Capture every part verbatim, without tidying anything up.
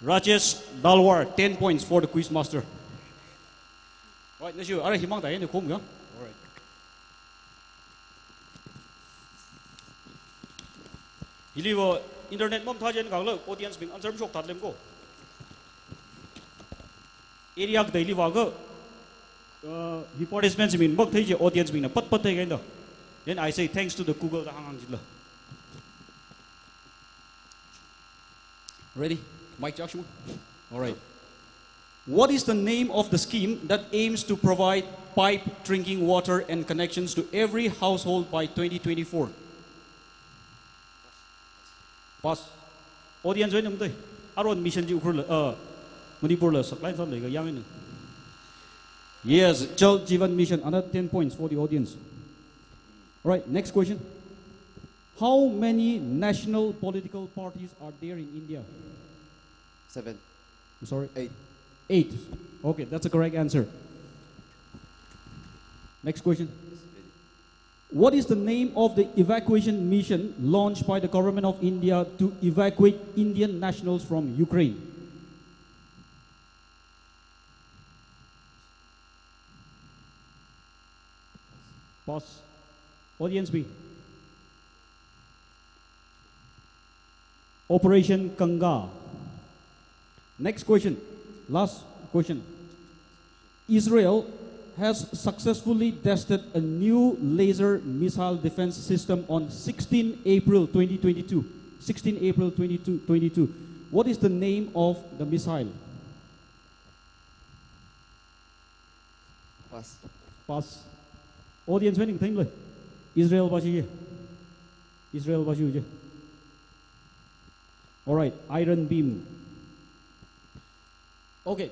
Rajesh Dalwar, ten points for the quiz master. Right, nashi, ara himang ta yene khom ya. All right. Hiliva internet mamathā jen kala audience bing answer mashok thatlem ko. Area daily va ga, uh, hi participants bing makathei chi audience bingna pat pat thei kahaina. Then I say thanks to the Google da hānghāng jila. Ready? Mic check, Shimon? All right. What is the name of the scheme that aims to provide piped drinking water and connections to every household by twenty twenty-four? Pass. Audience wui num dai. Aron mission ji Ukhrul, uh, Manipur la supply sālei ka yang ini. Yes, Jal Jeevan Mission, another ten points for the audience. All right, next question. How many national political parties are there in India? Seven. I'm sorry. Eight. Eight. Okay, that's a correct answer. Next question. What is the name of the evacuation mission launched by the government of India to evacuate Indian nationals from Ukraine? Pass. Audience B. Operation Ganga. Next question. Last question. Israel has successfully tested a new laser missile defense system on sixteen April twenty twenty-two. Sixteen April twenty-two, twenty-two. What is the name of the missile? Pass. Pass. Audience wui ning thing le. Israel va shi ye. Israel va shi ye. All right, Iron Beam. Okay.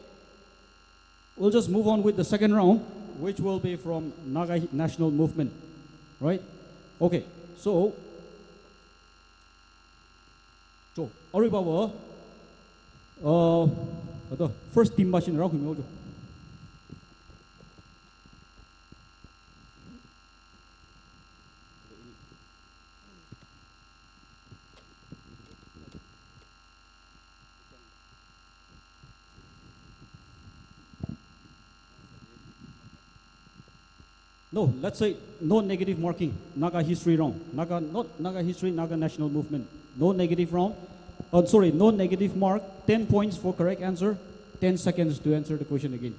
We'll just move on with the second round, which will be from Naga National Movement. Right? Okay. So, cho, arui va, uh, the first team va shin rao khimyo cho. No, let's say no negative marking. Naga history wrong. Naga, not Naga history, Naga national movement. No negative wrong. Oh, sorry, no negative mark. Ten points for correct answer. Ten seconds to answer the question again.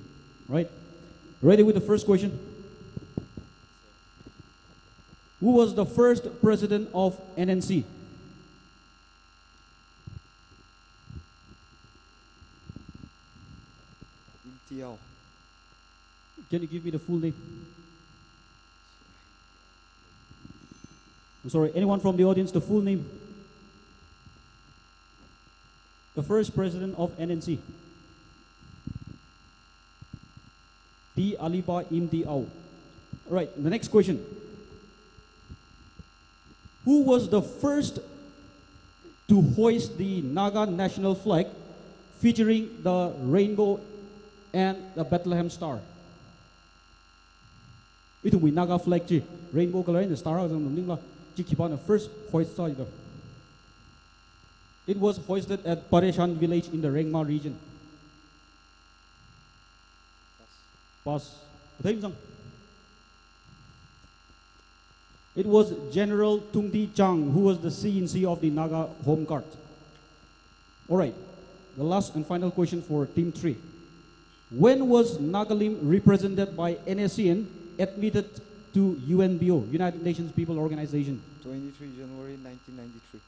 Right? Ready with the first question? Who was the first president of N N C? Imtiao. Can you give me the full name? I'm sorry, anyone from the audience, the full name? The first president of N N C. T. Aliba Imtiao. All right, the next question. Who was the first to hoist the Naga national flag featuring the rainbow and the Bethlehem star? Ithumwui Naga flag chi rainbow color and the star akha zangda maningla, chi khipāna first hoist sāi da? It was hoisted at Pareshan village in the Rengma region. Pass. Kathei mazang. It was General Tungti Chang, who was the C in C of the Naga Home Guard. All right, the last and final question for team three. When was Nagalim, represented by N S C N, admitted to U N P O, United Nations People Organization? Twenty-three January nineteen ninety-three.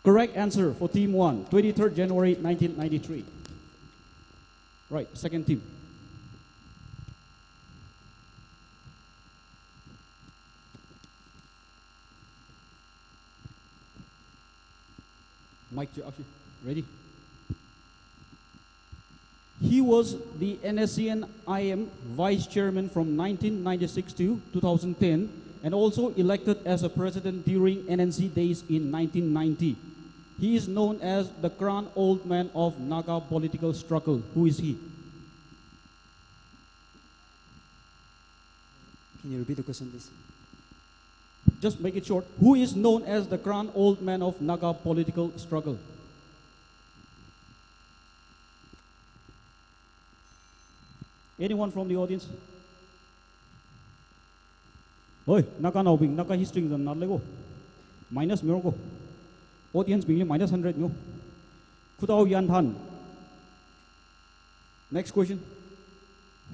Correct answer for team one, twenty-third January nineteen ninety-three. Right, second team. Mic check, actually. Ready? He was the N S C N I M vice chairman from nineteen ninety-six to two thousand ten and also elected as a president during N N C days in nineteen ninety. He is known as the grand old man of Naga political struggle. Who is he? Can you repeat the question, please? Just make it short. Who is known as the grand old man of Naga political struggle? Anyone from the audience? Oi, Naganaobing, Naga history zan nat lego. Minus miro ko. Audience bingli minus hundred miro. Khudao Yanthan. Next question.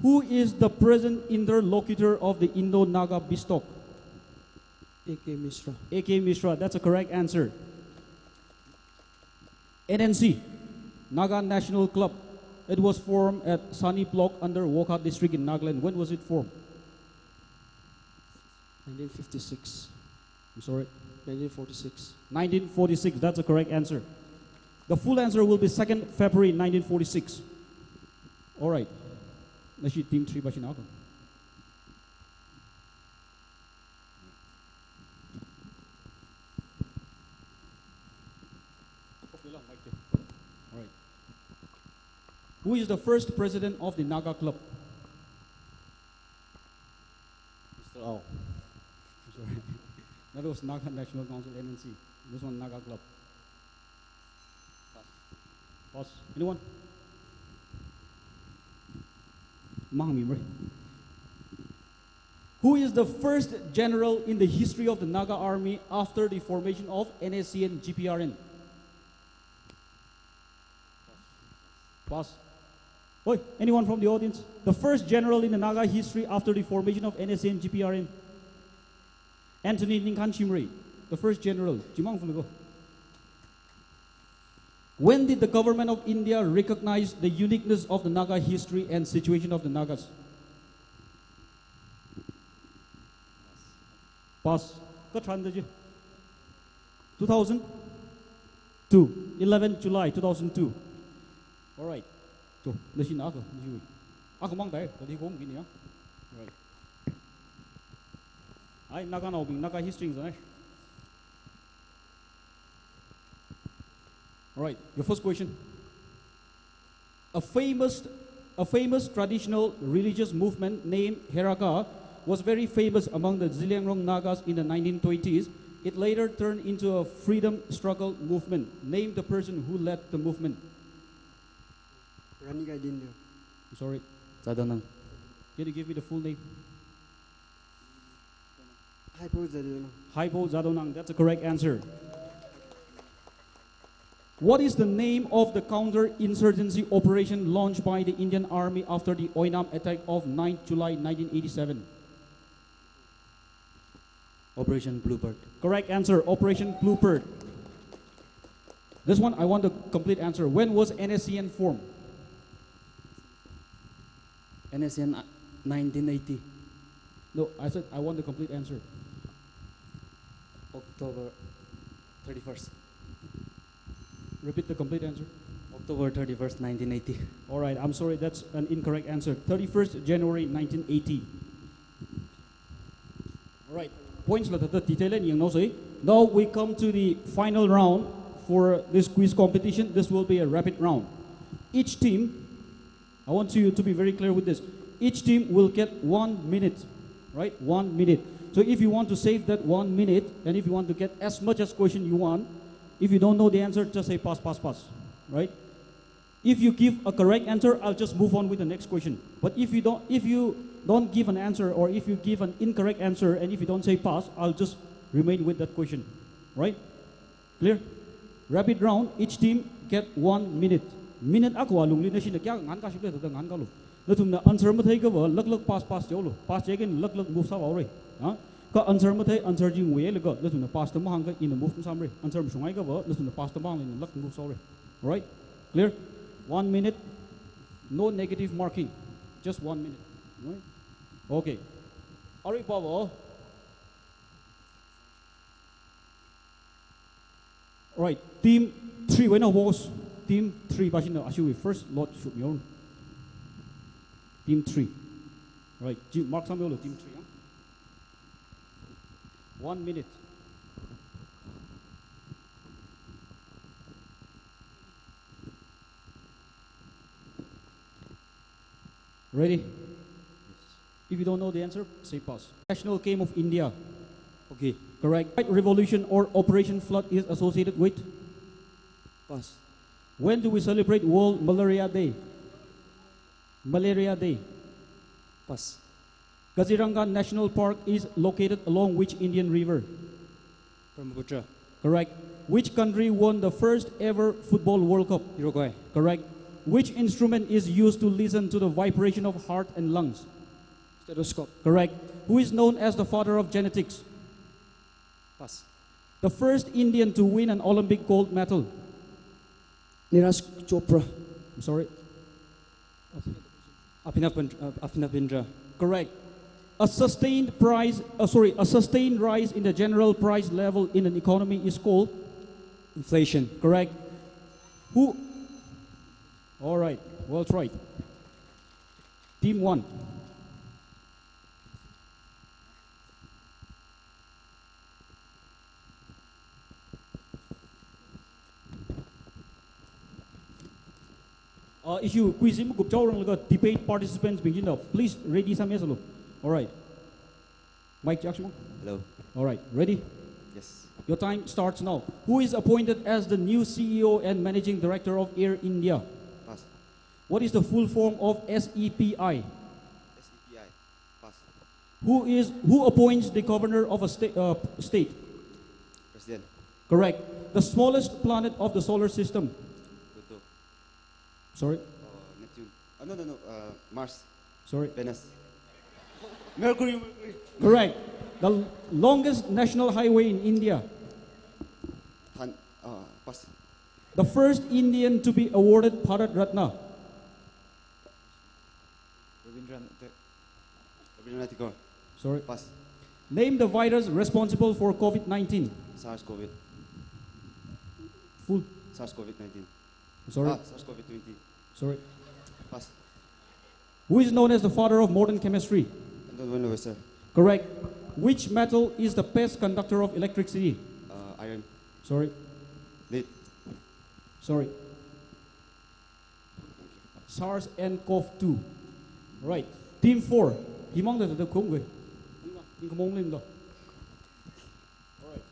Who is the present interlocutor of the Indo-Naga peace talk? A K Mishra. A K Mishra, that's a correct answer. N N C, Naga National Club. It was formed at Sani Block under Wokha district in Nagaland. When was it formed? Nineteen fifty-six. I'm sorry. Nineteen forty-six. Nineteen forty-six, that's the correct answer. The full answer will be second February nineteen forty-six. All right. Nashi team three pa shina ko. All right. Who is the first president of the Naga Club? Mister Ao. Sorry. That was Naga National Council, N N C. This one, Naga Club. Pass. Anyone? Mang mi mre. Who is the first general in the history of the Naga army after the formation of N S C N G P R N? Pass. Oi, anyone from the audience? The first general in the Naga history after the formation of N S C N G P R N. Anthony Ningkhan Shimray, the first general. Chimang Fulugo. When did the government of India recognize the uniqueness of the Naga history and situation of the Nagas? Pass. Katran da ji. Two thousand two. Eleven July two thousand two. All right. To, nashi na ako, nashi. Ako mang dai, kadi kong gini ya. All right. Ai, Naganaobing, Naga history zan ai. All right, your first question. A famous, a famous traditional religious movement named Heraga was very famous among the Zeliangrong Nagas in the nineteen twenties. It later turned into a freedom struggle movement. Name the person who led the movement. Rani Gaidinliu. Sorry. Jadonang. Can you give me the full name? Haipo Jadonang. Haipo Jadonang, that's the correct answer. What is the name of the counter-insurgency operation launched by the Indian Army after the Oinam attack of ninth July nineteen eighty-seven? Operation Bluebird. Correct answer, Operation Bluebird. This one, I want the complete answer. When was N S C N formed? N S C N, uh, nineteen eighty. No, I said I want the complete answer. October thirty-first. Repeat the complete answer. October thirty-first, nineteen eighty. All right, I'm sorry, that's an incorrect answer. Thirty-first January nineteen eighty. All right, points la thāda detail eina yangnaosei. Now we come to the final round for this quiz competition. This will be a rapid round. Each team, I want you to be very clear with this. Each team will get one minute, right? One minute. So if you want to save that one minute, and if you want to get as much as question you want, if you don't know the answer, just say pass, pass, pass, right? If you give a correct answer, I'll just move on with the next question. But if you don't, if you don't give an answer, or if you give an incorrect answer, and if you don't say pass, I'll just remain with that question, right? Clear? Rapid round, each team get one minute. Minute akha lungli nashina kayākha ngānkāshap lei thāda ngānkālu. Nathumna answer matheiakhava laklak pass pass jihaolu. Pass jiakha laklak move sāhaora. Ha? Kha answer mathei, answer chi ngui leiakha nathumna pass da mahāngakha ina move masāmara. Answer mashunghaiakhava nathumna pass da mahāngla ina lak move sāhaora. Right? Clear? One minute. No negative marking. Just one minute. Right? Okay. Arui pāva. Right, team three wui eina host. Team three pa shina ashiwui first lot shupmihaora. Team three. Right, chi mark sāmihaolu team three, ha? One minute. Ready? If you don't know the answer, say pass. National game of India. Okay. Correct. White Revolution or Operation Flood is associated with? Pass. When do we celebrate World Malaria Day? Malaria Day. Pass. Kaziranga National Park is located along which Indian river? Brahmaputra. Correct. Which country won the first ever Football World Cup? Uruguay. Correct. Which instrument is used to listen to the vibration of heart and lungs? Stethoscope. Correct. Who is known as the father of genetics? Pass. The first Indian to win an Olympic gold medal? Neeraj Chopra. I'm sorry. Abhinav Bindra, uh, Abhinav Bindra. Correct. A sustained price, uh, sorry, a sustained rise in the general price level in an economy is called? Inflation. Correct. Who? All right. Well tried. Team one. Uh, issue quiz hi makup chaoranglaga debate participants bing china, please ready sāmilu. All right. Mic check, Shimon. Hello. All right. Ready? Yes. Your time starts now. Who is appointed as the new C E O and Managing Director of Air India? Pass. What is the full form of S E P I? S E P I. Pass. Who is, who appoints the governor of a sta-, uh, state? President. Correct. The smallest planet of the solar system? Pluto. Sorry? Uh, Neptune. Uh, no, no, no. Uh, Mars. Sorry? Venus. Mercury, Mercury. Correct. The l-, longest national highway in India? Than-, uh, pass. The first Indian to be awarded Bharat Ratna? Rabindranath, Rabindranath Tagore. Sorry. Pass. Name the virus responsible for COVID nineteen. SARS-CoV. Full. SARS-CoV nineteen. Sorry. Ah, SARS-CoV twenty. Sorry. Pass. Who is known as the father of modern chemistry? Anton von Lavoisier. Correct. Which metal is the best conductor of electricity? Uh, iron. Sorry. Lead. Sorry. SARS and CoV two. Right. Team four. Himang da da kong we. Ning kamong lim da. All right.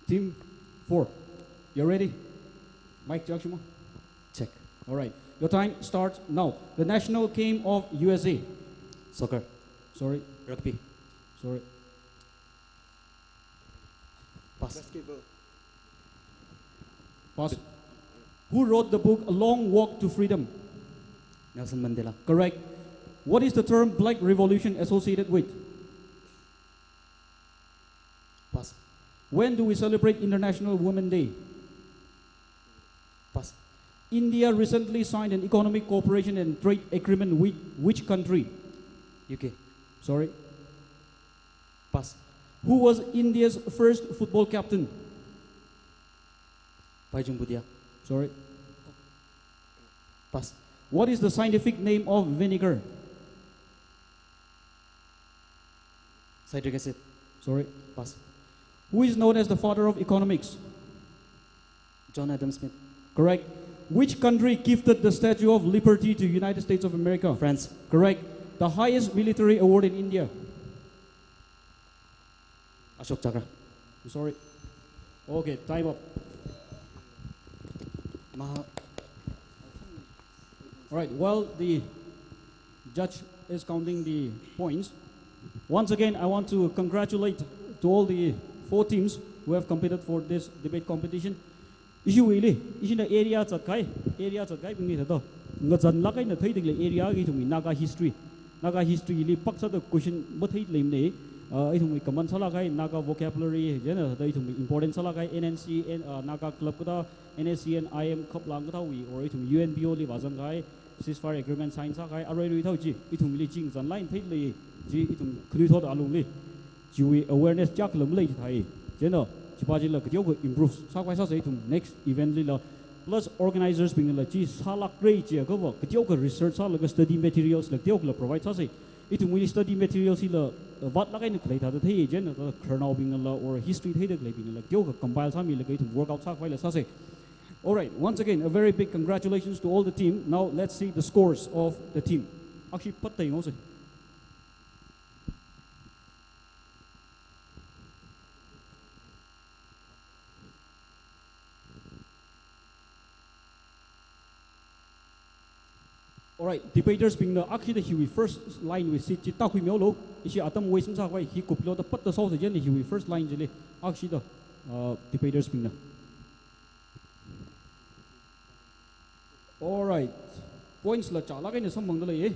Team four, you ready? Mic check, Shimon. Check. All right. Your time starts now. The national game of U S A. Soccer. Sorry. Rugby. Sorry. Pass. Basketball. Pass. Who wrote the book A Long Walk to Freedom? Nelson Mandela. Correct. What is the term Black Revolution associated with? Pass. When do we celebrate International Women's Day? Pass. India recently signed an economic cooperation and trade agreement with which country? U K. Sorry. Pass. Who was India's first football captain? Bhaichung Bhutia. Sorry. Pass. What is the scientific name of vinegar? Citric acid. Sorry. Pass. Who is known as the father of economics? John Adam Smith. Correct. Which country gifted the Statue of Liberty to United States of America? France. Correct. The highest military award in India? Ashok Chakra. I'm sorry. Okay, time up. Maha. All right, while the judge is counting the points, once again, I want to congratulate to all the four teams who have competed for this debate competition. Ishiwuili, ishina area zatkahai, area zatkahaibingli thāda ngazanlāk eina theida khalei area akha ithumwui Naga history. Naga history li pāksāda question matheida leimana. Uh, ithumwui common sālāk kahai Naga vocabulary, chieina thāda ithumwui important sālāk kahai N N C, N-, uh, Naga Club kathā, N S C N I M khaplāng kathāwui, or ithum U N B O li vāzang kahai, ceasefire agreement sign sākahai, aruirui thao chi, ithumli chi ngazanlāk eina theida lei, chi ithum khanuithot alungli chiwui awareness chaklam lei chithāi. Chieina, chipā chila kateokha improve sākhavai sāsa ithum next event lila. Plus organizers bingla chi sālākra chiakhava, kateokha research sālaga study materials la kateokhala provide sāsa. Ithumwui study materials hila, uh, vātlāk eina khalei thāda thei, chieina thāda khararnaobingla or history theida khaleibingla kateokha compile sāmilaga ithum workout sākhavaila sāsa. All right, once again, a very big congratulations to all the team. Now let's see the scores of the team. Actually, pat tai ngose. Alright, debaters bingna akhashida hiwui first line wui seat chi tākhuimihaolu. Ishi atam waste masākhavai hi kuplo da patta sāhaosa chieina hiwui first line chili akhashida, uh, debaters bingna. Alright. Points la chālāk eina samphangda lei.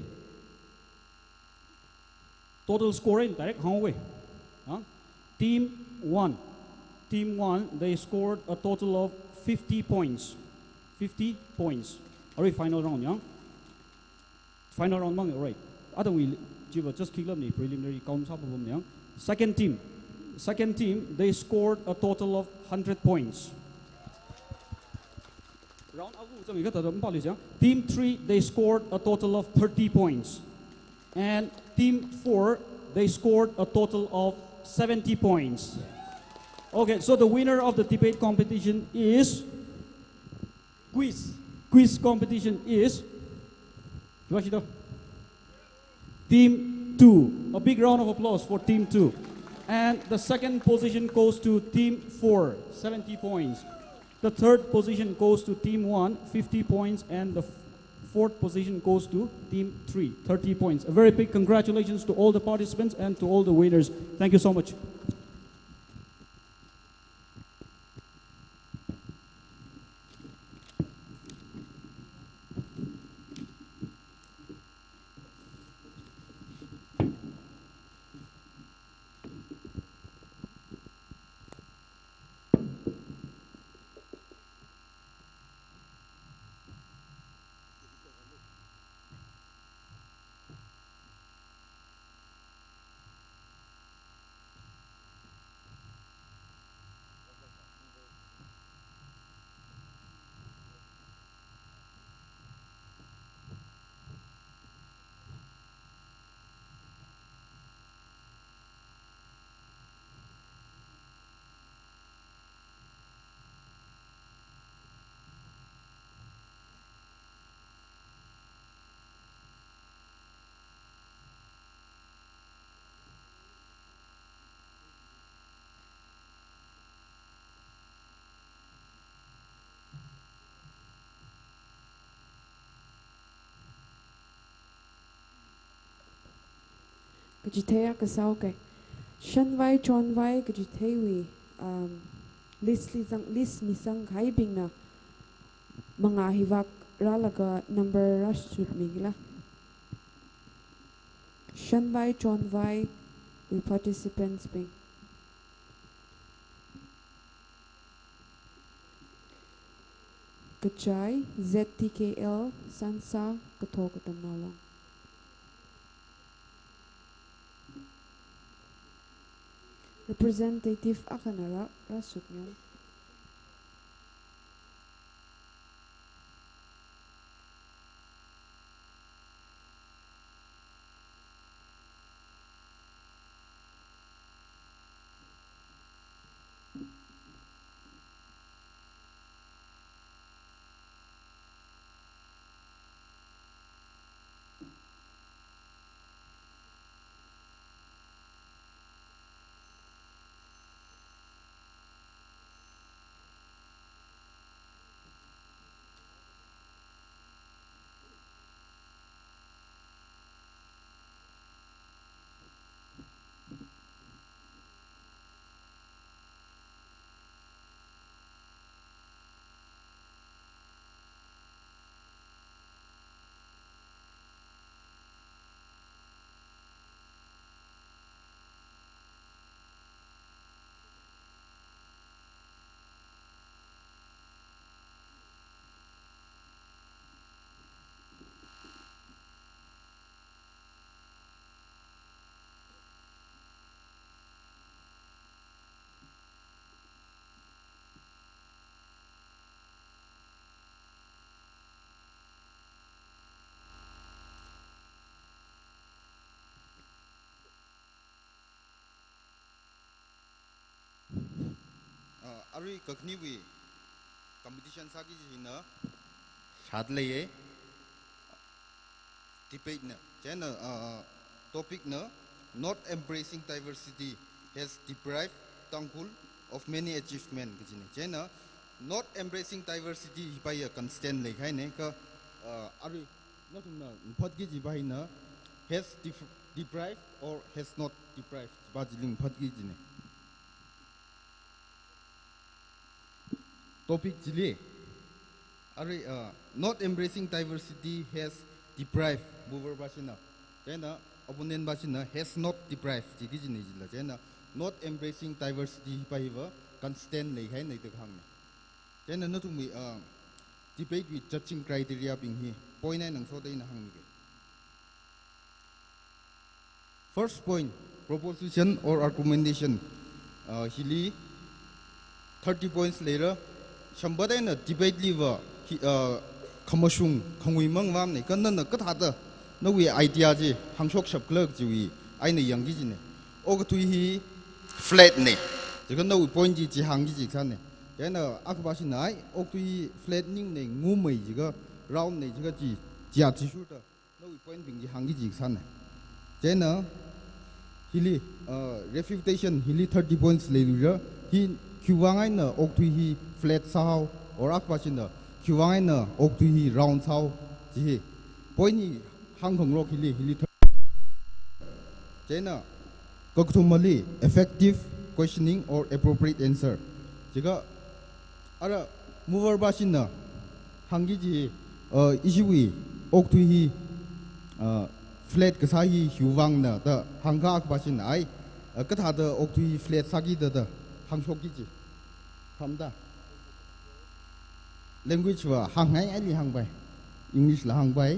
Total score eina direct hānga. Huh? Team one. Team one, they scored a total of fifty points. Fifty points. Arui final round, ya? Final round mang, right. Adangwui chiva just khikhala ni preliminary count sāpapamna, ya? Second team. Second team, they scored a total of hundred points. Round agu chang ika tada mpali siang. Team three, they scored a total of thirty points. And team four, they scored a total of seventy points. Okay, so the winner of the debate competition is quiz. Quiz competition is Team two. A big round of applause for team two. And the second position goes to team four, seventy points. The third position goes to team one, fifty points, and the f-, fourth position goes to team three, thirty points. A very big congratulations to all the participants and to all the winners. Thank you so much. Kachithei akha sāuke. Shanvai Chonvai kachitheiwui, um, list li zang, list misangkahaibingna mangā hivāk rālaga number rāshutmikhala. Shanvai Chonvaiwui participants bing. Kachai, Z T K L, Sansa, Katho Katamnao Long. Representative akhana rā, rāshutmilu. Uh, arui kakhaniwui competition sāki jina shāda leiye. Debate na, chieina, uh, topic na, "Not embracing diversity has deprived Tangkhul of many achievement," kajina. Chieina, not embracing diversity hipa ya constant leikahaina, kha, uh, arui Nathumna ngaphatki kajipa hina has def-, deprived or has not deprived kajipa chili ngaphatki kajina. Topic chili, arui, uh, not embracing diversity has deprived mover pāshina. Chieina opponent pāshina has not deprived ji kajina chila. Chieina not embracing diversity pa hiva constant leihai nei da kahāngna. Chieina nathumwui, uh, debate wui judging criteria bing hi point eina ngasoda ina hāngmige. First point, proposition or argumentation. Uh, hili thirty points leira. Shamba eina debate liva hi, uh, khamashung khangui mang vāmna. Kha nana kathāda nawui idea chi hāngshokshap khala chiwui eina yangki kajina. Okathui hi flat na. Chikha nawui point chi chi hāngki kaji kasāna. Chieina akhapā shina ai, okathui hi flat ningna, ngumei chikha, round na chikha chi, chi athishurda nawui point bing chi hāngki kaji kasāna. Chieina hili, uh, refutation hili thirty points leira. Hi khiwuivang eina okathui hi flat sāhao, or akhapā shina khiwuivang eina okathui hi round sāhao, chi hi. Point hi hāngkhangarok hili, hili thir-, chieina kakathumali effective questioning or appropriate answer. Chikha ara mover pāshina hāngki kaji, uh, ishiwui okathui hi, uh, flat kasā hi khiwuivangna da hāngkha akhapā shina ai, uh, kathāda okathui hi flat sāki da da hāngshokki kaji. Khamda. Language va hāngngaili hāngpai. English la hāngpai.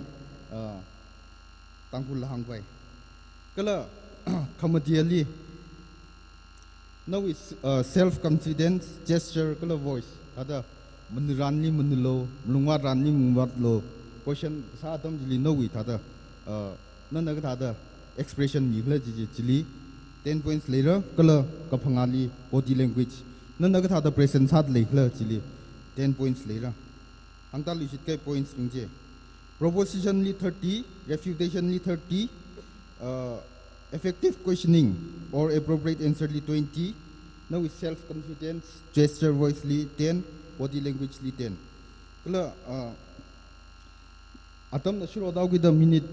Uh, Tangkhul la hāngpai. Kala khamateli, nawui, uh, self confidence, gesture, kala voice. Thāda manuranli manulu, malungvātranli malungvātlu. Question sā atam chili nawui thāda, uh, nana kathāda expression mikhala chi chi chili ten points leira, kala kaphangāli body language. Nana kathāda present sāda leikhala chili ten points leira. Hāngtāluishit kahai points bing chi. Proposition li thirty, refutation li thirty, uh, effective questioning or appropriate answer li twenty, nawui self confidence, gesture voice li ten, body language li ten. Kala, uh, atamna shiro tāhaokida minute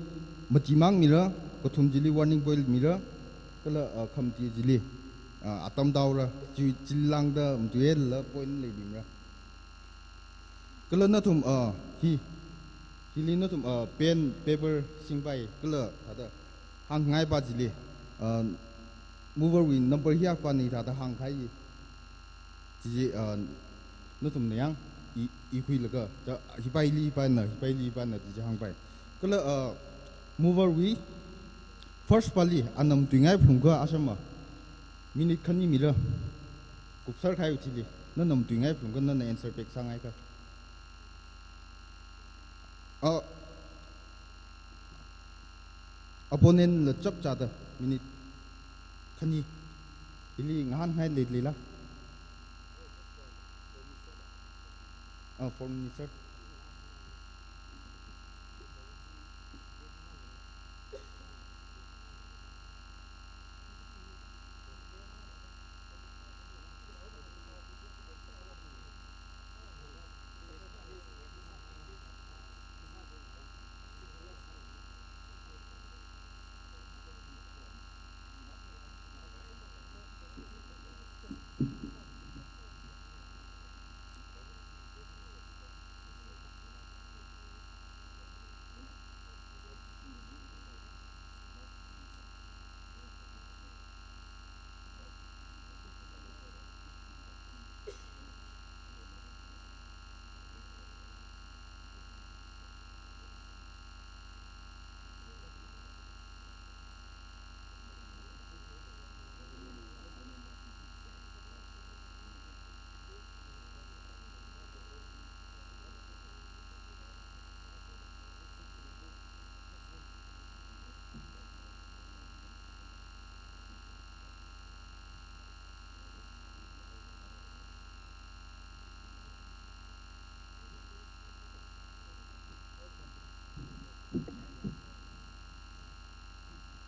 mati mang mira, kathum chili warning point mira, kala, uh, khamati chili, uh, atam tāhaora, chi, chili lāngda matuihailala point leimira. Kala nathum, ah, hi, hili nathum, ah, pen, paper singpai, kala thāda hāngngai pa chili, ah, mover wui number hi akpa ni thāda hāngkahai. Chi, ah, nathumna yang, i, ikhuilaga, ta, hipaili pana, hipaili pana, chi hāngpai. Kala, ah, mover wui first pali, ana matuingai phalungkha ashama. Minute khani mira. Kupsar kahai uthili. Nana matuingai phalungkha, nana answer pack sāngaikha. Ah, opponent la chapchāda minute khani. Hili ngahānngai leilala. Ah, foreign minister.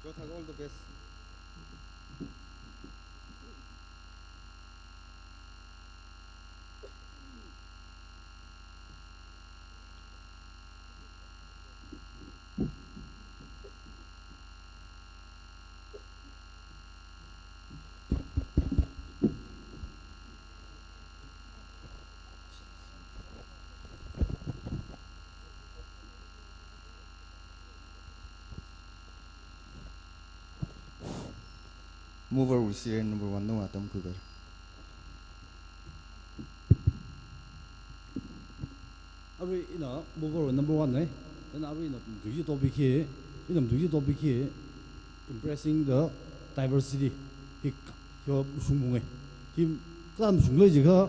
Jothak, all the best. Mover wui serial number one na atam khuipai. Arui ina mover number one ne. Then arui ina matuiji topic hi, ina matuiji topic hi, embracing the diversity. Hi, hi shungphunge. Hi kala mashunglei jiakha,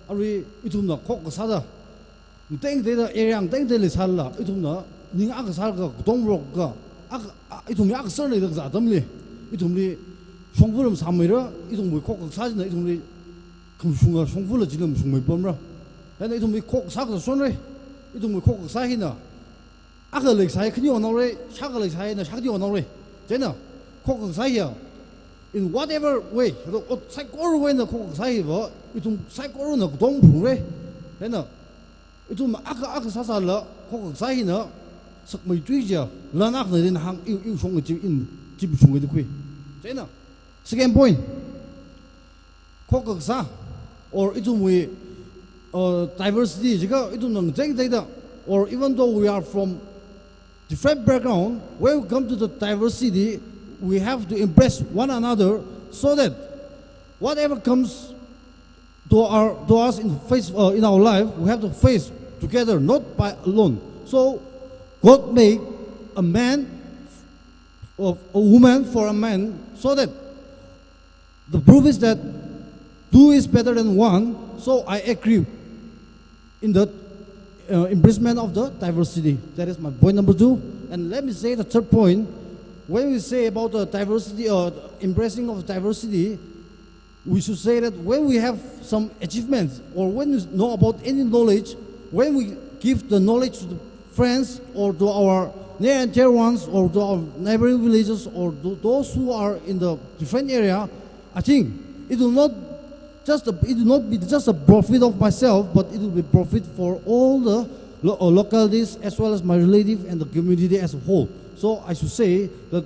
arui ithumna khokha sāda, tengtengda area tengtengli sālala, ithumna ning akha sālaga, katonga rokka, ak-, a, ithumli akha sārnei da kazā atamli, ithumli shongfa lam sāmeira, ithumwui khokha sā china ithumli khamashunga shongfala chila mashungmeipamra. Chieina ithumli khokha sā kasā shonra, ithumwui khokha sā hina akha leikasā hi khani onaora, shākha leikasā hina shākha onaora. Chieina khokha sā hiya, in whatever way, ot saikorawui eina khokha sā hiva, ithum saikorana katonga phungra. Chieina ithum akha akha sāsālala, khokha sā hina sakmeithui chiakha, lan akhana rin hāng, iwui, iwui shong chi in, chi shungda khui. Chieina, second point, khokha sā, or ithumwui, uh, diversity jiakha, ithumna tengtengda, or even though we are from different background, when we come to the diversity, we have to embrace one another so that whatever comes to our, to us in face, uh, in our life, we have to face together, not by alone. So God made a man, of a woman for a man, so that the proof is that two is better than one. So I agree in the, uh, embracement of the diversity. That is my point number two. And let me say the third point. When we say about the diversity or embracing of diversity, we should say that when we have some achievements or when we know about any knowledge, when we give the knowledge to the friends or to our near and dear ones or to our neighboring villages or to those who are in the different area, I think it will not just a, it will not be just a profit of myself, but it will be profit for all the lo-, uh, localities as well as my relative and the community as a whole. So I should say that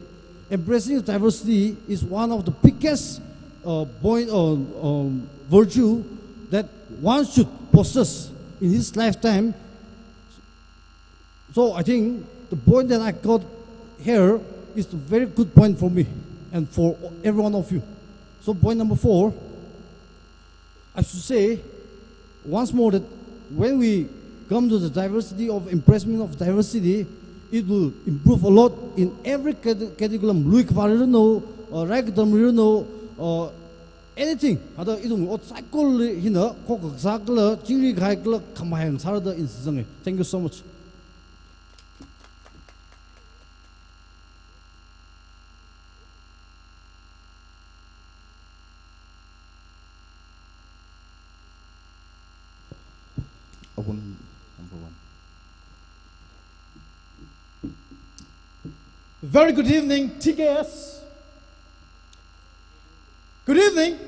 embracing diversity is one of the biggest, uh, point or, um, virtue that one should possess in his lifetime. So I think the point that I got here is a very good point for me and for every one of you. So point number four, I should say once more that when we come to the diversity of embracement of diversity, it will improve a lot in every cate-, curriculum. Lui khavā riranu, uh, rai katam riranu, uh, anything. Hada ithum ot saikora hina khokha sā kala, chingri kahai kala, khamahai sāra da ina shichinge. Thank you so much. Awun number one. Very good evening, T K S. Good evening.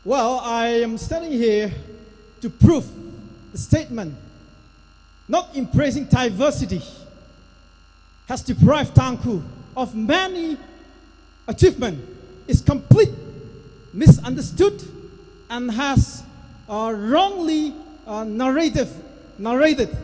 Well, I am standing here to prove the statement, not embracing diversity has deprived Tangkhul of many achievement is complete misunderstood and has, uh, wrongly, uh, narrative, narrated.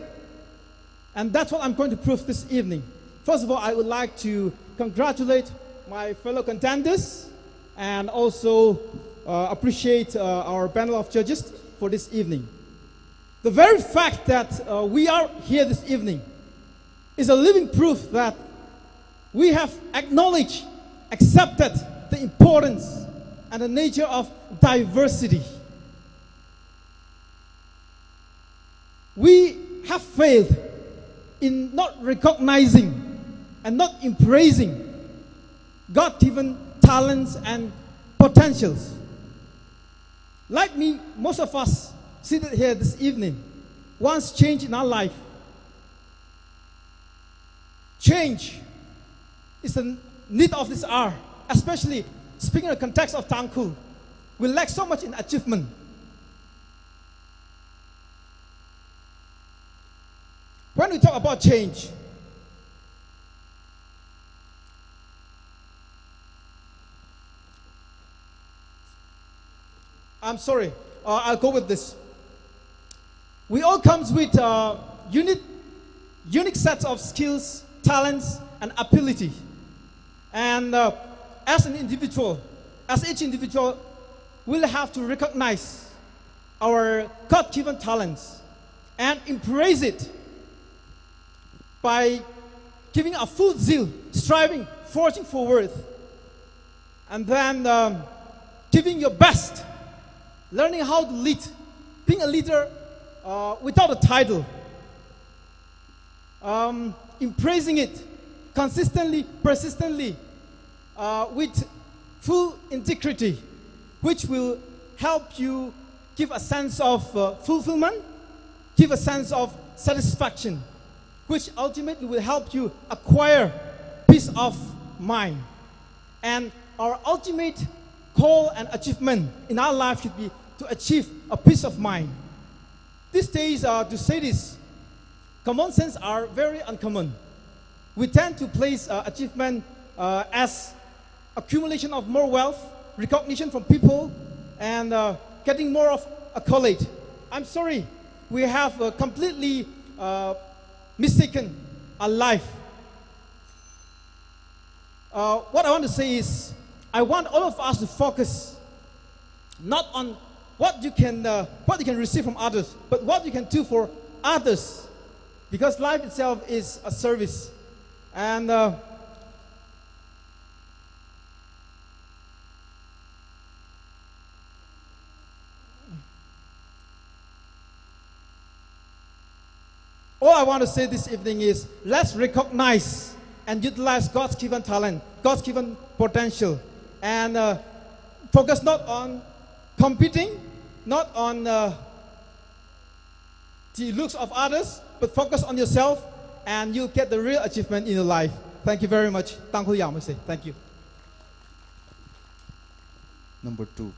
And that's what I'm going to prove this evening. First of all, I would like to congratulate my fellow contenders and also, uh, appreciate, uh, our panel of judges for this evening. The very fact that, uh, we are here this evening is a living proof that we have acknowledged, accepted the importance and the nature of diversity. We have failed in not recognizing and not embracing God-given talents and potentials. Like me, most of us seated here this evening wants change in our life. Change is the need of this hour, especially speaking in the context of Tangkhul. We lack so much in achievement. When we talk about change, I'm sorry, uh, I'll go with this. We all comes with, uh, unique, unique sets of skills, talents, and ability. And uh, as an individual, as each individual, we'll have to recognize our God-given talents and embrace it by giving a full zeal, striving, forging forward, and then um, giving your best, learning how to lead, being a leader uh, without a title, um, embracing it consistently, persistently, uh, with full integrity, which will help you give a sense of uh, fulfillment, give a sense of satisfaction, which ultimately will help you acquire peace of mind. And our ultimate goal and achievement in our life should be to achieve a peace of mind. These days, uh, to say this, common sense are very uncommon. We tend to place uh, achievement uh, as accumulation of more wealth, recognition from people, and uh, getting more of accolade. I'm sorry, we have uh, completely uh, mistaken our life. Uh, what I want to say is, I want all of us to focus not on what you can uh, what you can receive from others, but what you can do for others, because life itself is a service. And uh, all I want to say this evening is, let's recognize and utilize God's given talent, God's given potential, and uh, focus not on competing, not on uh, the looks of others, but focus on yourself, and you'll get the real achievement in your life. Thank you very much. Tangkhul yāmase. Thank you. Number two,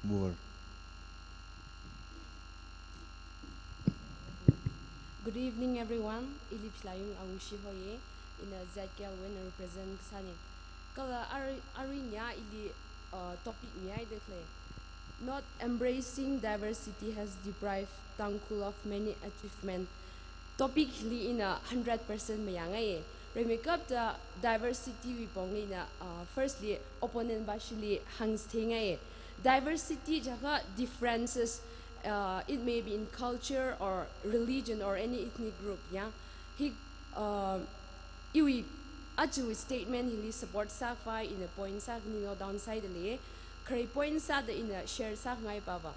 Moor. Good evening, everyone. Ili Philayung Awungshi hoye. Ina Z K L wui eina represent kasāne. Kala arui, arui nya ili uh, topic mihaida khalei. Not embracing diversity has deprived Tangkhul of many achievement. Topic hili ina hundred percent mayāngai. Rimeikapta diversity wui pongli ina uh, firstly opponent bashili hāngstheingai. Diversity jiakha differences, uh, it may be in culture or religion or any ethnic group, ya. Hi uh, iwui achiwui statement hili support sākhavai ina point sākhani note down sāhaida lei. Khare point sāda ina share sākhangai pava,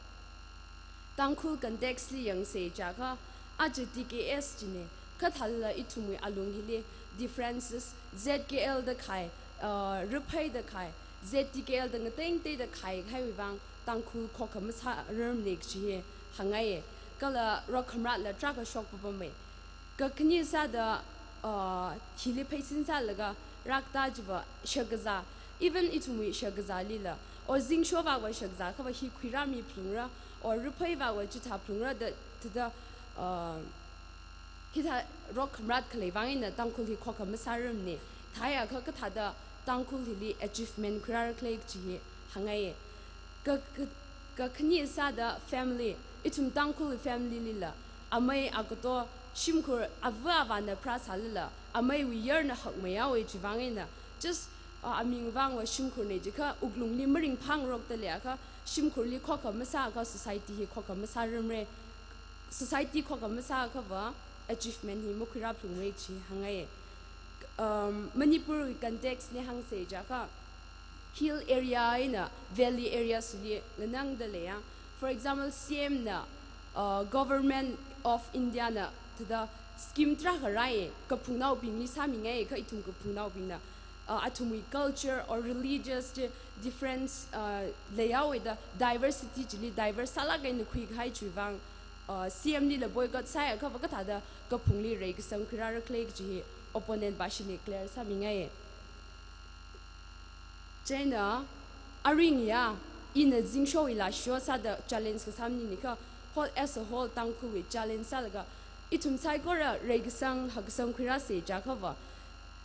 Tangkhul context li yangse jiakha, aja T K S jine, kathāla ithumwui alung hili differences, Z K L da khai, uh, Raphei da khai, Z T K L da ngatei ngatei da khai, khaiwui vang Tangkhul khokha masārarmane kaji hi hāngai. Kala rokhamratla tarākha shokpapamei. Kakhane sāda uh, hili pheisin sālaga rākatā chiva shakazā, even ithumwui shakazālila, o zingshovakva shakazā khava hi khuirāmi phalungra, o Raphei vakva chithā phalungra da, thāda uh, hithā rokhamrat khalei vang eina Tangkhul hi khokha masārarmane. Thāya kha kathāda Tangkhul hili achievement khuirāra khalei kaji hi hāngai. Ka, ka, kakhane sāda family, ithum Tangkhul family lila, amei agato shimkhur ava avāna pharāsālala, ameiwui yarna hakmeihaowa chiwui vang eina, just uh, aming vangva shimkhurne jiakha wuklungli maringphāngarokta leiakha, shimkhurli khokha masāakha society hi khokha masārarmara. Society khokha masāakhava achievement hi makhuirā phalungmara kaji hāngai. Um, Manipur context li hāngse jiakha, hill area eina valley areas li nganangda leiya. For example, C M na, uh, Government of India na thāda scheme tarākha rāi, kaphungnaobingli sāmingai, kha ithum kaphungnaobingna uh, athumwui culture or religious chi difference uh, leihaowa da, diversity chili diverse sālāk eina khuikahai chiwui vang uh, C M lila boycott sāya khava kathāda kaphungli reikasang khuirāra khalei kaji hi opponent bashili clear sāmingai. Chieina, arui ngayā, ina zingshowui lāsho sāda challenge kasā maningakha, whole as a whole Tangkhulwui challenge sālaga, ithum saikora reikasang, hakkasang khuirāse jiakhava,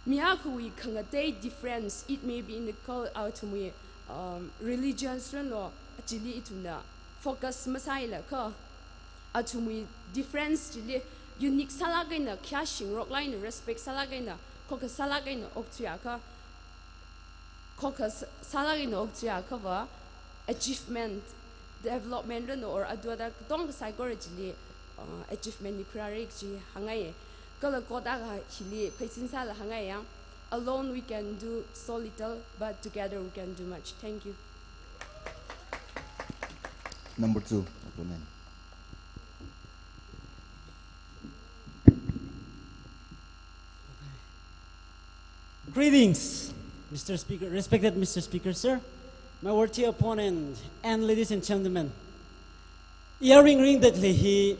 mi akhawui khangatei difference, it may be in the cul-, athumwui, um, religions ranlo, chili ithumna focus masālakha, athumwui difference chili unique sālāk eina, khayā shingaroklāk eina, respect sālāk eina, khokha sālāk eina okthuiakha, khokha s-, sālāk eina okchiakha va achievement, development ranu or aduada katonga saikora chili, uh, achievement ni khuirāra kaji hāngngai. Kala quote akha hili pheisin sāla hāngngai ya. Alone we can do so little, but together we can do much. Thank you. Number two, opponent. Greetings, Mister Speaker, respected Mister Speaker, sir, my worthy opponent, and ladies and gentlemen. Iring ring dakle hi,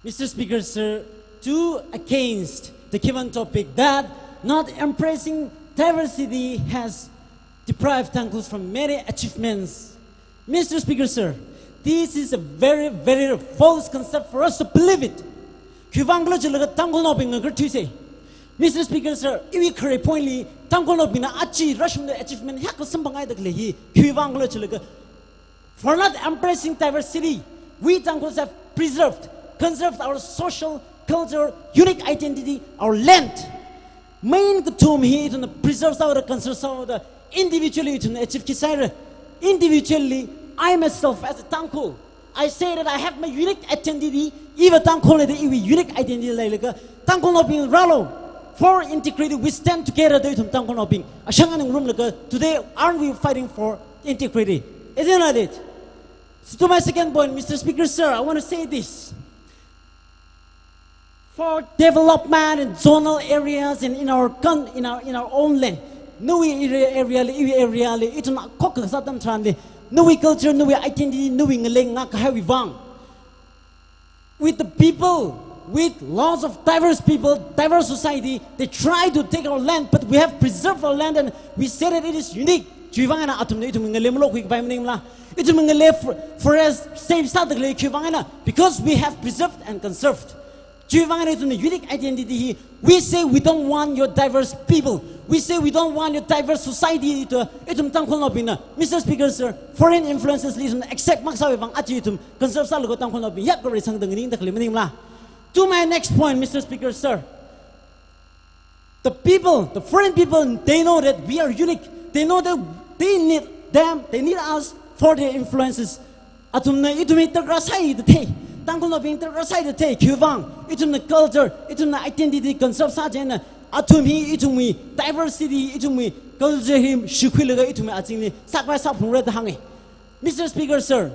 Mister Speaker, sir, too against the given topic that not embracing diversity has deprived Tangkhuls from many achievements. Mister Speaker, sir, this is a very, very false concept for us to believe it. Khiwuivang khala jilaga Tangkhulnaobing ngakarthuisa. Mister Speaker, sir, iwui khare point li Tangkhulnaobingna achi rashungda achievement hiyākha samphangngai dakle hi. Khiwuivang khala jilaga, for not embracing diversity, we Tangkhuls have preserved, conserved our social, culture, unique identity, our land. Main kathum hi ithumna preserve sāhaoda, conserve sāhaoda, individually ithumna achieve khi sāhaira. Individually, I myself as a Tangkhul, I say that I have my unique identity. Iva Tangkhulna da iwui unique identity leilaga, Tangkhulnaobing rālu. For integrity, we stand together da ithum Tangkhulnaobing ashang eina ngarumlaga, today aren't we fighting for integrity? Isn't that it? So to my second point, Mister Speaker, sir, I want to say this. For development in zonal areas and in our con-, in our, in our own land, nawui area, area li, iwui area li, ithum khokha sātam tharanli, nawui culture, nawui identity, nawui ngalei ngakahaiwui vang, with the people, with lots of diverse people, diverse society, they try to take our land, but we have preserved our land and we say that it is unique. Chiwuivang eina athumna ithum ngalei malokhui kapai maningla, ithum ngalei for-, forest save sāda khalei khiwuivang eina, because we have preserved and conserved. Chiwuivang eina ithumna unique identity hi, we say we don't want your diverse people. We say we don't want your diverse society. Ithum, ithum Tangkhulnaobingna, Mister Speaker, sir, foreign influences li ithum accept maksāwui vang aja ithum conserve sālaga Tangkhulnaobing hiyākha reisangda nganingda khalei maningla. To my next point, Mister Speaker, sir. The people, the foreign people, they know that we are unique. They know that they need them, they need us for their influences. Athumna ithumwui darkar sāi da thei, Tangkhulnaobing darkar sāi da thei, khiwuivang, ithumna culture, ithumna identity conserve sā chieina, athum hi ithumwui diversity, ithumwui culture hi shikhuilaga ithumwui azingli sākhavai sāphalungra da hānga. Mister Speaker, sir,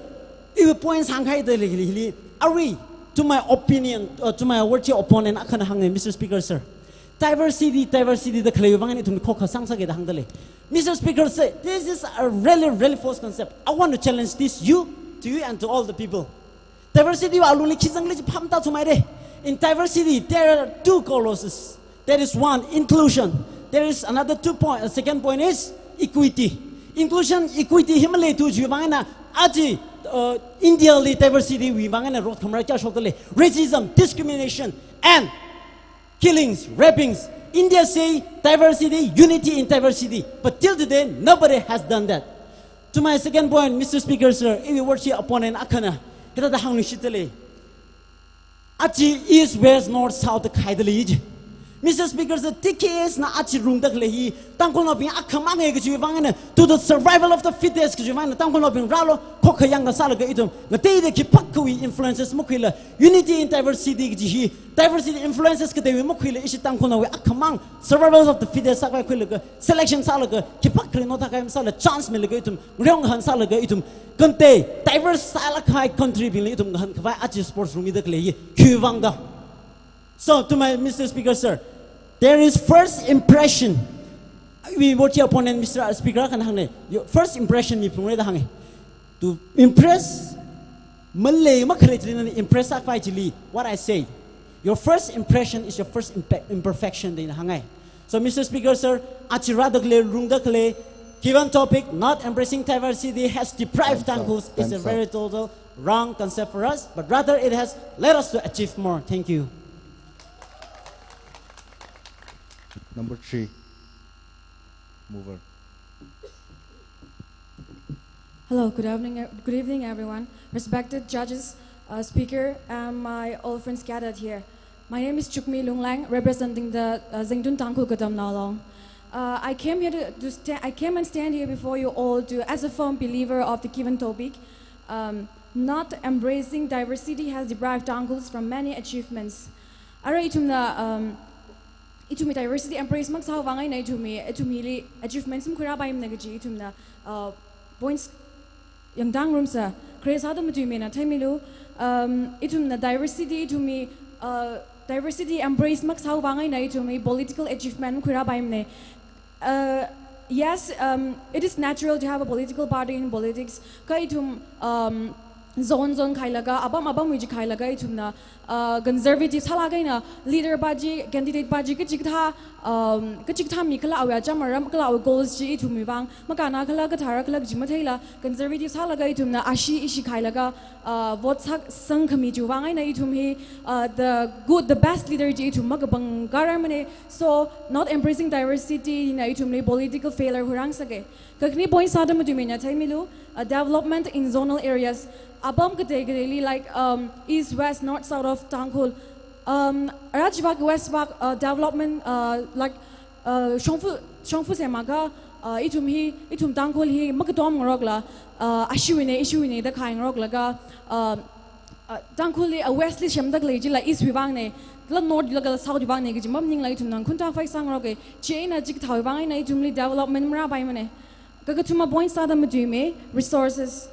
iwui points hāngkahai dalei hili, hili, arui, to my opinion, uh, to my worthy opponent akhana hānga, Mister Speaker, sir. Diversity, diversity da khaleiwui vang eina ithum khokha sāngasaka da hāngdalei. Mister Speaker, sir, this is a really, really false concept. I want to challenge this you, to you and to all the people. Diversity wui alungli khi zangli chi pham ta chumai de. In diversity, there are two colossus. There is one, inclusion. There is another two point. Uh, second point is equity. Inclusion, equity hi maleithu chiwuivang eina, aja, uh, India li diversity wui vang eina rot khamra kayā shokdalei. Racism, discrimination, and killings, rapings. India say diversity, unity in diversity. But till today, nobody has done that. To my second point, Mister Speaker, sir, iwui worthy opponent akhana hithāda hāngluishitdalei. Aja East, West, North, South da khaidalei ji. Mister Speaker, sir, T K S na aja rungda khalei hi Tangkhulnaobing akhamang e kajiwui vang eina, to the survival of the fittest kajiwui vang eina, Tangkhulnaobing rālu, khokha yangkasālaga ithum ngateida khipākhawui influences makhuila, unity in diversity kaji hi, diversity influences kateiwui makhuila, ishi Tangkhulnaowui akhamang, survival of the fittest sākhavai khuilaga, selection sālaga, khipākhali notha kayam sāla, chance milaga ithum ngarong ngahān sālaga ithum, kante diverse sālāk kahai country bingli ithum ngahānkhavai aja sports rungmida khalei hi khiwuivang da. So, to my Mister Speaker, sir, there is first impression. Iwui worthy opponent, Mister Speaker, akhana hānga, your first impression miphalungra da hānga. To impress, malei makhalei chili nana impress sākhavai chili, what I say, your first impression is your first impe-, imperfection da ina hānga. So, Mister Speaker, sir, aja rāda khalei, rungda khalei, given topic, not embracing diversity has deprived Tangkhuls, is a very total wrong concept for us, but rather it has led us to achieve more. Thank you. Number three, mover. Hello, good evening, good evening, everyone. Respected judges, uh, speaker, and my old friends gathered here. My name is Chukmi Lunglang, representing the, uh, Zingtun Tangkhul Katamnao Long. Uh, I came here to, to sta- I came and stand here before you all to, as a firm believer of the given topic. Um, not embracing diversity has deprived Tangkhuls from many achievements. Arui ithumna, um, ithumwui diversity embrace maksāvang eina ithumwui, ithumwuili achievements makhuirāpaimana kaji ithumna, uh, points yangdang ngarumsa, khare sāda matuimei na theimilu. Um, ithumna diversity, ithumwui, uh, diversity embrace maksāvang eina ithumwui political achievement makhuirāpaimana. Uh, yes, um, it is natural to have a political party in politics. Kha ithum, um, zone zone khailaga, apam apamwui chi khailaga ithumna, uh, conservative sālaga eina leader pa chi, candidate pa chi, kachikathā, um, kachikathā mi kala awui acham aram kala awui goals chi ithumwui vang makānna khala kathara khala kaji matheila conservative sālaga ithumna ashi ishi khailaga, uh, vote sā sangkhami chiwui vang eina ithum hi, uh, the good, the best leader chi ithum makapangkhararmana. So, not embracing diversity na ithumli political failure huirangsaka. Kakhane point sāda matuimei na theimilu, uh, development in zonal areas. Apam katei kateili, like, um, east, west, north, south of Tangkhul. Um, ara chivak west vak, uh, development, uh, like, uh, shongfa, shongfa semaka, uh, ithum hi, ithum Tangkhul hi makatom ngarokla, uh, ashiwuina, ishiwuina da khai ngaroklaga, uh, uh, Tangkhulli, uh, west li semda khalei chila east wui vangna, kala north wui kala south wui vangna kaji maningla ithumna khunta phai sāngaroka. Chieina chikathāwui vang eina ithumli development marāpaimana. Kakathuma point sāda matuimei, resources.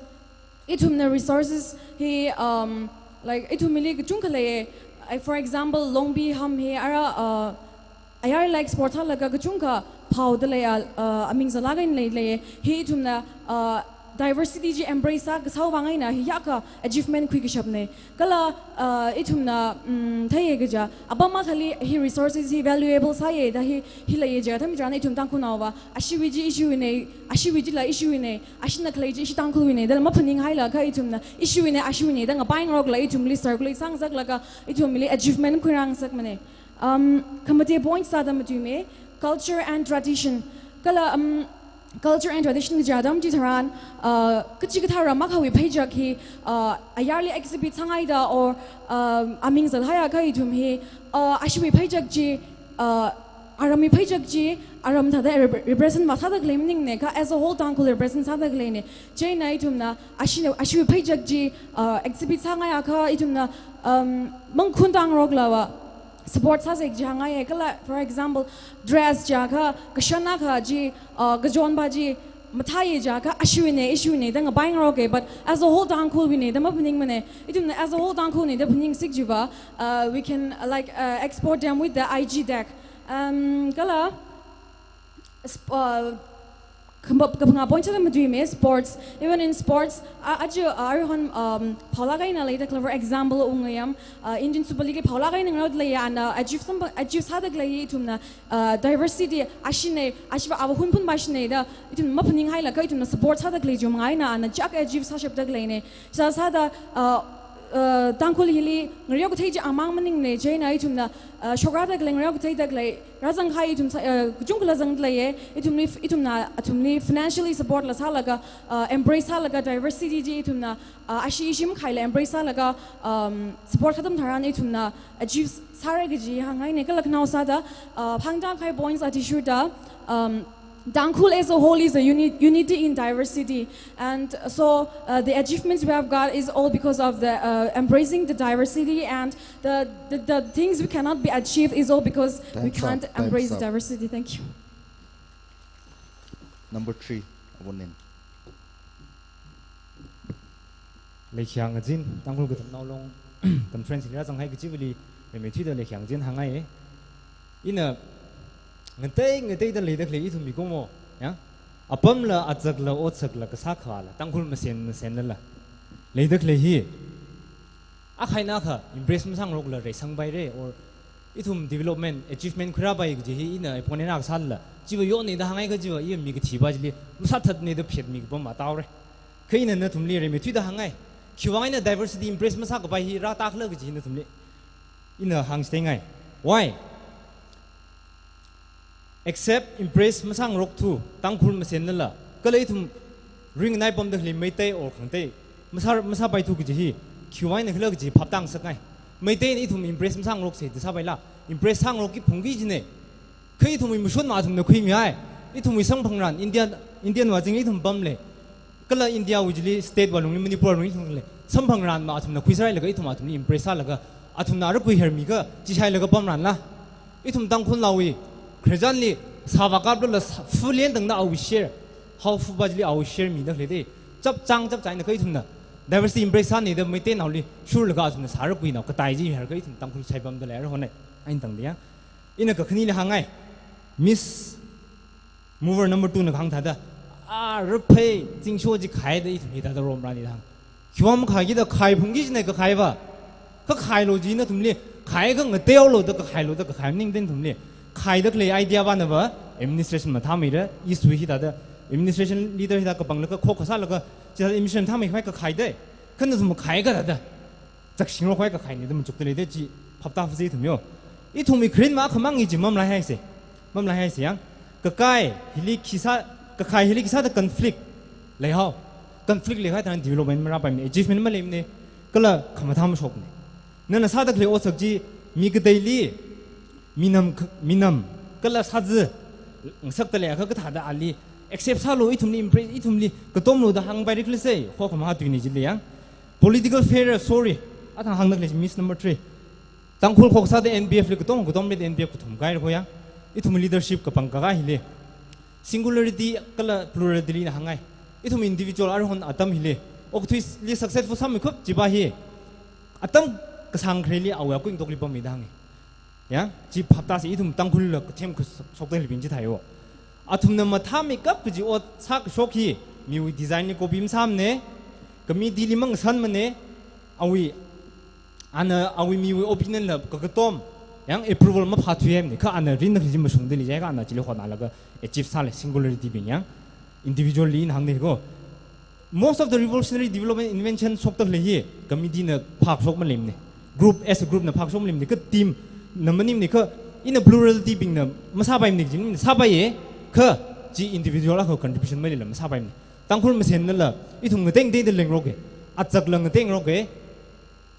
Ithumna resources hi, um, like, ithumli kachungkha leiya. I, for example, Longpi ham hi ara, uh, ayar, like, sport sālaga kachungkha phaoda leiya, uh, aming zālaga eina lei, leiya. Hi ithumna, uh, diversity chi embrace sā kasāvang eina hi yaka achievement khuikashapna. Kala, uh, ithumna, um, theiya kaja, apam akhali hi resources hi valuable sāya da hi, hi leiya kaja atam chitharan ithum Tangkhulnaova, ashiwui chi ishiwuina, ashiwui chila ishiwuina, ashina khalei chi ishi Tangkhulwuina da maphaninghailaga ithumna ishiwuina, ashiwuina da ngapai ngarokla ithumli circulate sāngasaklaga ithumli achievement khuirāngasakmana. Um, khamatei point sāda matuimei, culture and tradition. Kala, um, culture and tradition kaja atam chitharan, uh, kachikathā ram akhawui pheichak hi, uh, ayarli exhibit sāngaida or, um, aming zāhaiakha ithum hi, uh, ashiwui pheichak chi, uh, aramwui pheichak chi, aram thāda rep-, represent masāda khalei maningna, kha as a whole Tangkhul represent sāda khaleina. Chieina ithumna, ashina, ashiwui pheichak chi, uh, exhibit sāngaiakha ithumna, um, mangkhun tangrok lava support sāsa kaji hāngngaiya. Kala, for example, dress chiakha, kashan akha chi, uh, kachon pa chi, mathāya chiakha, ashiwuina, ishiwuina da ngapai ngaroka, but as a whole Tangkhulwuina da maphaningmana. Ithumna as a whole Tangkhulwuina da phaningsik chiva, uh, we can, uh, like, uh, export them with the I G tag. Um, kala, sp-, uh, kamba-, kaphangā point sāda matuimei, sports. Even in sports, a-, aja, uh, aruihon, um, phaolaga eina leida khala, for example, ungayam, uh, Indian Super League phaolaga eina ngarao leiya, ana achieve sāmpa, achieve sāda khalei ithumna, uh, diversity, ashina, ashiva ava hunphun pa shina da, ithum maphaninghailaga ithumna support sāda khalei chiwui vang eina ana chak achieve sāshapda khaleina. Sā sāda, uh, uh, Tangkhul hili ngareo kathei chi amang maningna, chieina ithumna, uh, shokrada khalei, ngareo katheida khalei, rāzang kahai ithum sā, uh, kachungkhala zangda leiya, ithumli, ithumna, athumli financially support la sālaga, uh, embrace sālaga diversity chi ithumna, uh, ashi ishi makhaila embrace sālaga, um, support sā atam tharan ithumna achieve sāra kaji hāngngaina. Kala khanao sāda, uh, phangda kahai points athishurda, um, Tangkhul as a whole is a uni-, unity in diversity. And so, uh, the achievements we have got is all because of the, uh, embracing the diversity and the, the, the things we cannot be achieved is all because we Time's up, can't time's embrace up. Diversity. Thank you. Number three, Avonin. Leikhyang azin, Tangkhul Katamnao Long conference li rāzanghai kachivali, rimeithuida leikhyang azin hāngngaiya. Ina ngatei ngateida leida khalei ithum mikumo, ya? Apamla, azakla, otsakla, kasā khala, Tangkhul masen masenlala leida khalei hi, akha eina akha impress masāngarokla reisangpaira, or ithum development, achievement khuirāpai kaji hi ina opponent akha sālala, chiva yonne da hāngngai kajiva, iya mi kathi pa chili masāthatne da phet mi kapam mataora. Kha ina nathumli rimeithuida hāngngai. Khiwui vang eina diversity impress masākapai hi rātākhala kaji nathumli ina hāngchitheingai. Why? Except impress masāngarokthu, Tangkhul masenlala, kala ithum ringnai pamda khalei Meitei or Khangtei masā, masāpaithu kaji hi, khiwui vang eina khala kaji phap tāngasakngai. Meiteina ithum impress masāngaroksa da sāpaila, impress sāngarokki phungki kajina. Kha ithumwui mashun ma athumna khuimihai. Ithumwui samphangran, India, Indian wazing ithum pamle. Kala India wui chili state wui lungli, Manipur lungli ithum le. Samphangran ma athumna khuisāhailaga ithum athumli impress sālaga athumna ara khuihermi kha chishailaga pamranla. Ithum Tangkhulnaowui, khararchanli sāvā kaplala sā, full lengdangda awui share. Haophapa chili awui share mida khalei de. Chapchang chapchang eina kha ithumna diversity embrace sānida Meiteinaoli shurlaga athumna sāra khuinao katai chi herkha ithum Tangkhul shaipamda leira hone. Ain tangda yang. Ina kakhaneli hāngngai. Miss Mover number two na kahāng thāda, a, raphei, zingsho chi khaida ithum hithāda romrani da hāng. Khiwui vang makhaikida khai phungki jina kakhaiva. Kakhailu chi nathumli, khai khangateolu da kakhailu da kakhai maningda nathumli. Khaida khalei idea vānava, administration mathāmeira, East wui hithāda, administration leader hithā kapanglaga, khokha sālaga, chithāda administration mathāmeikhavai kakhaida. Kha nathum khai kathāda. Chakshing rokhavai kakhaina da machukda leida chi phaptā phāzai ithum yo. Ithumwui kharin ma khamang i chi mamlaihaisa. Mamlaihaisa yang. Kakai hili khisā, kakai hili khisāda conflict leihao. Conflict leikhavai tharan development marāpaimana, achievement maleimana, kala khamathā mashokna. Nana sāda khalei otsak chi mi kateili, minam k-, minam, kala sāzi, ngasakta leiakha kathāda ali accept sālu, ithumli impress, ithumli katomlu da hāngpaira khala sai, khokhamaha tuina chili yang. Political failure, sorry. Athang hāngda khalei Miss number three. Tangkhul khoksāda N P F li katom, katomli N P F kathum kahaira khoya. Ithum leadership kapang kakai hili. Singularity kala plurality li ina hāngngai. Ithum individual aruihon atam hili. Okathuili successful sāmikhup chiva hi. Atam kasāng khareli awui akui ngatokli pammida hāngi. Ya, chi phaptāsa ithum Tangkhulla kathem kashok, shokda leibing chithāi o. Athumna mathāmeikap kaji ot sākashok hi, miwui design li copy masāmana, committee li mangasāmana, awui, ana awui miwui opinion la kakatom, yang approval maphāthuihaimana, kha ana rinna kaji mashungda lei jiakha ana chili hotnalaga achieve sālei singularity bing yang, individual li ina hāngda ko. Most of the revolutionary development invention shokda khalei hi committee na phākashok maleimana. Group as a group na phākashok maleimana. Kha team na maningmana, kha ina plurality bingna masāpaimana, kaji maningmana, sāpaiya, kha chi individual akha contribution maleila masāpaimana. Tangkhul masennala, ithum ngatei ngateida lengroka. Achakla ngateingaroka.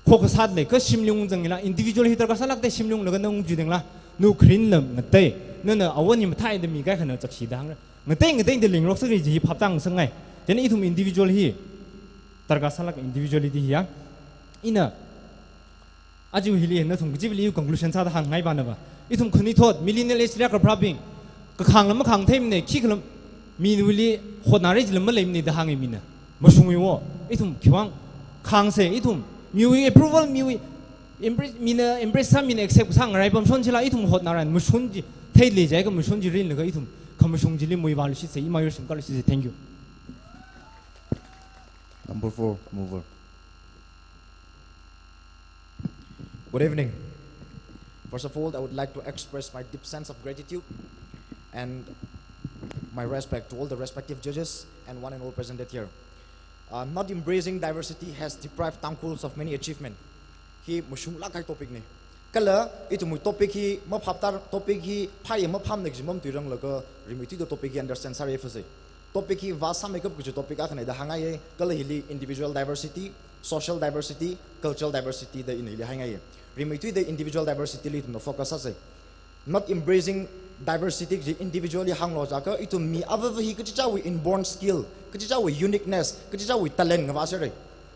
Khokkha sāda lei, kha shimli ungzangla, individual hi darkar sālāka da shimli unglaga na ungchidangla, nu kharinla ngatei, nana awon hi mathāda mi kaikhana chakshida hāngra. Ngatei ngateida lengrok sākri chi hi phaptā ngasakngai. Chieina ithum individual hi darkar sālāka, individuality hi ya. Ina, aja hili nathum kachivali conclusion sāda hāngngai vānava. Ithum khanuithot, millennial age li kapharābing, kakhangla makhangtheimana, khikhala miwuili hotnara jila maleimana da hāngi mina. Mashungwui o, ithum khiwui vang khangsa, ithum miwui approval, miwui embrace, mina embrace sā, mina accept sā ngarai pamshon chila ithum hotnaran mashun chi theida lei jiakha mashun chi rinlaga ithum khamashung chili muivāluishitsa, ima yorshim kaluishitsa. Thank you. Number four, mover. Good evening. First of all, I would like to express my deep sense of gratitude and my respect to all the respective judges and one and all presented here. Uh, not embracing diversity has deprived Tangkhuls of many achievement. Hi mashunglāk kahai topic na. Kala, ithumwui topic hi maphaptā, topic hi phāya maphāmana kaji mamatuiranglaga, rimeithuida topic hi understand sāra phāsa. Topic hi vast sāmeikap kaji topic akhana da hāngngaiya, kala hili individual diversity, social diversity, cultural diversity da ina hili haingaiya. Rimeithuida individual diversity li ithumna focus sāsa. Not embracing diversity kaji individual li hānglo jiakha, ithum mi avava hi kachichāwui inborn skill, kachichāwui uniqueness, kachichāwui talent ngavāsera.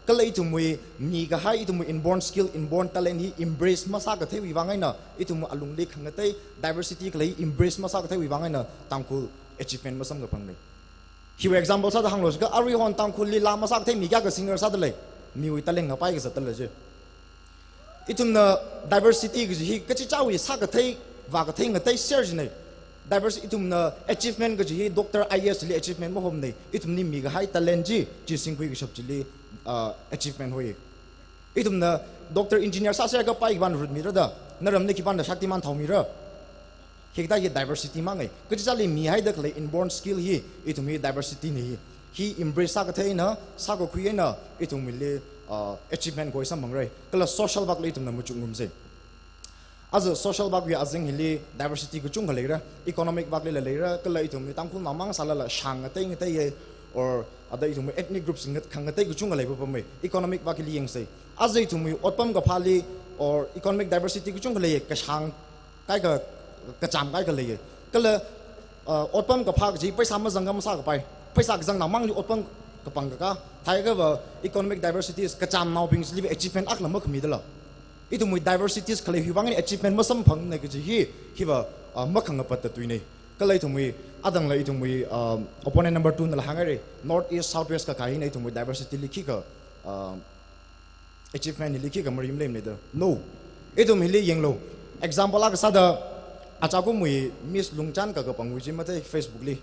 Kala ithumwui mikahai, ithumwui inborn skill, inborn talent hi embrace masākatheiwui vang eina, ithum alungli khangatei diversity khalei embrace masākatheiwui vang eina Tangkhul achievement masamkaphangna. Hiwui example sāda hānglo jiakha, aruihon Tangkhulli laa masākathei mi kayākha singer sāda lei, miwui talent ngapai kazatda lei ji. Ithumna diversity kaji hi kachichāwui sākathei, vākathei ngateisera jina. Diverse, ithumna achievement kaji hi doctor, I A S li achievement mahomna. Ithumli mikahai talent chi, chi singkhui kashap chili, uh, achievement hoi. Ithumna doctor, engineer sāsera kapai khipāna rutmira da, naramli khipāna Shaktiman thaomira. Hikathā hi diversity mangai. Kachichāli mihaida khalei inborn skill hi, ithum hi diversity na hi. Hi embrace sākathei eina, sākakhui eina, ithumli, uh, achievement khoi samphangra. Kala social work li ithumna machukngarumsa. Aja social work wui azing hili diversity kachungkha leira, economic work lila leira, kala ithumwui Tangkhulnao mang sālala shāng ngatei ngateiya, or ada ithumwui ethnic groups ngat, khangatei kachungkha leipapamma, economic work li yangsa. Aja ithumwui otpam kaphāli, or economic diversity kachungkha leiya, kashāng kaikha kacham kai khalei. Kala, uh, otpam kaphā kaji, pheisā mazang ka masākapai. Pheisā kazang namangli otpam kapang kaka. Thākha va economic diversities, kachamnaobingli achievement akhala makhamidala. Ithumwui diversities khalei hiwui vang eina achievement masamphangna kaji hi, hiva, uh, makhangapat da tuina. Kala ithumwui, adangla ithumwui, um, opponent number two nala hānghaira. North East, South West kakā hina ithumwui diversity li khikha, um, achievement hili khikha marim leimana da. No. Ithum hili yanglu. Example akha sāda, achakumwui Miss Lungchan kakapangwui chi mathei Facebook li.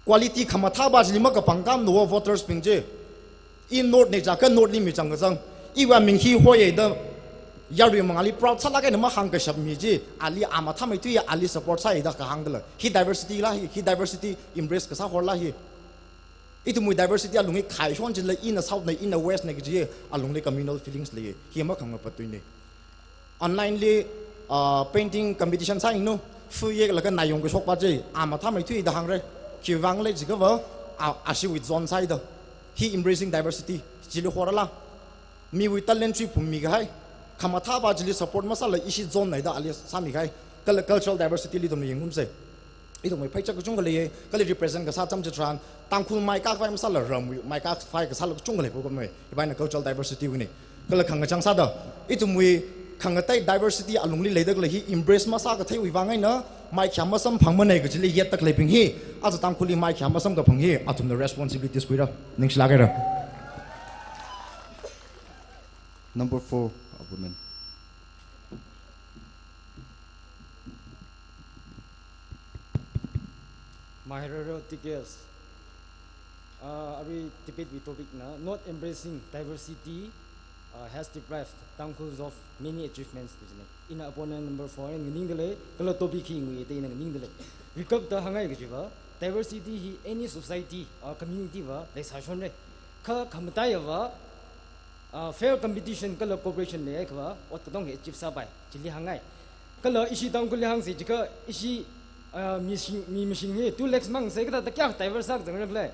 Quality khamathāva chili makapang kam no voters bing chi. I North na jiakha North li mi chang kazang. Iwui aming hi hoiya da. Yarui mangāli proud sālaga na mahāngkashap mi chi. Ali a mathāmeithui ali support sāya da kahāng dala. Hi diversity la hi, hi diversity embrace kasā horla hi. Ithumwui diversity alungli khaishon chila ina South na, ina West na kaji alungli communal feelings lei, hi makhangapat tuina. Online li, uh, painting competition sāyanglu, fu yeklaga nayong kashokpa chi, a mathāmeithui da hāngra, khiwui vang lei jiakha va, a, ashiwui zone sāya da. Hi embracing diversity, chili horala. Miwui talent chi phummi kahai. Khamathāva chili support masāla ishi zone na da ali sāmi kahai. Kala cultural diversity li ithum yangumsa. Ithumwui pheichak kachungkha lei, kala represent kasā chāmchā tharan, Tangkhul mai kakvai masāla ramwui mai kakvai kasāla kachungkha lei program wui. Hiva eina cultural diversity wui ni. Kala khangachang sāda, ithumwui khangatei diversity alungli leida khalei hi embrace masākatheiwui vang eina, mai khayā masamphangmana kajili yet tak leibing hi, aja Tangkhulli mai khayā masamkaphang hi, athumna responsibilities khuira. Ningshilāk haira. Number four, opponent. Mahairero T K S. Uh, arui debate wui topic na, "Not embracing diversity, uh, has deprived Tangkhuls of many achievements," da jina. Ina opponent number four eina nganingda lei, kala topic hi nguida ina nganingda lei. Rikap da hāngngai kajiva, diversity hi any society or community va leisāshonra. Kha khamataiya va, uh, fair competition kala cooperation leiakha va, ot katonga hi achieve sāpai, chili hāngngai. Kala ishi Tangkhulli hāngsa jiakha ishi, uh, mishing, mi mashing hi two lakhs mang sāi kathāda kayākha diverse sākazangra khala.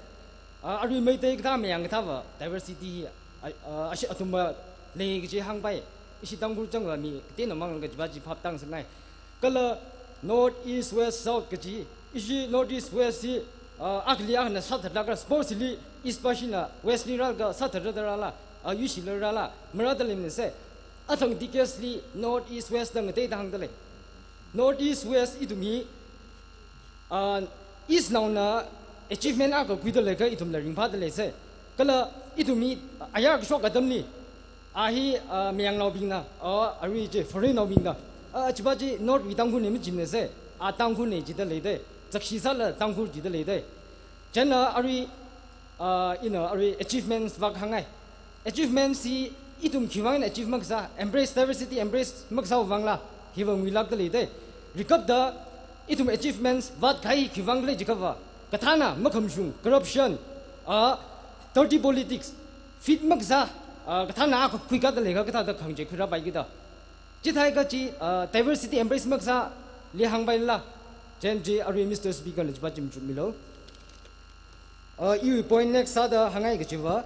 Uh, arui Meitei kathā, Mayang kathā va diversity hi, uh, uh, ashi athumva lei kaji hāngpai. Ishi Tangkhul chang va mi kateonao mang kajiva chi phap tāngasakngai. Kala North, East, West, South kaji, ishi North, East, West hi, ah, akhali akhana sāthatlaga, sports li East pāshina West li rālaga sāthatrada rāla, ah, yuishila rāla, marāda leimana se. Athang T K S li North, East, West da ngateida hāngda lei. North, East, West ithum hi, ah, East naona achievement akha khuida leiakha ithumla ringphāda lei se. Kala ithum hi ayar kashok atamli, a hi, ah, Mayangnaobingna, ah, arui chi foreign naobingna, ah, chiva chi North wui Tangkhulna majimana se, a Tangkhulna jida leida, zakshi sāla Tangkhul jida leida. Chieina arui, ah, ina arui achievements vak hāngngai. Achievements hi ithum khiwui vang eina achieve makasā, embrace diversity, embrace makasāwui vangla, hiva nguilākda leida. Rikapda ithum achievements vātkahai khiwui vang khala jiakha va, kathāna makhamashung, corruption, ah, dirty politics, fit makasā, ah, kathāna khuikada leiakha kathāda khangachei khuirāpai kida. Chithākha chi, ah, diversity embrace makasāli hāngpaila. Chieina chi arui Mister Speaker la chiva chi machukmilu. Uh, iwui point next sāda hāngngai kajiva,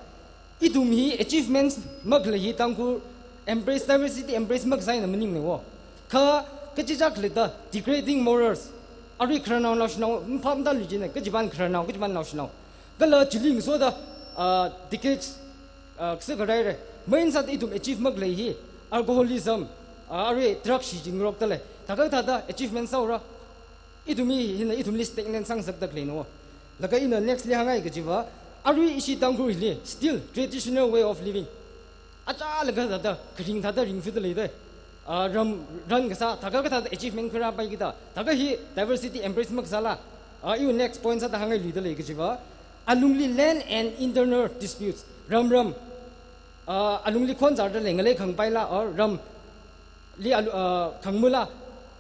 ithum hi achievements makhalei hi Tangkhul embrace diversity embrace makasā eina maningmana wo. Kha kachichā khaleida degrading morals. Arui khararnao naoshinao maphapda luijina, kachivan khararnao, kachivan naoshinao. Kala chili ngasoda, uh, decades, uh, kasa kharāra. Main sāda ithum achieve makhalei hi alcoholism, uh, arui drugs shichingarokda lei. Thākha kathāda achievement sāura. Ithum hi hina ithumli stagnant sāngasakda khaleina wo. Laga ina next li hāngngai kajiva, arui ishi Tangkhul hili still traditional way of living. Achālaga thāda, kharing thāda ringphāda leida. Ah, ram, ran kasā, thākha kathāda achievement khuirāpai kida. Thākha hi diversity embrace makasāla. Ah, iwui next point sāda hāngngailuida lei kajiva, alungli land and internal disputes. Ram ram, ah, alungli khon zārda lei, ngalei khangpaila, or ram li alu, ah, khangmala,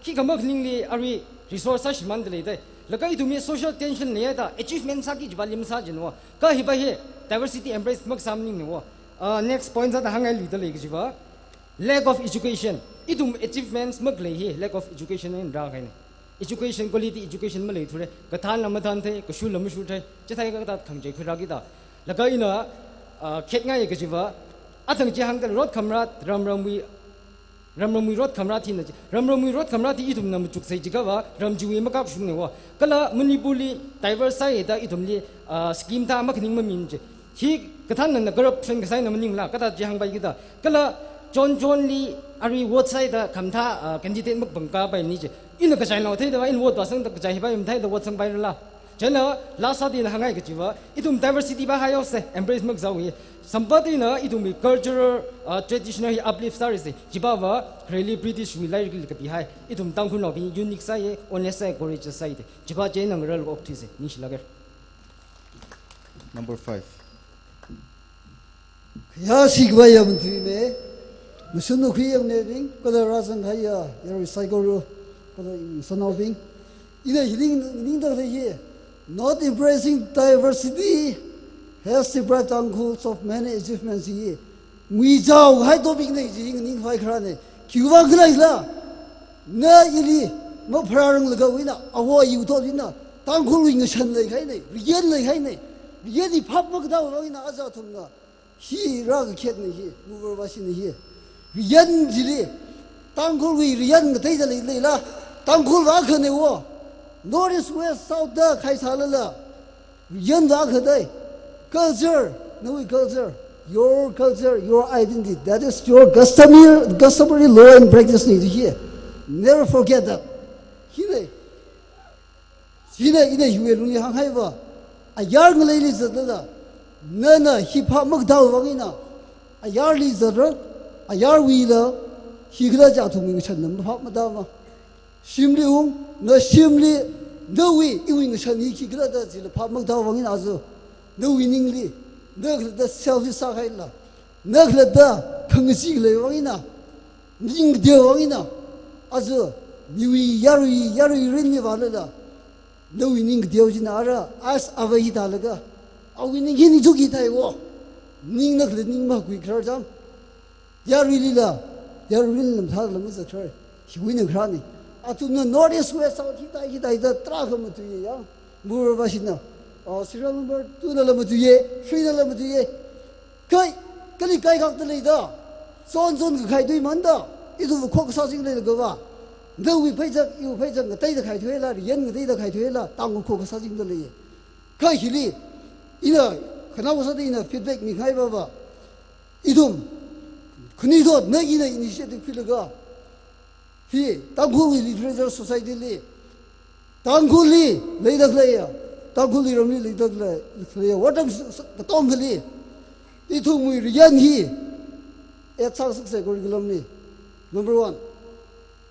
khikha makhaningli arui resource sāshimānda leida. Laga ithum hi social tension leihaida achievement sāki kajiva lim sāchina wo. Kha hiva hi diversity embrace makasā maningmana wo. Ah, next point sāda hāngngailida lei kajiva, lack of education. Ithum achievements makhalei hi lack of education eina rākahaina. Education, quality education maleithura. Kathānla mathānthei, kashurla mashurthei. Chithākha kathāda khangachei khuirā kida. Laga ina, ah, khetngai kajiva, athang chi hāngda rot khamrat, ram ramwui Ramramwui rot khamrā thina chi. Ramramwui rot khamrā thi ithumna machuksai jiakhava, ram chiwui makapshungna wo. Kala Manipurli diverse sāi da ithumli, ah, scheme thā makhaning mamin chi. Hi kathānnana corruption kasāna maningla, kathā chi hāngpai kida. Kala chonchonli arui vote sāi da khamathā, ah, candidate makapangkapai ni chi. Ina kachai nao theida, ina vote vāsangda kachai hipai matheida vote sangpairala. Chieina last sāda ina hāngngai kachiva, ithum diversity va hānghaosa, embrace makasāwui. Samphatina ithumwui cultural, ah, traditional hi uplift sāra se. Chiva va, really Britishwui lairikli kapihai. Ithum Tangkhulnaobing unique sāya, honest sāya, courageous sāya de. Chiva chieina ngaral okthuisa, ningshilāka. Number five. Khayāshi khavai yamthuime, mashun nukhui yangmebing, kala rāzang haiya, yarui saikora, kala iwui ngasānaobing. Ina hi ning, ningda lei hi, not embracing diversity has deprived Tangkhuls of many achievements hi. Nguichao hai topic na chi hi nganingkhavai kharāna. Khiwuivang khaleila, na ili mapharāranglakha wui eina, awo ayi thot eina, Tangkhulwui ngashan leikahaina, riyan leikahaina, riyan hi phap makatā wui eina aja athumna hi rākakhetna hi, mover vāshina hi. Riyan chili, Tangkhulwui riyan ngateida lei, leila, Tangkhul va akhana wo. North East West South da khaisālala, riyan va akha dei. Culture, nawui culture, your culture, your identity, that is your customary, customary law and practice na chi hi. Never forget that. Hina, hina ina hiwui lungli hānghaiva, ayar ngaleili zatlala, nana hi phap makatā wui vang eina, ayarli zatra, ayarwuila, hi khala chi athumwui ngashanna phap matāma. Shimli ung, na shimli, nawui, iwui ngashan hi khi khala da chila phap makatā wui vang eina aja, nawui ningli, na khalatta selfish sākahaila, na khalatta khangachee khalei vang eina, ning kateo vang eina, aja, miwui yarui, yarui rinli vālala, nawui ning kateo china ara, as ava hithālaga, awui ning hi ning chukithai wo, ning na khala ning makhuikharar chang. Yaruilila, yaruilila mathālala mazatkharar, hiwui eina kharāna. Athumna North East West South hithā hithā hithā tarākha matuiya yang. Mover vāshina, ah, serial number two nala matuiya, three nala matuiya. Kai, kali kaikhakta leida, chonchon kakhai tui manda, ithum khok sāching leilakhava, nawui pheichak, iwui pheichak ngateida khaithuila, riyan ngateida khaithuila, Tangkhul khok sāchingda leiya. Kha hili, ina, khanao sāda ina feedback mingaivava, ithum, khanuithotna ina initiative khuilaga, hi, Tangkhulwui Literature Society li, Tangkhulli leida khaleiya, Tangkhulli ramli leida khalei, khaleiya, vātam s-, s-, katongali, ithumwui riyan hi, add sāsaksa curriculum li. Number one.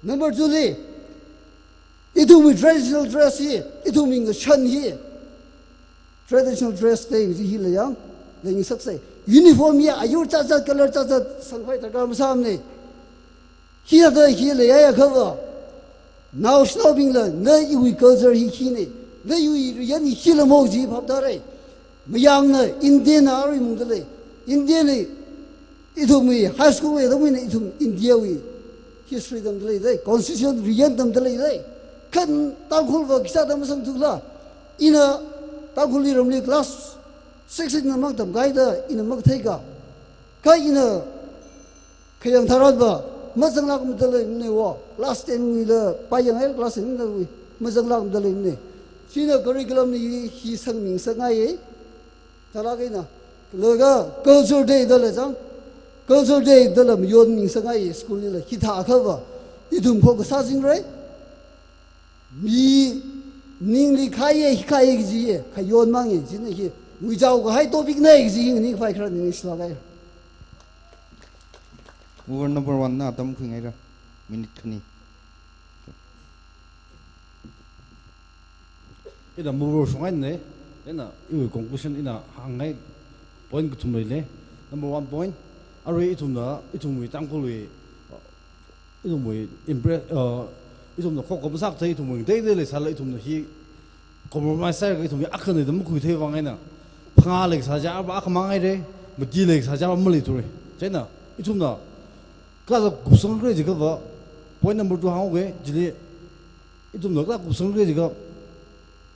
Number two li, ithumwui traditional dress hi, ithumwui ngashan hi, traditional dress day chi hila yang, leingasaksa. Uniform hi ayur chachat, color chachat sangkhavai darkar masāmana. Hithāda hi leiya akhava, naoshinaobingla, na iwui culture hi khina, na iwui riyan hi khila mo chi phap tāra. Mayangna, Indiana arui mungda lei. Indiana, ithumwui high school wui tamwui eina ithum Indiawui history tamda leida, constitution riyan tamda leida. Kha Tangkhulva khisāda masangthula, ina Tangkhulli ramli class six eina matamkahaida ina makatheika. Kha ina khayang tharanva mazanglākmada leimana wo, class ten wuila pāyanghai, class ten wuila mazanglākmada leimana. China curriculum li hi sangmingasakngaiya. Thālāk eina, laga Culture Day dala chang, Culture Day dala mayonmingasakngai school lila, hithā akhava, ithum khok kasā chingrai. Mi ningli khaiya, hi khaiya kajiya, khayon mangya, china hi, nguichao kahai topic na kaji hi nganingkhavai kharā ningshilāka. Mover number one na atam khuingaira, minute khani. Ina mover shongaina, ina iwui conclusion ina hāngngai point kathum leina. Number one point, arui ithumna, ithumwui Tangkhulwui, ithumwui impre-, uh, ithumna khok khamsakthei ithumwui teitei leisāla ithumna hi compromise sālaga ithumwui akhana da makhuithei vang eina. Phangā leisā chiakha akha mangaira, mati leisā chiakha maleithura. Chieina, ithumna, kala kupsangkhuira jiakhava, point number two hānga, chili, ithumna kala kupsangkhuira jiakha,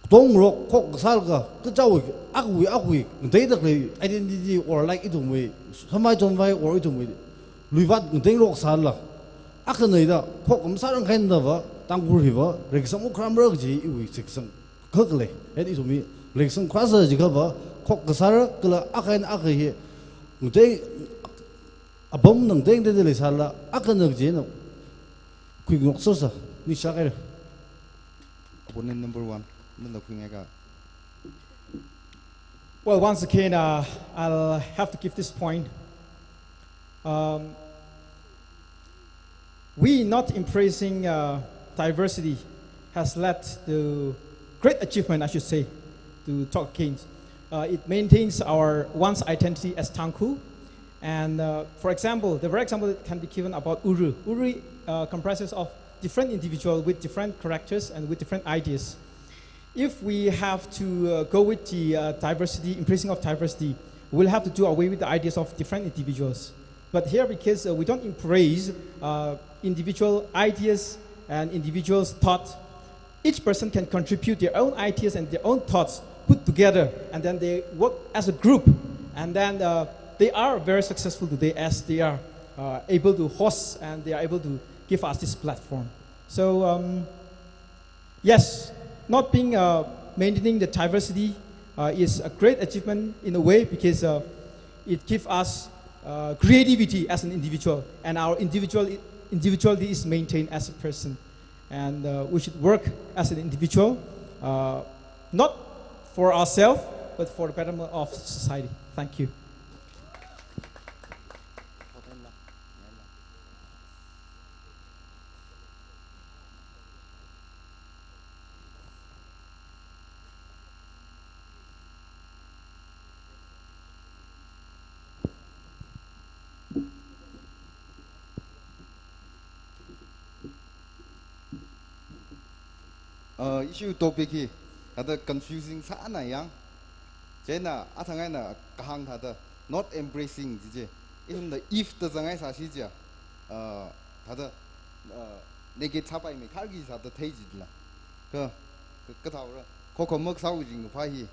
katongarok khok kasālaga, kachaowui, akhawui, akhawui, ngateida khalei identity or like ithumwui, samai chonvai or ithumwui, luivat ngateirok sālala, Akhana ida, khok masārang khaina dava, Tangkhul hiva, reikasang ukharamra kaji iwui shitkasang khaklei. Hithāda ithum hi, reikasang kharāsa jiakhava, khok kasāra kala akha eina akha hi, ngatei, apam ngatei ngatei leisālala, akhana kajina, khuingaroksersa, ningshākhaira. Opponent number one, nana khuingaika. Well, once again, uh, I'll have to give this point. Um, we not embracing, uh, diversity has led to great achievement, I should say, to talk against. Uh, it maintains our one's identity as Tangkhul. And, uh, for example, the very example that can be given about Uru. Uru, uh, comprises of different individual with different characters and with different ideas. If we have to, uh, go with the, uh, diversity, embracing of diversity, we'll have to do away with the ideas of different individuals. But here, because, uh, we don't embrace, uh, individual ideas and individuals' thought, each person can contribute their own ideas and their own thoughts put together, and then they work as a group, and then, uh, they are very successful today as they are, uh, able to host and they are able to give us this platform. So, um, yes, not being, uh, maintaining the diversity, uh, is a great achievement in a way because, uh, it gives us, uh, creativity as an individual, and our individual individuality is maintained as a person. And, uh, we should work as an individual, uh, not for ourselves, but for the betterment of society. Thank you. Uh, issue topic hi, thāda confusing sāna yang. Chieina, athang eina kahāng thāda, not embracing ji chi. Ithumna if da zangngaisāsi jiakha, uh, thāda, uh, negate sāpaimei kharki sāda thei jila. Kha, kha, kathāora, khokha maksāwui ringphā hi,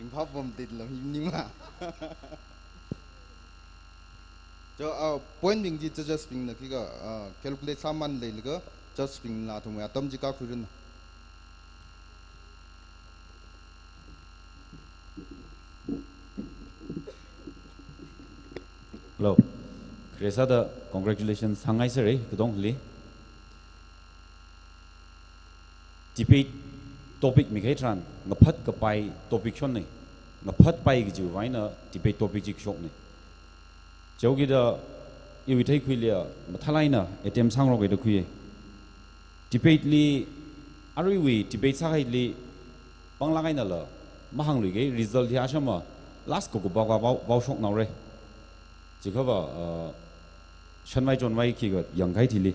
ringphā pamdetla hi ningla. Cho, uh, point bing chi judges bingna khikha, uh, calculate sāman leilaga, judge bingla athumwui atam chi kakhuirun. Hello. Khare sāda congratulations hāngngaisera, katongli. Debate topic mikahai tharan, ngaphat kapai topic shonna, ngaphatpai kajiwui vangna debate topic chi kashokna. Chaokida iwui theikhuili mathālāk eina attempt sāngarokda khuiya. Debate li, aruiwui debate sākahaili, panglāk einala, mahāngluikahai result hi ashama, last kakupakva vao, vaoshoknaora. Chiakhava, uh, shanvai chonvai khikha yangkahai thili.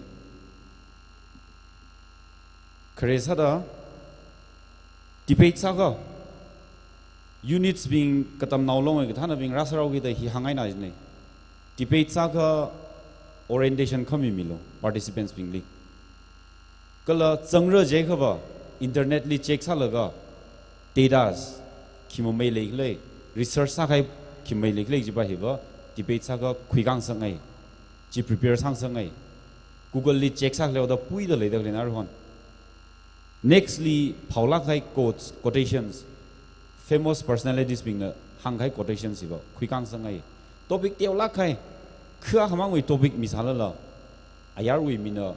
Khare sāda, debate sākha, units bing katamnao long kathānabing rāsārao kida hi hāngngaina jina. Debate sākha orientation khami milu, participants bingli. Kala zangra jiakhava, internet li check sālaga, data khi mamei leikhala, research sākahai khi mamei leikhala jiva hiva, debate sākha khuikāngasakngai, chi prepare sāngasakngai. Google li check sākhaleoda puida leida khaleina aruihon. Next li phaolāk kahai quotes, quotations, famous personalities bingna hāngkahai quotations hiva khuikāngasakngai. Topic teolāk kahai, kha khamangwui topic misālala, ayarwui mina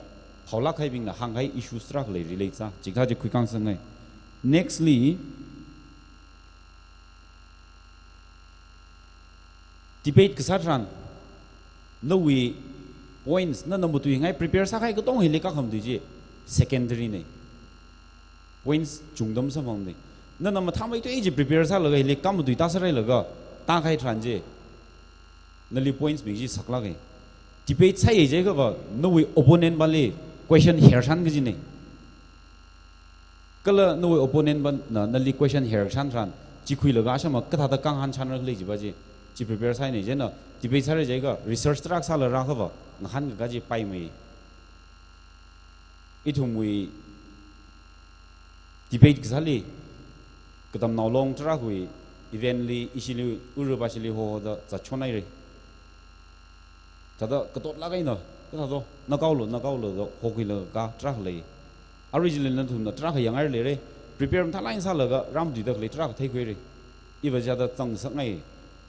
phaolāk kahaibingna hāngkahai issues tarākha lei relate sā, chikathā chi khuikāngasakngai. Next li, debate kasā tharan, nawui points, nana matuingai prepare sākahai katonga hili khamatuiya chi, secondary na. Points chungda masamphangmana. Nana mathāmeithui chi prepare sālaga hili khamatui tāsārhailaga, tākahai tharan chi, nali points bing chi saklāka. Debate sāya jiakhava, nawui opponent vali question hershan kajina. Kala nawui opponent vana nali question hershan tharan, chi khuilaga ashama kathāda khanghān shanra khala jiva chi, chi prepare sāhaina. Chieina, debate sāra jiakha, research tarākha sālaga rākhava, ngahānkakā chi paimei. Ithumwui debate kasāli, katamnao long tarākhawui event li, ishili, Uru bashili hohoda zatchonhaira. Thāda katotlāk eina, Kathāda, na kaolo, na kaolo da, hokhuilaga tarākha lei. Originally nathumna tarākha yangngairalei re. Prepare mathālāk eina sālaga, round three da khalei tarākha theikhuire. Iva jada zangsakngai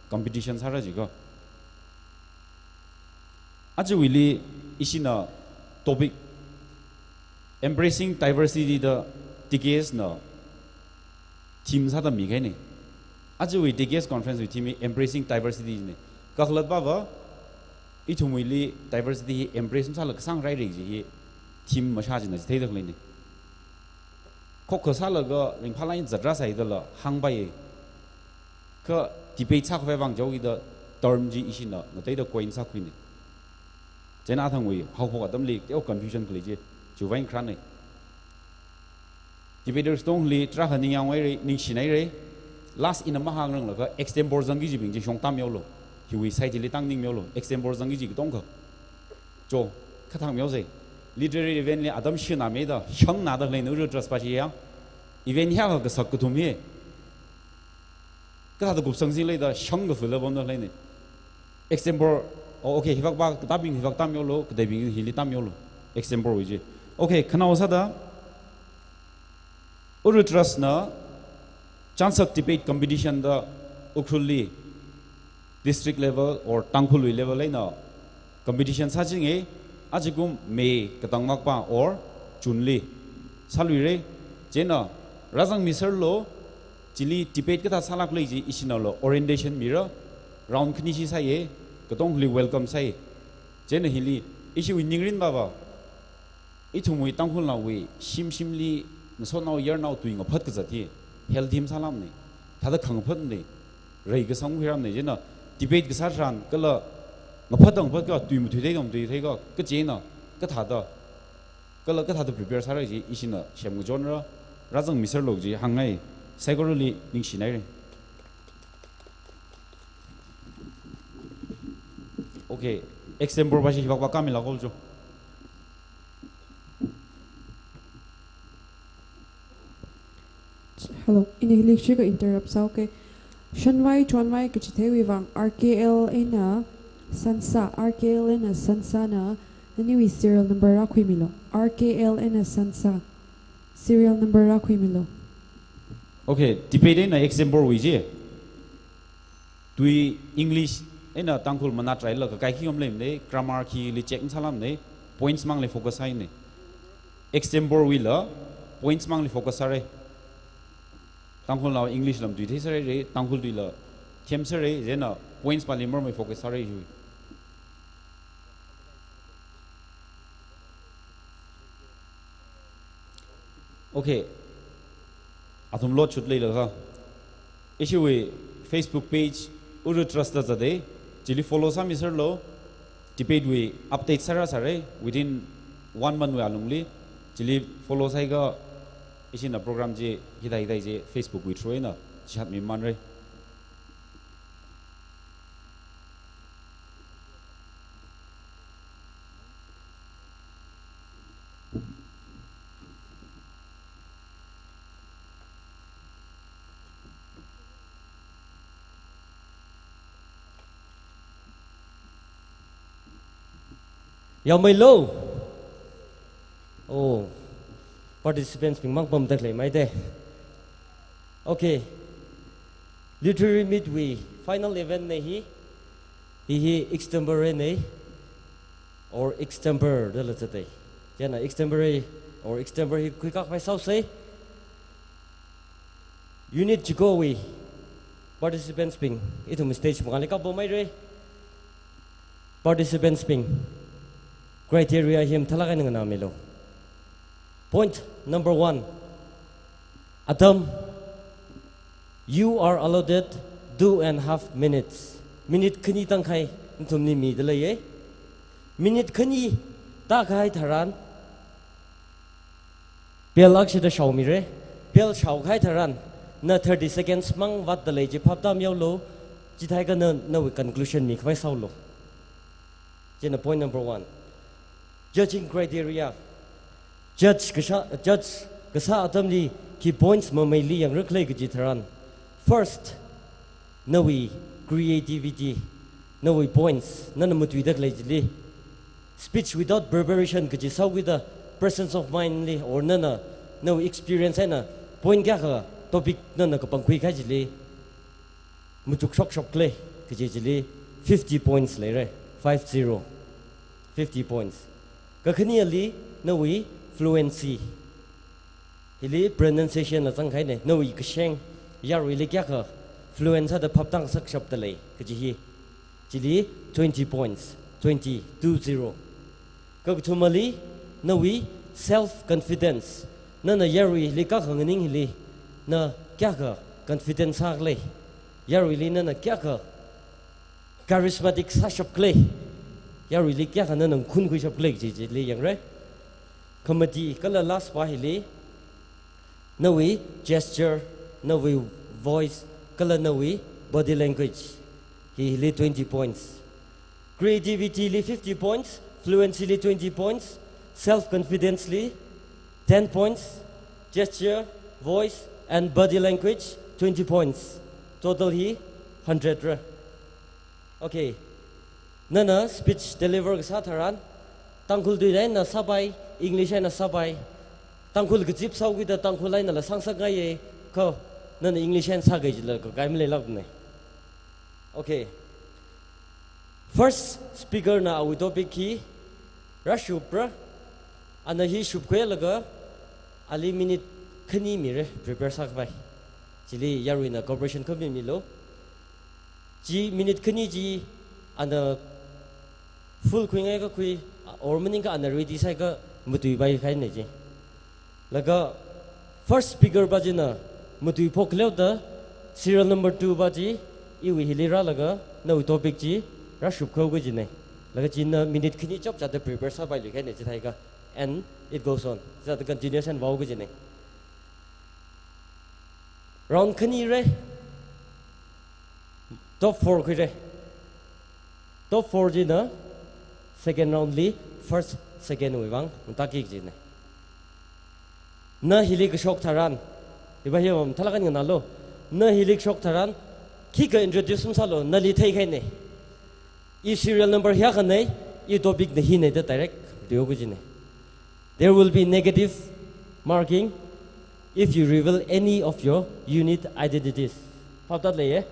competition sāra jiko. Ajawuili ishina topic Embracing Diversity da T K S na theme sāda mikahaine. Ajawui T K S conference wui theme hi Embracing Diversity ne. Kakhalatva, ithumwuili diversity hi embrace masāla kasāng rairai kaji hi theme mashā china chitheida khaleine. Khokkha sālaga ringphālāk eina zatrāsai dala hāngpai. Kha debate sākhavai vang jihaoda term chi ishina ngateida coin sākhuine. Chieina athangwui haophok atamli teo confusion khalei chi, chiwui vang kharāne. Debaters katongli tarākha ningyānghaire, ningshinaire. Last ina mahāngranglakha extempore zangki kajibing chi shong tammihaolu. Hiwui side chili tang ningmihaolu. Extempore zangki kaji katongkha. Cho, khathak mihaosei. Literary event li atam shina mida, shangna da khaleina Uru Trust pa chi ya. Event hiyākha kasak kathum hi. Kathāda kupsang singleida shang kaphula pamda khaleine. Extempore, oh, okay, hivak pa, katabing hivak tammihaolu, kadaibing hili tammihaolu. Extempore wui chi. Okay, khanao sāda, Uru Trust na chānsak debate competition da Ukhrulli district level or Tangkhulwui level eina competition sāchinge, ajakum May katang makpa or June li sāluire. Chieina rāzangmiserlu, chili debate kathā sālāk lei chi ishina lo orientation mira, round khani chi sāye, katongli welcome sāye. Chieina hili ishiwui ningrin pava, ithumwui Tangkhulnaowui shim shimli ngasotnao yarnao tui ngaphat kazat hi healthy masālamne, thāda khangaphatne, rai kasang khuiramne. Chieina debate kasā tharan kala ngaphat ngaphatka tui mathuithei mathuitheika, kachieina kathāda, kala kathāda prepare sāra chi ishina semkachonra, rāzangmiserlu chi hāngngai. Saikorali ningshinaire. Okay, extempore pa chi hivak pa kami la kol jo. Hello, ina hili chika interrupt sāuke. Shanvai, Chonvai kachitheiwui vang R K L eina Sansa, R K L eina Sansa na, naniwui serial number rākhuimilu. R K L eina Sansa. Serial number rākhuimilu. Okay, debate eina extempore wui chi. Tui English eina Tangkhul manat raila kakai khi ngam leimane, grammar khili check masālamane, points mangli focus sāhaine. Extempore wuila points mangli focus sāre. Tangkhulnao English lam tui theiserhaire, Tangkhul tuila themserhai, chieina points pali marmai focus sāre hui. Okay. Athum lot chut leilakha, ishiwui Facebook page Uru Trust da zate, chili follow sāmiserlu, debate wui update sāra sāre, within one month wui alungli, chili follow sāhaiakha, ishina program chi hithā hithā chi Facebook wui through eina chihat mimanre. Yaomeilu. Oh, participants bing mang pamda khalei maite. Okay. Literary meet wui final event ne hi. Hi hi extempore ne, or extempore dala zate. Chieina extempore or extempore hi khuikakhavai sāusei. Unit chikowui participants bing ithum stage mangāli kapam haire. Participants bing, criteria hi mathālāk eina nganāmilu. Point number one. Atam, you are allotted two and half minutes. Minute khani tangkhai nathumli mida leiye. Minute khani tākahai tharan, bell akshida shaomire. Bell shaokahai tharan, na thirty seconds mang vātda lei chi phaptāmihaolu, chithākha na, nawui conclusion mikhavai sāulu. Chieina point number one. Judging criteria. Judge kasā, judge kasā atamli khi points mameili yangra khalei kaji tharan. First, nawui creativity, nawui points, nana matuida khalei chili. Speech without preparation kaji sākhuida presence of mind li or nana, nawui experience eina point kayākha topic nana kapangkhui kahai chili machuk shokshok khala kaji chili fifty points leira, five zero. Fifty points. Kakhaneli nawui fluency. Hili pronunciation la zangkahaina, nawui kasheng, yaruili kayākha fluent sāda phaptā ngasakshapda lei kaji hi. Chili twenty points, twenty, two zero. Kakathumali, nawui self confidence. Nana yaruili kayākha nganing hili, na kayākha confidence sākhala. Yaruili nana kayākha charismatic sāshap khala. Yaruili kayākha nana ngakhun khuishap khala kaji chili yangra. Khamati kala last pa hili, nawui gesture, nawui voice, kala nawui body language. Hi hili twenty points. Creativity li fifty points, fluency li twenty points, self confidence li ten points, gesture, voice and body language twenty points. Total hi hundred ra. Okay. Nana speech deliver kasā tharan, Tangkhul tui eina sāpai, English eina sāpai. Tangkhul kazip sākhuida Tangkhul einala sāngasakngaiya, kha nana English eina sākahai chila kakai maleilākmana. Okay. First speaker na awui topic hi rāshupra, ana hi shupkhuilaga, ali minute khani mira prepare sākhavai. Chili yaruina cooperation khami milu. Chi minute khani chi ana full khuingai kakhui, or maningakha ana ready sāhaiakha matuipai kahaina chi. Laga first speaker pa china matuiphok leoda serial number two pa chi iwui hili rālaga nawui topic chi rāshupkhui kajina. Laga china minute khani chapchāda prepare sāpailui kahaina chithāhaiakha. And it goes on. Chithāda continuation vāo kajina. Round khani ra. Top four khuira. Top four china second round li first, second wui vang ngatāki kajina. Na hili kashok tharan, iva hi mathālāk eina nganālu. Na hili kashok tharan, khikha introduce masālu, nali theikahaina. I serial number hiyākhana, i topic na hina da direct tui kajina. There will be negative marking if you reveal any of your unique identities. Phaptālei ye?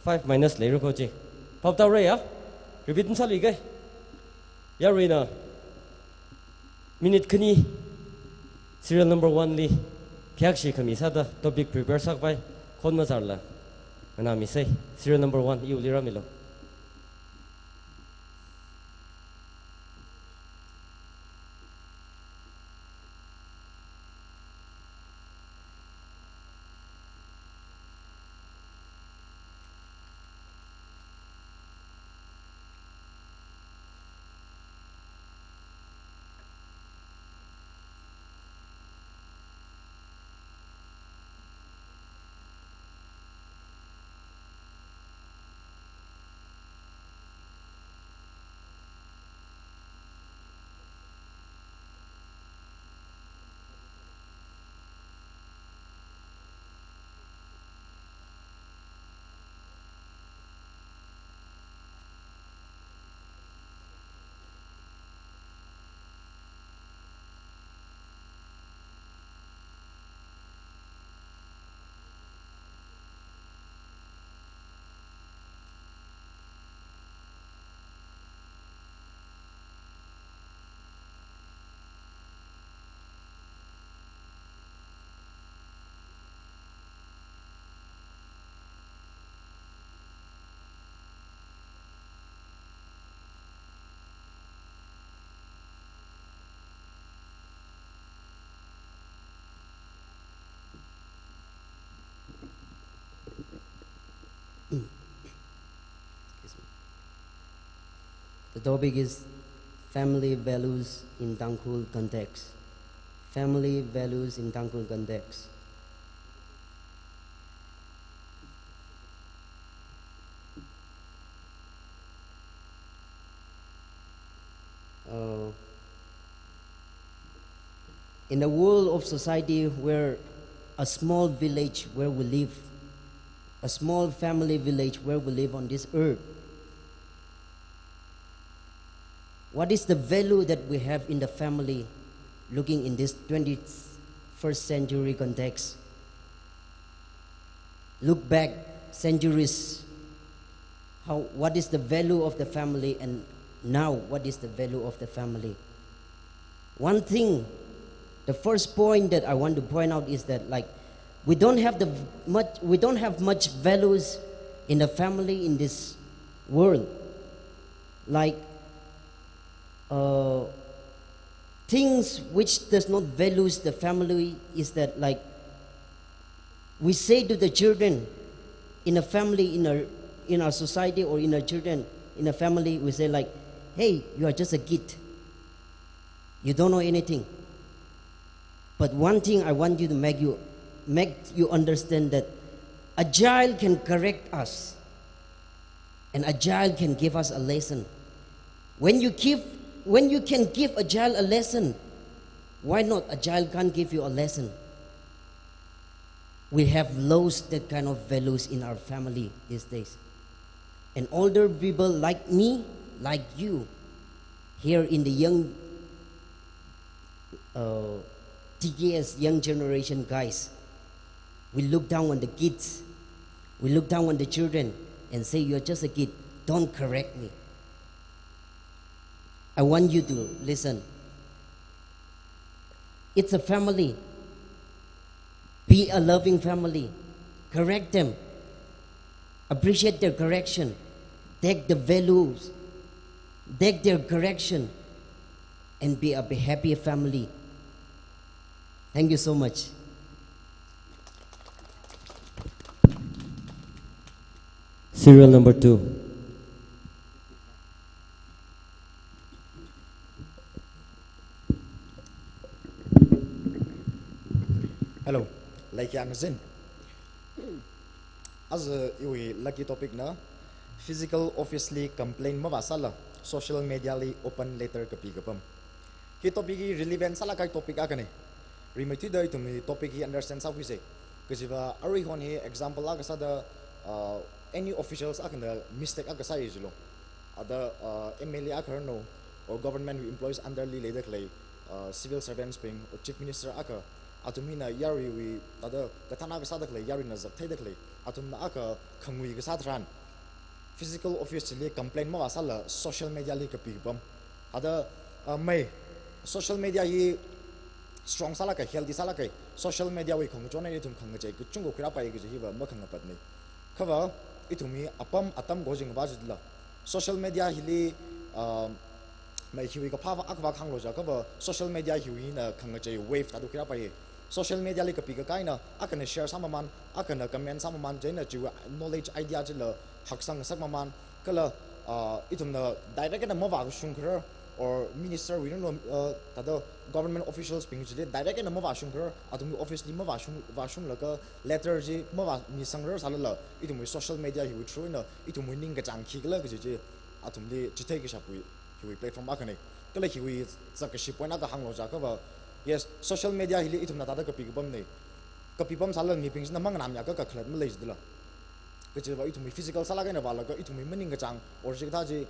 Five minus leira ko chi. Phaptāra ya? Repeat masāluika. Yaruina minute khani serial number one li khayākshi khami sāda topic prepare sākhavai khon mazarla nganāmisei. Serial number one, iwuili rāmilu. The topic is family values in Tangkhul context. Family values in Tangkhul context. Uh, in a world of society where a small village where we live, a small family village where we live on this earth, What is the value that we have in the family, looking in this twenty-first century context? Look back centuries, how, what is the value of the family, and now what is the value of the family? One thing, the first point that I want to point out is that, like, we don't have the v-, much, we don't have much values in the family in this world. Like, uh, things which does not values the family is that, like, we say to the children in a family, in our, in our society, or in our children, in a family, we say, like, "Hey, you are just a kid. You don't know anything." But one thing I want you to make you, make you understand that a child can correct us, and a child can give us a lesson. When you give, when you can give a child a lesson, why not a child can't give you a lesson? We have lost that kind of values in our family these days. And older people like me, like you, here in the young, uh, T K S young generation guys, we look down on the kids. We look down on the children and say, "You're just a kid. Don't correct me." I want you to listen. It's a family. Be a loving family. Correct them. Appreciate their correction. Take the values. Take their correction. And be a, be happy family. Thank you so much. Serial number two. Hello, leikhiya ngazin. Aja iwui lucky topic na physical office li complaint mavāsāla social media li open letter kapi kapam. Hi topic hi relevant sālāk kahai topic akhana. Rimeithuida ithum hi topic hi understand sākhuisa. Kajiva aruihon hi example akha sāda, uh, any officials akhana mistake akha sāya jilu. Ada, uh, M L A akha ranu, or government employees under li leida khalei, uh, civil servants bing, or chief minister akha, athum hina yaruiwui, thāda kathāna kasāda khalei, yaruina zaktheida khalei, athumna akha khangui kasā tharan physical office chili complaint mavāsāla social media li kapi kapam. Ada, uh, mai, social media hi strong sālāka, healthy sālāka, social media wui khangachon eina ithum khangachei kachungkha khuirāpai kaji hiva makhangapatna. Kha va, ithum hi apam atam kho jing va jitla. Social media hili, uh, mai hiwui kaphā va akha va khanglo jiakha va, social media hiwui hina khangachei wave thāda khuirāpai. Social media li kapi kakai eina, akhana share sāmaman, akhana comment sāmaman, chieina chiwui knowledge idea chila haksang ngasakmaman, kala, uh, ithumna direct eina mavākashung kharar, or minister wui ranu, uh, thāda government officials bing chili direct eina mavāshung kharar, athumwui office li mavāshung, vāshunglaga letter chi mavāmi sangrarsālala, ithumwui social media hiwui through eina, ithumwui ningkachāng khikhala kaji chi, athumli chithei kashapwui, hiwui platform akhana. Kala hiwui zakkashi point akha hānglo jiakha va, yes, social media hili ithumna thāda kapi kapamna. Kapi pamsālala mibing china manganāmiakha kakhalat malei jidala. Kajiva ithumwui physical sālāk eina vālaga, ithumwui maningkachāng, or chikathā chi,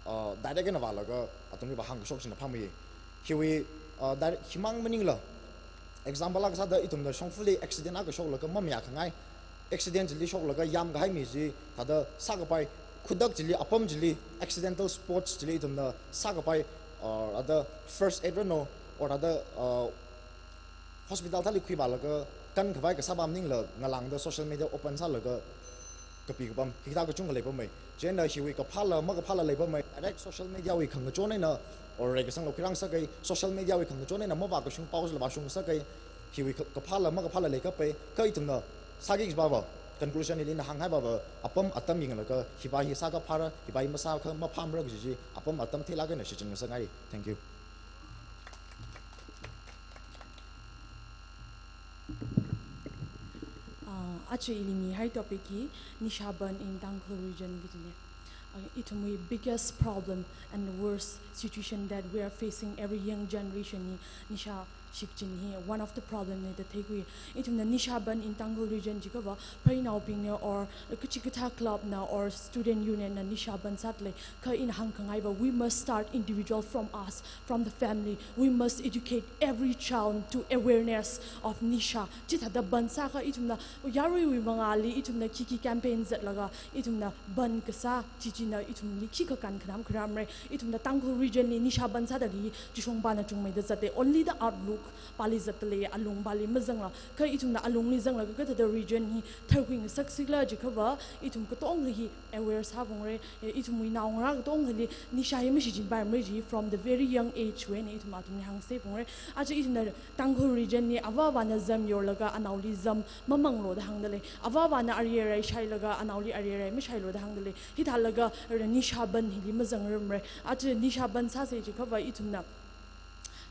uh, direct eina vālaga, athumli vāhāngkashok china phāmeiya. Hiwui, uh, direct, himang maningla, example akha sāda ithumna shongfali accident akha shoklaga mamayākhangai. Accident chili shoklaga yamkahai mi chi, thāda sākapai, khudak chili, apam chili, accidental sports chili ithumna sākapai, uh, ada first aid ranu, or ada, uh, hospital thāli khuivālaga kankhavai kasāva maningla ngalāngda social media open sālaga kapi kapam, hikathā kachungkha leipamei. Chieina hiwui kaphāla makaphāla leipamei. Direct social media wui khangachon eina, or reikasangla khuirāngasakai, social media wui khangachon eina mavākashung pao chila vāshung ngasakai, hiwui ka-, kaphāla makaphāla leikapai, kha ithumna sāki kajiva va, conclusion hili ina hānghaiva va, apam atam yanglaga, hiva hi sākaphāra, hiva hi masākha maphāmara kaji chi, apam atam theilāk eina shichin ngasangai. Thank you. Uh, aja ili mihai topic hi Nisha burn in Tangkhul region kajina. Uh, ithumwui biggest problem and worst situation that we are facing every young generation hi nisha Shikchin hi one of the problem na da theikhui. Ithumna nisha ban in Tangkhul region jiakhava, pharinaobingna or kachikathā club na or student union na nisha ban sādalei. Kha ina hāngkhangaiva, we must start individual from us, from the family. We must educate every child to awareness of nisha. Chithāda ban sākha ithumna yaruiwui mangāli ithumna khikhi campaign zatlaga ithumna ban kasā chi china ithumli khikha kankhanām kharamra. Ithumna Tangkhul region li nisha ban sāda hi chishongpana chungmeida zatda, only the outlook pali zatdalei, alung pali mazangla. Kha ithumna alungli zanglaga kathāda region hi tharkhui ngasaksila jiakhava, ithum katonga hi aware sāphungra. Eh, ithumwui naongarā katongali nisha hi mashichinpaimara chi from the very young age wui eina ithum athumli hāngseiphungra. Aja ithumna Tangkhul region li avāvana zam yorlaga anaoli zam mamanglo da hāngdalei. Avāvana ari arai shailaga anaoli ari arai mashailo da hāngdalei. Hithālaga nisha ban hili mazangrarmara. Aja nisha ban sāsa jiakhava ithumna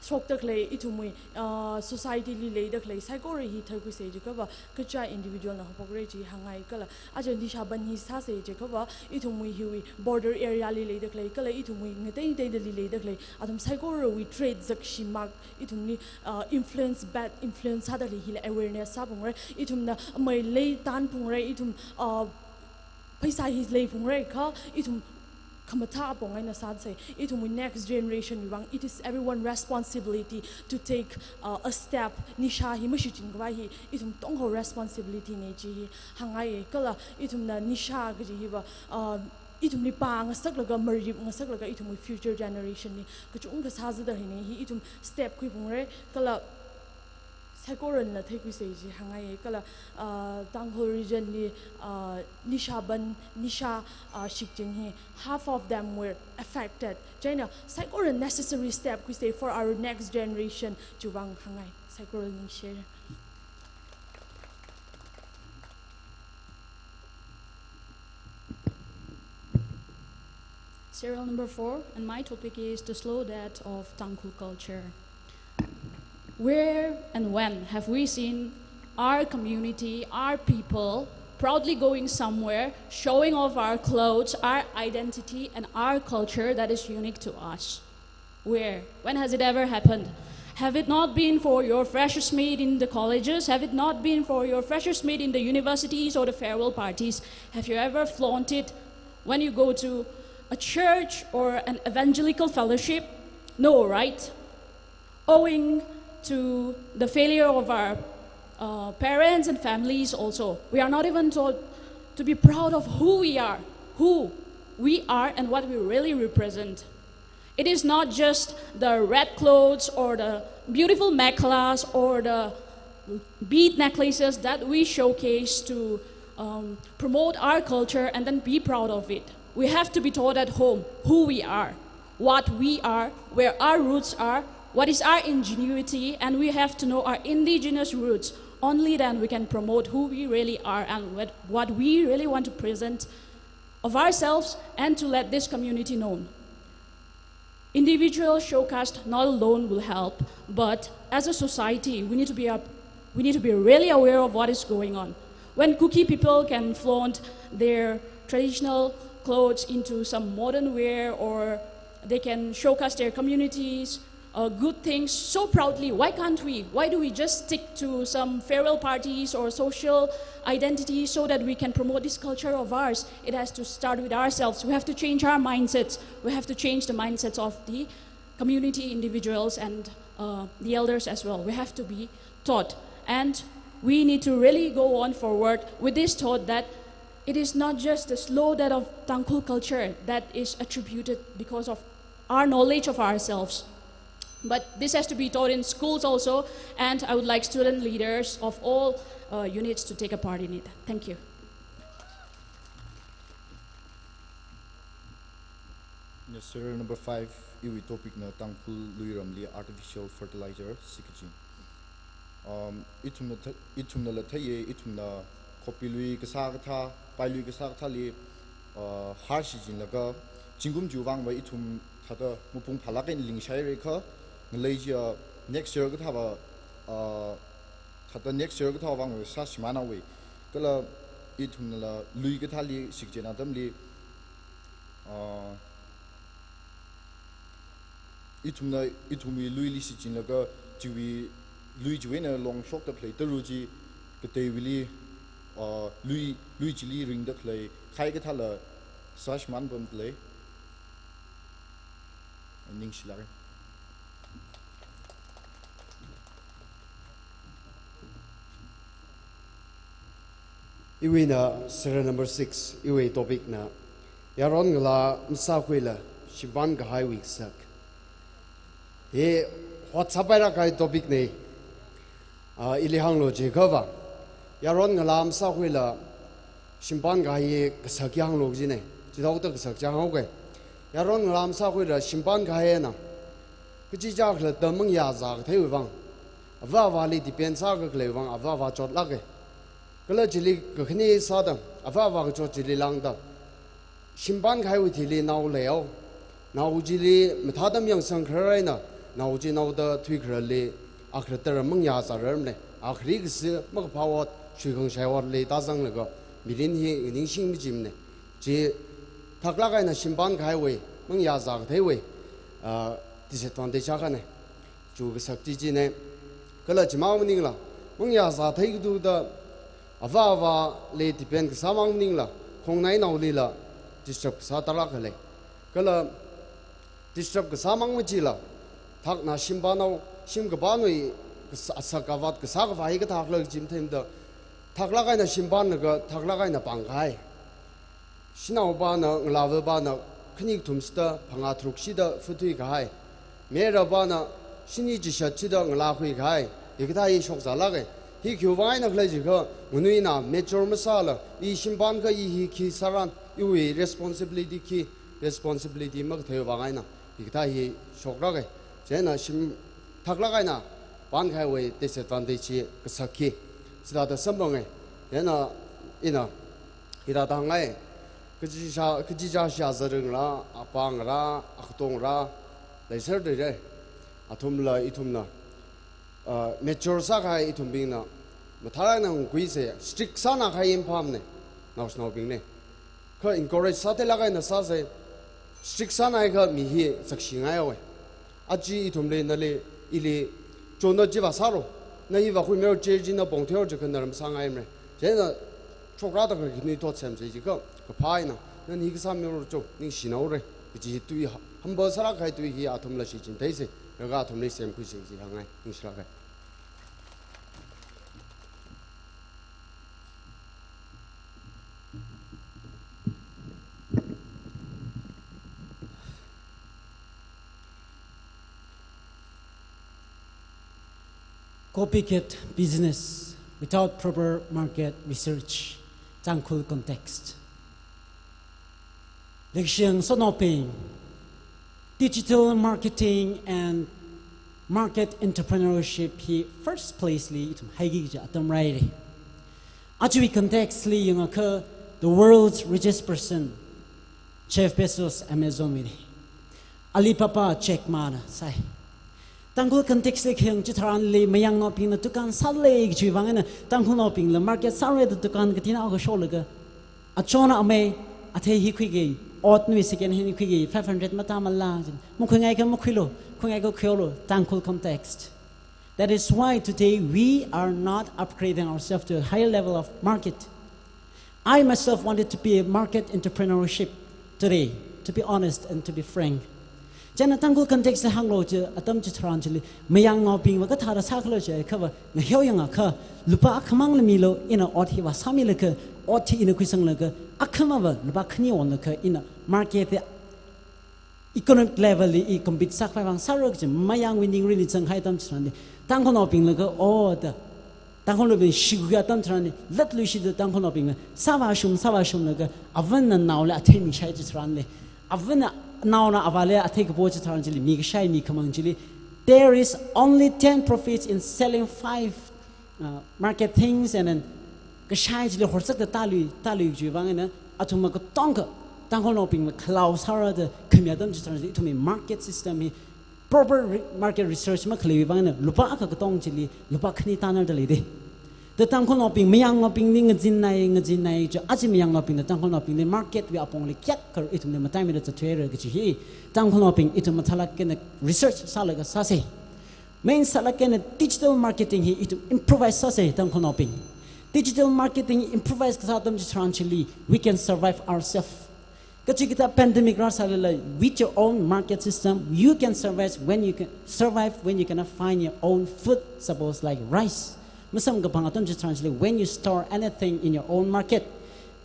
shokda khalei ithumwui, ah, society li leida khalei saikora hi tharkhuisa jiakhava, kaja individual na haophokra chi hāngngai kala. Aja nisha ban hi sāsa jiakhava, ithumwui hiwui border area li leida khalei kala ithumwui ngatei ngateidali leida khalei athum saikorawui trait zakshimak ithumli, ah, influence, bad influence sāda khalei hila awareness sāphungra. Ithumna amei lei tanphungra, ithum, ah, pheisā hi leiphungra kha ithum khamathā apong eina sāsa. Ithumwui next generation wui vang, it is everyone responsibility to take, uh, a step. Nisha hi mashichin khavai hi ithum tongho responsibility na chi hi hāngngai kala. Ithumna nisha kaji hiva, uh, ithumli pāngasaklaga, marip ngasaklaga ithumwui future generation li kachungkha sāzada hina hi ithum step khuiphungra kala. Saikorana theikhuisa chi hāngngai kala, ah, Tangkhul region li, ah, nisha ban, nisha, ah, shikchin hi, half of them were affected. Chieina saikora necessary step khuisa for our next generation chiwui vang hāngngai. Saikora ningshira. Serial number four, and my topic is the slow death of Tangkhul culture. Where and when have we seen our community, our people, proudly going somewhere, showing off our clothes, our identity, and our culture that is unique to us? Where? When has it ever happened? Have it not been for your freshers' meet in the colleges? Have it not been for your freshers' meet in the universities or the farewell parties? Have you ever flaunted when you go to a church or an evangelical fellowship? No, right? Owing to the failure of our, uh, parents and families also, we are not even taught to be proud of who we are, who we are and what we really represent. It is not just the red clothes or the beautiful mekhalas or the bead necklaces that we showcase to, um, promote our culture and then be proud of it. We have to be taught at home who we are, what we are, where our roots are, what is our ingenuity, and we have to know our indigenous roots. Only then we can promote who we really are and what, what we really want to present of ourselves and to let this community known. Individual showcase not alone will help, but as a society, we need to be up, we need to be really aware of what is going on. When Kuki people can flaunt their traditional clothes into some modern wear, or they can showcase their communities, uh, good things so proudly, why can't we? Why do we just stick to some farewell parties or social identities so that we can promote this culture of ours? It has to start with ourselves. We have to change our mindsets. We have to change the mindsets of the community, individuals, and, uh, the elders as well. We have to be taught. And we need to really go on forward with this thought that it is not just the slow death of Tangkhul culture that is attributed because of our knowledge of ourselves. But this has to be taught in schools also, and I would like student leaders of all, uh, units to take a part in it. Thank you. Ina serial number five, iwui topic na Tangkhul luiramli artificial fertilizer shikachin. Um, ithumna th-, ithumnala theiya, ithumna khopi lui kasā kathā, pai lui kasā kathāli, uh, har shichinlaga, zingkum chiwui vangva ithum thāda mapung phālāk eina lingshaira kha, ngalei chiya next year kathāva, uh, thāda next year kathāva vangva sāshimānhaowa. Kala ithumnala lui kathāli shikachin atamli, uh, ithumna, ithumwui luili shichinlaga, Chiwui, lui chiwui eina longshokda khalei tara̱ chi, kateiwuili, uh, lui, lui chili ringda khalei, khai kathāla sāshimān pamda lei. Ningshilāka. Iwui eina serial number six, iwui topic na, yaron ngalā masākhuila shimpan kahaiwui kasak. Hi WhatsApp paira kahai topic na. Ah, ili hānglu jiakhava, yaron ngalā masākhuila shimpan kahai kasak hi hānglu kajina. Chithāda kasak chi hānghaoka. Yaron ngalā masākhuila shimpan kahai eina, kachichā khalatta mangayā zā katheiwui vang, avā avāli depend sākakhaleiwui vang, avā avā chotlāka. Kala chili kakhane sāda, avā avā kachot chili lāngda, shimpan kahaiwui thili nao leihao. Nao chili mathāda mayangsang kharar eina, nao chi naoda thuikhararli, akhalatta mangayā zārarmana. Akhali kasi makaphā ot, shuikhangashi otli tāzanglaga, mirin hi ningshing machimana. Chi thaklāk eina shimpan kahaiwui, mangayā zā katheiwui, ah, disadvantage akhana. Chu kasak chi china. Kala chimang maningla, mangayā zā theikathuda, avā avāli depend kasāmang maningla, khongnainaolila disturb kasā tarākha lei. Kala disturb kasāmang machila, thakna shimpanao, shimkapanwui kasā, asak avat kasā khavā hi kathākhala kaji matheimada, thaklāk eina shimpanlaga, thaklāk eina pāng kahai. Shanaopana, ngalāvapana, khani kathum shida, phangā tharuk shida, futhui kahai. Mayarapana, shini chishat shida, ngalā khui kahai. Hikathā hi shokzālāka. Hi khiwui vang eina khala jiakha, nganuina, mature masāla, i shimpan kha i hi khi sāran, iwui responsibility khi, responsibility makatheiwui vang eina, hikathā hi shokraka. Chieina shim, thaklāk eina pan kahaiwui disadvantage hi kasak hi. Chithāda samphanga. Chieina, ina, hithāda hāngngai. Kachichā, kachichā shā zaringra, apāngra, akatong ra, leiser dere. Athumla, ithumna, ah, mature sākahai ithumbingna, mathālāk eina ngakhuisa, strict sāna kahai yin phāmana, naoshinaobingna. Kha encourage sātheilāk eina sāsa, strict sānaiakha mi hi sakshingaihaowa. Aja ithumli, nali, ili, chona chiva sālu, na hi vākhuimilu, chi chi na pongthuilu jiakha naram sāngaimara. Chieina, chokrada kha khanui thot semsa jiakha, kaphā eina, nana hi kasā milu cho, ningshinaora, kaji tui ha-, humble sālāk kahai tui hi athumla shichintheisa, laga athumli semkhuisa kaji hāngngai, ningshilāka. Copycat business without proper market research, Tangkhul context. Leikashiya ngasotnaobing, digital marketing and market entrepreneurship hi first place li ithum haiki kaji atam rāhaira. Ajawui context li yangakha, the world's richest person, Jeff Bezos, Amazon wuina. Alibaba, Jack Ma na sāi. Tangkhul context li khayang chitharanli mayangnaobingna dukan sālei kajiwui vang eina, Tangkhulnaobingla market sāra da dukan katina kasholaga, achona amei, athei hi khuiki, ot nawui second hand khuiki, five hundred matāmala, makhuingaikha makhuilu, khuingaikha khuilu, Tangkhul context. That is why today we are not upgrading ourselves to a higher level of market. I myself wanted to be a market entrepreneurship today, to be honest and to be frank. Chieina Tangkhul context li hānglu chi, atam chitharan chili, mayangnaobingva kathāda sākhala jiakhava, ngaheo yangakha, lupā akhamangla milu, ina ot hi vāsāmilaga, ot hi ina khuisanglaga, akhamava lupā khani onlaga, ina market li economic level li i compete sākhavai vang sāra kaji mayangwui ningrinli zanghai atam chitharanli, Tangkhulnaobinglaga, o da, Tangkhulnaobing shikhuiki atam chitharanli, latluishida Tangkhulnaobingla sāvāshung, sāvāshunglaga, avāna naoli athei mishai chitharanli, avāna naona avāli athei kapo chitharan chili, mikashai mikhamang chili, there is only ten profits in selling five uh, market things and then kashai chili horsakta tālui, tālui chiwui vang eina, athumva katongkha, Tangkhulnaobingva khalao sāra da khami atam chitharan chili, ithumwui market system hi proper re-, market research makhaleiwui vang eina, lupā akha katong chili, lupā khani tānarda lei da. Da Tangkhulnaobing, mayangnaobingli ngazinnai, ngazinnai chi, aja mayangnaobingna Tangkhulnaobingli market wui apongli kayākha ithumli mataimeida zatthuira kaji hi, Tangkhulnaobing ithum mathālāk eina research sālaga sāsa. Main sālāk eina digital marketing hi ithum improvise sāsa Tangkhulnaobing. Digital marketing improvise kasā atam chitharan chili, we can survive ourselves. Kachikathā pandemic rāsālala, with your own market system, you can survive when you can survive when you cannot find your own food, suppose like rice. Masamkaphang atam chitharan chili, when you store anything in your own market,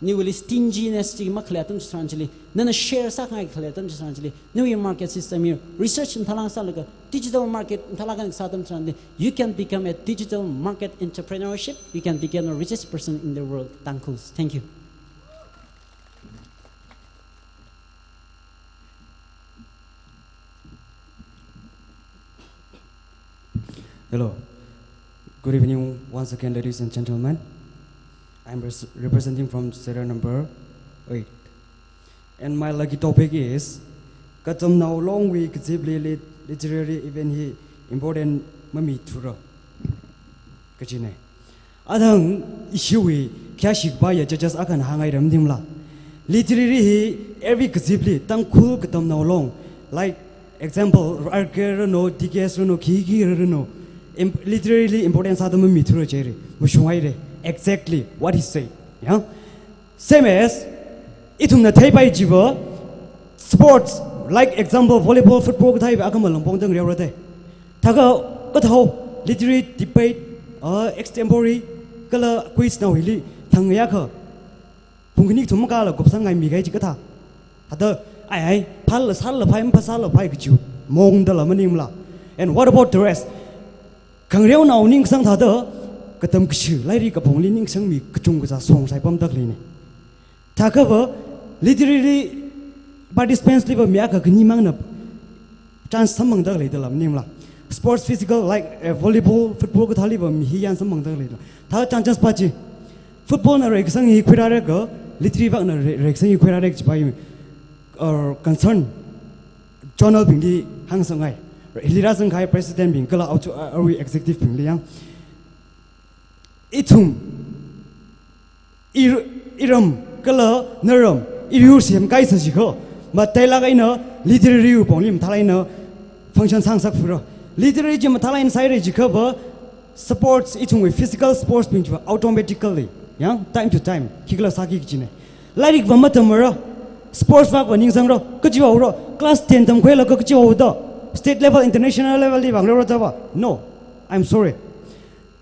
nawuili stinginess chi makhalei atam chitharan chili, nana share sākhangai khalei atam chitharan chili, nawui market system hi research mathālāk sālaga, digital market mathālāk kasā atam chitharan chili, you can become a digital market entrepreneurship, you can become the richest person in the world. Tangkhuls. Thank you. Hello. Good evening once again, ladies and gentlemen. I'm res- representing from serial number eight. And my lucky topic is, Katamnao Longwui kazipli lit- literary event hi important mamithura kajina. Athang issue hi kayākha shikpaiya judges akhana hāngngai ramdimla. Literary hi every kazipli, Tangkhul Katamnao Long. Like, example, R K rano, D K S rano, khikhi rano. Im- literary important sāda mamithura jire. Mashunghaire. Exactly what he said. Yeah? Same as, ithumna theipai chiva, sports, like example, volleyball, football kathā hiva akha malam pongdang reorate. Thākha, kathao, literary debate, uh, extempore, kala quiz nao hili, thang yākha. Pung khani thum kala kupsang ngai mi kai chi kathā. Hada, ai ai, phal la sal la phai, mphasal la phai kachi, mongdala maningla. And what about the rest? Khangareonao ningsang thāda, katam kashi, lairik kapongli ningsangmi kachungkha song sai pamdalei ne. Thākhava, literary participants liva mi akha khani mangna chance samphangdalei dala maningla. Sports physical, like, uh, volleyball, football kathāliva mi hi yan samphangdalei la. Thā chance chance pa chi. Football na reikasang hi khuirāra kha, literary vak na re- reikasang hi khuirāra kachi pa hi, uh, concern journal bingli hāngsangai. Hili rāzangkahai president bing kala auto, uh, arui executive bingli yang. Ithum, ir- iram kala naram, iryur semkaisa jikha, matailāk eina literary wui pongli mathālāk eina function sāngasak phura. Literary chi mathālāk eina sāhaira jikhava, sports, ithumwui physical sports bing chiva automatically, yang, time to time, khikhala sāki kajina. Lairikva matamra, sports vakva ningsangra, kachiva ura, class ten tamkhuilaga kachiva uda, state level, international level li vang ura tava. No, I'm sorry.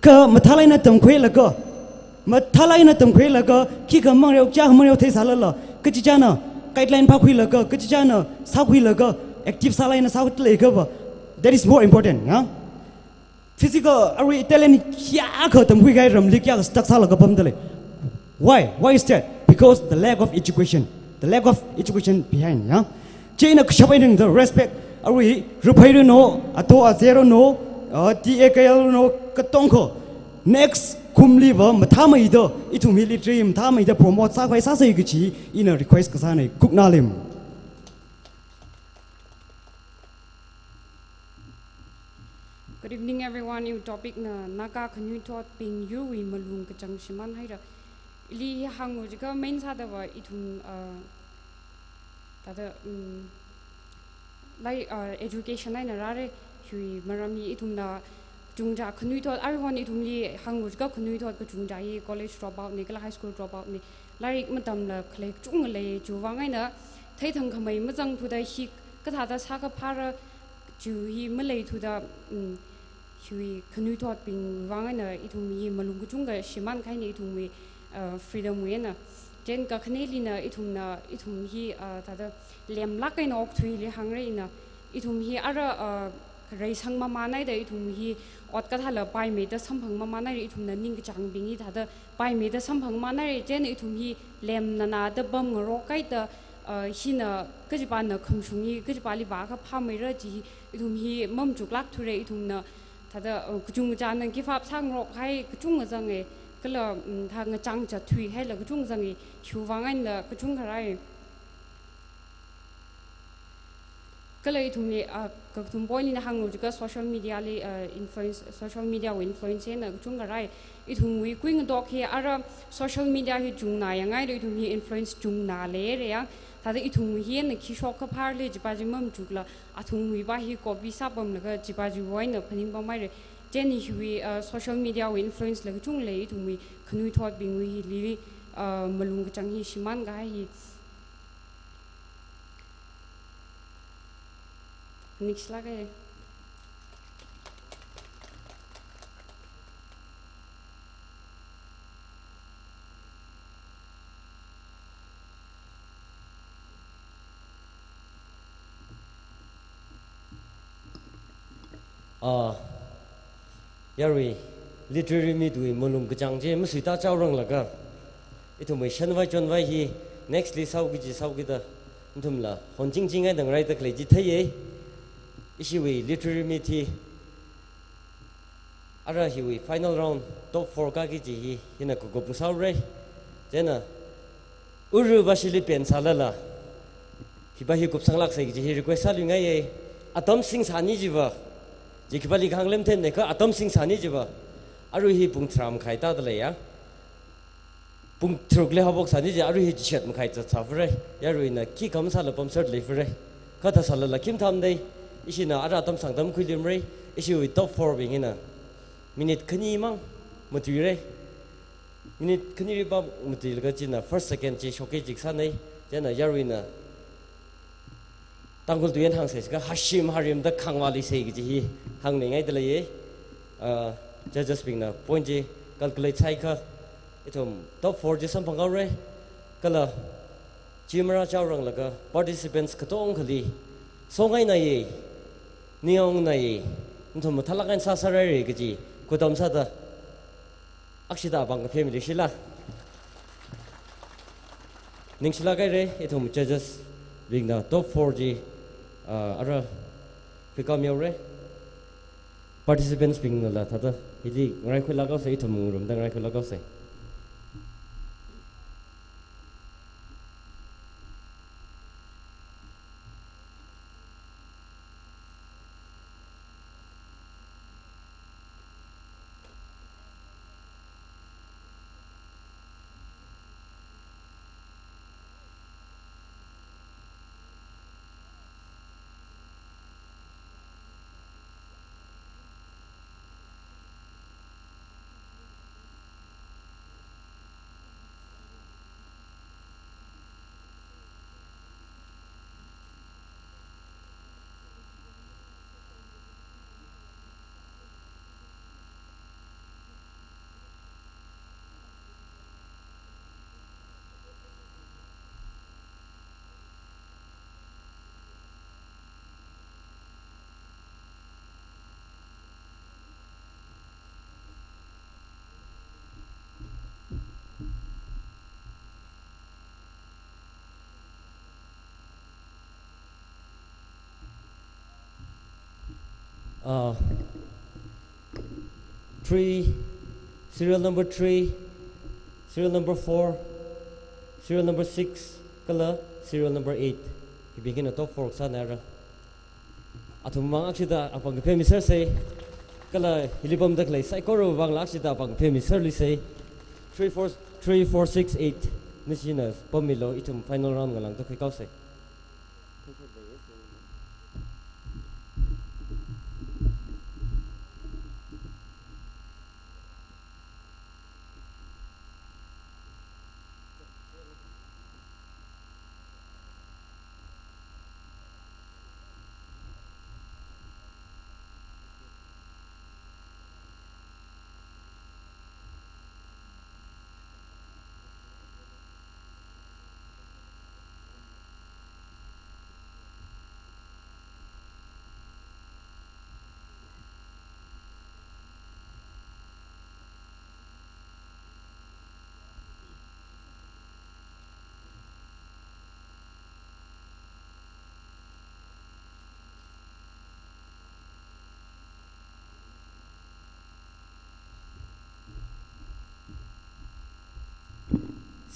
Kha mathālāk eina tamkhuilaga, mathālāk eina tamkhuilaga, khikha mangreo, kayākha mangreo theisālala, kachichāna guideline phākhuilaga, kachichāna sākhuilaga, active sālāk eina sākhuilaga va, that is more important, ya? Physical, arui talent kayākha tamkhuikahai ramli kayākha stuck sālaga pamdalei. Why? Why is that? Because the lack of education. The lack of education behind, ya? Chieina kashap eina the respect, arui, Ruphei rano, Ato Aze rano, uh, T A K L rano, katongkha. Next kumliva mathāmeida, ithum hi literary mathāmeida promote sākhavai sāsei kachi, ina request kasānei, kuknalim. Good evening, everyone. Iwui topic na Naga khanuithotbing yurwui malung kachang shimānhaira. Ili hānglu jiakha main sādava ithum, uh, thāda, um, lai, uh, education eina rāra, hiwui maram hi ithumna kachungkha khanuithot, everyone ithumli hānglu jiakha khanuithot kachungkha hi college dropout na, kala high school dropout na, lairik matamla khalei kachungkha lei, chiwui vang eina theithangkhamei mazangthuda hi kathāda sākaphāra, chi hi maleithuda, um, hiwui khanuithotbing vang eina ithum hi malung kachungkha shimānkahaina ithumwui, uh, freedom wui eina. Chieina kakhanelina ithumna, ithum hi, uh, thāda lemlāk eina okthuili hāngra ina, ithum hi ara, uh, reisang mamānhaida ithum hi ot kathāla paimeida samphang mamānhaira, ithumna ningkachangbing hi thāda paimeida samphang mamānhaira, chieina ithum hi lemnanada pamngarokhaida, uh, hina kachipana khamashung hi kachipali vākaphāmeira chi hi ithum hi mamachuklākthura, ithumna thāda, uh, kachungkha chāna give up sāngarokhai kachungkha zange, kala, um, thā ngachang chatthuihaila kachungkha zange, hiwui vang eina kachungkha rai. Kala ithumli, ah, kakathum point lina hānglu jiakha social media li, ah, influence, social media wui influence eina kachungkha rai. Ithumwui kuingatok hi ara social media hi chungna yangngaida ithum hi influence chungna leira ya. Thāda ithumwui hi eina khi shok kaphar lei chipa chi mamachukla, athumwui pa hi copy sāpamlaga chipa chiwui eina phaningpamhaira. Chieina hiwui, uh, social media wui influence la kachungkha lei, ithumwui khanuithotbingwui hili, uh, malung kachāng hi shimānkahai hi. Next slide. Ah, yarui literary meet wui malung kachāng chi masuita chaoranglaga, ithumwui shanvai chonvai hi next li sāo kaji sāo kida, nathumla honchingching eina ngaraida khalei chi theiya. Ishiwui literary meet hi ara hiwui final round top four kāki kaji hi hina kakup sāhaora. Chieina uru vāshili pen sālala, hipa hi kupsanglāksa kaji hi request sāluingaiya. Atam sing sāni chiva, chi khipāli kahāng lemthenna kha atam sing sāni chiva, arui hi pung tharā makhai tāda leiya. Pung tharukli haophok sāni chi arui hi chishat makhai zat sāphāra. Yaruina khi khamasāla pamser leiphalungra. Kha thāsālala khim thamdei, ishina ara atam sāngda makhuiluimara. Ishiwui top four bing hina minute khanimang matuira. Minute khani riba matuilaga china first, second chi shokki chik sānei. Chieina yaruina Tangkhul tuiyan hāngsei sākha, hashim harimda khangvāluisei kaji hi hāngningaida leiya. Ah, judges bingna point chi calculate sāhaiakha, ithum top four chi samphanghaora. Kala chi marā chaoranglaga participants katongkhali songainaiya, ningaungnaiya, nathum mathālāk eina sāsāra kaji khutam sāda akshida apāng kaphemilu shila. Ningshilāk haira, ithum judges bingna top four chi, ah, ara khuikāmihaora. Participants bingnala thāda hili ngaraikhuilāk haosa, ithum ngarumda ngaraikhuilāk haosa. Ah, three, serial number three, serial number four, serial number six, kala serial number eight. Hibing hina top four sānara. Athum vang akshida apāng kaphemisersa. Kala hili pamda khalei saikorawui vangla akshida apāng kaphemiserluisa. Three, four, three, four, six, eight. Nashina pammilu, ithum final round ngalāngda khuikāsa.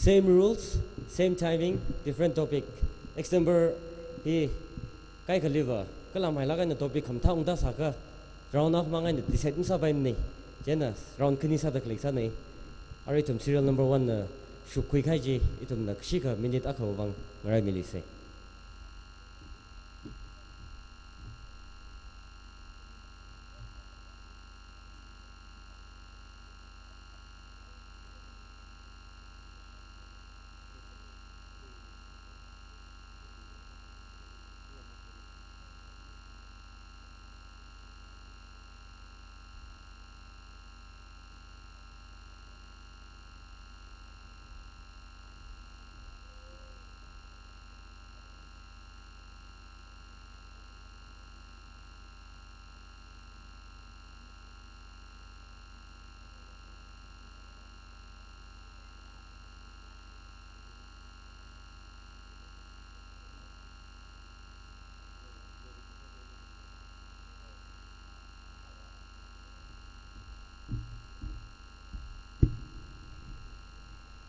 Same rules, same timing, different topic. Example hi kaikhaliva kalam hailāk eina topic khamathā ungda sākha round off mang eina decide masāpaimana. Chieina round khani sāda khalei sānei. Arui ithum serial number one na shupkhui kahai chi, ithumna kashikha minute akhawui vang ngaraimilise.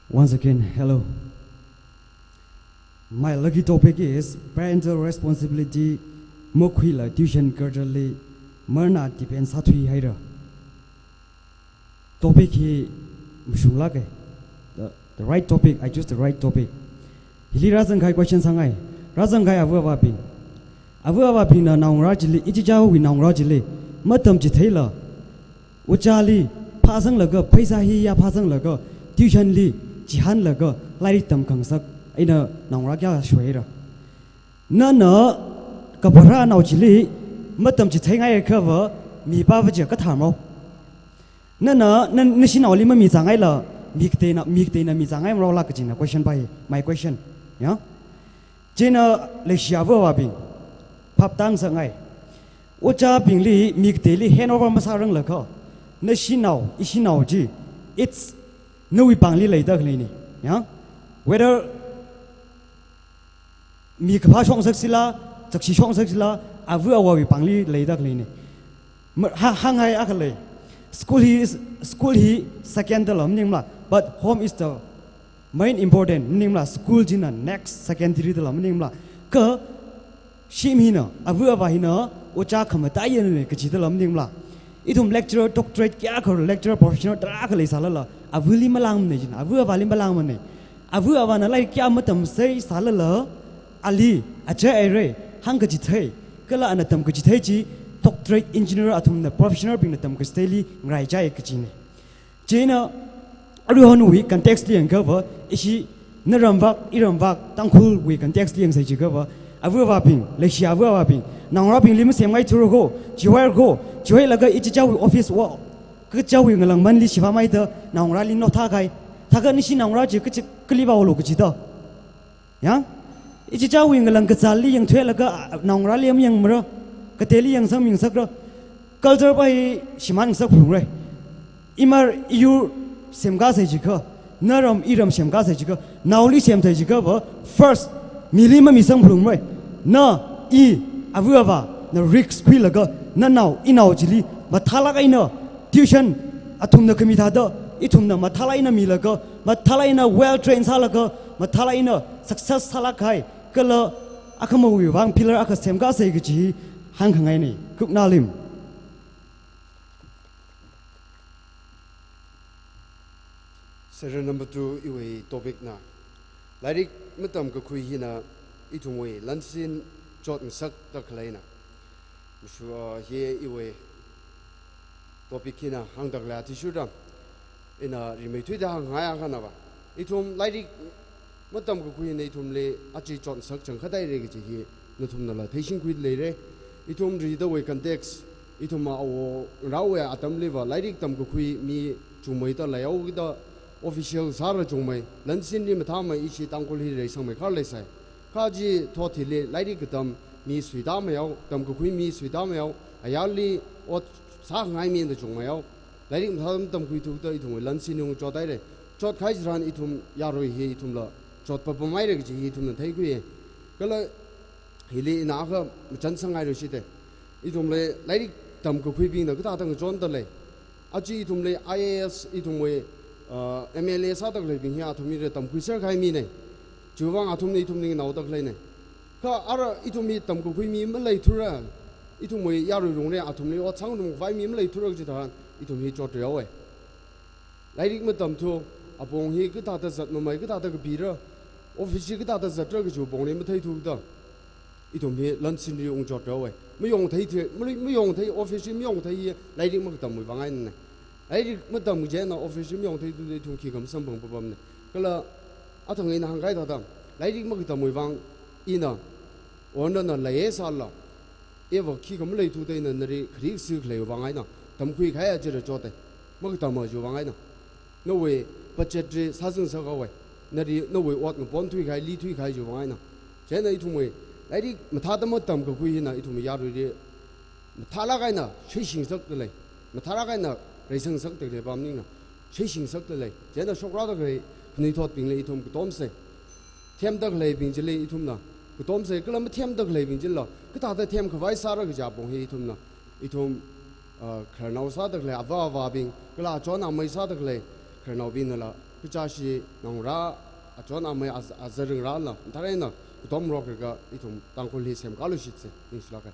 Once again, hello. My lucky topic is parental responsibility makhuila tuition girl li marna depend sāthui haira. Topic hi mashunglāka. The, the right topic, I choose the right topic. Hili rāzang kahai question sāngai. Rāzang kahai ava avābing. Ava avābingna naongarā chili, ichichāwui naongarā chili matamchitheila, ojāli phāzanglaga, pheisā hi ya phāzanglaga, tuition li chihānlaga, lairik tamkhangasak eina naongarā kayā shoira. Nana kapharā nao chili matamchitheingai khava, mipā va chiya kathar mao. Nana, na, nashinaoli mamichāngaila, mi kateina, mi kateina michāngai marao la kajina question pa hi, my question. Ya? Chieina leishi ava avābing, phap tāngasakngai. Ojābingli, mi kateli handover masāranglakha, nashinao, ishinao chi, it's nawui pāngli leida khaleina. Ya? Whether mi kaphā shokngasaksila, chakshi shokngasaksila, ava avāwui pāngli leida khaleina. Ma-, ha-, hānghai akha lei. School hi is, school hi second dala maningmala, but home is the main important maningmala, school china next secondary dala maningmala. Kha shim hina, ava avā hina ojā khamataiyana kajidala maningmala. Ithum lecturer, doctorate kayākha, lecturer, professor tarākha leisālala, avali malāngmana china, ava avāli malāngmana. Ava avāna lairik kayā matamsei sālala, ali, aja airei, hāngkachithei, kala ana tamkachithei chi, doctorate, engineer athumna, professional bingna tamkachitheili ngaraichai kajina. Chieina, aruihonwui context li yangkhava, ishi naramvak, iramvak, Tangkhulwui context li yangsei jikhava, ava avābing, leishi ava avābing, naongarābingli masemngaithura ko, chihoira ko, chihoilaga ichichāwui office wo, kachāwui ngalāngmanli shivāmeida naongarāli nothākahai. Thākha nashi naongarā chi kachi kali vāolu kajida. Ya? Ichichāwui ngalāng kazāli yangthuilaga, a, naongarāli mayangmara, kateli yangsang yangsakra. Culture pa hi shimānngasak phungra. Imar iyur semkasei jikha, naram iram semkasei jikha, naoli semsei jikhava, first, mili mamisang phungra. Na, i, ava avāna risk khuilaga, nanao, inao chili, mathālāk eina, tuition, athumna khami thāda, ithumna mathālāk eina milaga, mathālāk eina well trained sālaga, mathālāk eina success sālākkahai, kala akhamawui vang pillar akha semkasei kaji hāngkhangaina. Kuknalim. Serial number two, iwui topic na, lairik matamkakhui hina ithumwui lansin chotngasakda khaleina. Mashu, ah, hi iwui topic hina hāngda khalei athishurda, ina rimeithuida hāngngai akhana va. Ithum lairik matamkakhui hina ithumli aja chotngasak changkhat haira kaji hi nathumnala theishingkhui leira. Ithum ridawui context, ithum awo raowui atamli va lairik tamkakhui mi chungmeida leihaokida official sāra chungmei, lansinli mathāmei, ishi Tangkhul hi reisangmei khar leisai. Kha chi thot hili lairik katam mi suitāmeihao, tamkakhui mi suitāmeihao, ayarli ot sāngai mina chungmeihao. Lairik mathā matamkhuithuda ithumwui lansin ung chothaira. Chotkahai tharan ithum yarui hi ithumla chotpapamhaira kaji hi ithumna theikhuiya. Kala hili ina akha machānsanghaira shite. Ithumli lairik tamkakhuibingna kathāda ngachonda lei. Aja ithumli I A S, ithumwui, ah, M L A sāda khaleibing hi athum hi tamkhuiserkahai mina. Chiwuivang athumna ithumli nganaoda khaleina. Kha ara ithum hi tamkakhui mi maleithura, ithumwui yarui lungli athumli ot sāngarumkhavai mi maleithura kaji tharan, ithum hi chotrihao. Lairik matamthu, Apong hi kathāda zatmamei, kathāda kapira, office hi kathāda zatra kaji apongli matheithuda, ithum hi lansinli ungchotra wai. Mayongthei the, mayongthei, office hi mayongthei hi lairik makatamwui vang eina. Lairik matam chieina office hi mayongtheithuda ithum khikha masamphang papamna. Kala athang ina hāngkahai thāda, lairik makatamwui vang ina, or nana leiya sālala, eva khikha maleithuda ina nali kharik si khalei vang eina, tamkhui kahai achira chote, makatama chiwui vang eina. Nawui budget li sāzang sākhavai, nali nawui ot ngapon thuikahai, li thuikahai chiwui vang eina. Chieina ithumwui lairik mathāda matamkakhui hina ithum yaruili mathālāk eina sheishi ngasakda lei, mathālāk eina reisang ngasakda lei, pamningna sheishi ngasakda lei. Chieina shokrāda khalei khanuithotbingli ithum katomsei, themda khaleibing chili ithumna katomsei, kala mathemda khaleibing chilila kathāda themkhavai sāra kaja apong hi ithumna, ithum, ah, khararnao sāda khalei ava avābing, kala achon amei sāda khalei khararnaobingnala, kachashi naongarā, achon amei, az-, azaringarāla mathālāk eina katomrok kha ithum Tangkhul hi semkālu shitsei, ningshilāka.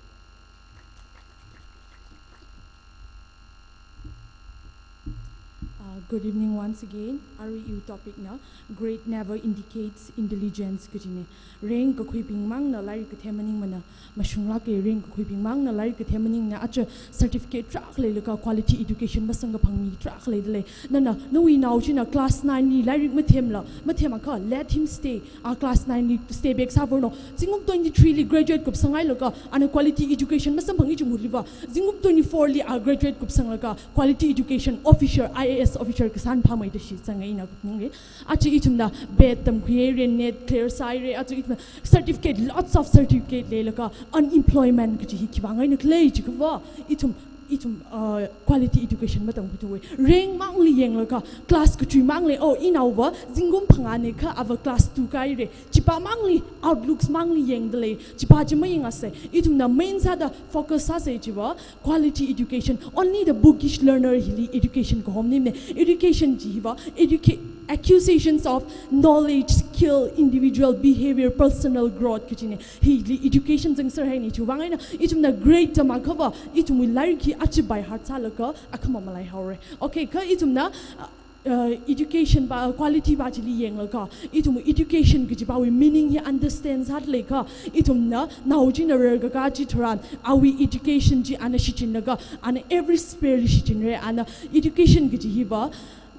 Uh, good evening once again. Arui iwui topic na, "Grade never indicates intelligence," kajina. Rank kakhuibing mangna lairik kathem maningmana, mashunglāka. Rank kakhuibing mangna lairik kathem maningna, aja certificate tarākha leilaga quality education masangkaphang mi tarākha leida lei. Nana, nawui nao china class nine li lairik mathemla, mathemakha, let him stay. A class nine li stay back sāvorno. Zingkum twenty-three li graduate kupsanghailaga, ana quality education masamphang ichum huliva, zingkum twenty-four li a graduate kupsanglaga quality education officer, I A S officer kasā phāmei da shitsanga ina kupnunge. Aja ithumna B.Ed tamkhuihaira, NET clear sāhaira, aja ithumna certificate, lots of certificate leilaga unemployment kaji hi khivang eina khalei jikhava, ithum, ithum, uh, quality education matamkhuithuwa. Rank mangli yanglaga, class kathui mangli, oh, inaova zingkum phangāna kha ava class two kāhaira, chipā mangli, outlooks mangli yangda lei, chipā chi mayangasei. Ithumna main sāda focus sāsei chiva, quality education. Only the bookish learner hili education kahomnimana. Education chi hiva, educa-, acquisitions of knowledge, skill, individual behavior, personal growth kajina. Hili education zangserhaina. Chiwui vang eina ithumna grade tamakhava, ithumwui lairik hi aja by heart sālaga akhama malaihaora. Okay, kha ithumna, uh, uh, education pā, quality pā chili yanglaga, ithum education kaji pāwui meaning hi understand sāda leikha, ithumna nao china rarkakā chitharan, awui education chi ana shichinlaga, ana every sphere li shichinra, ana education kaji hiva,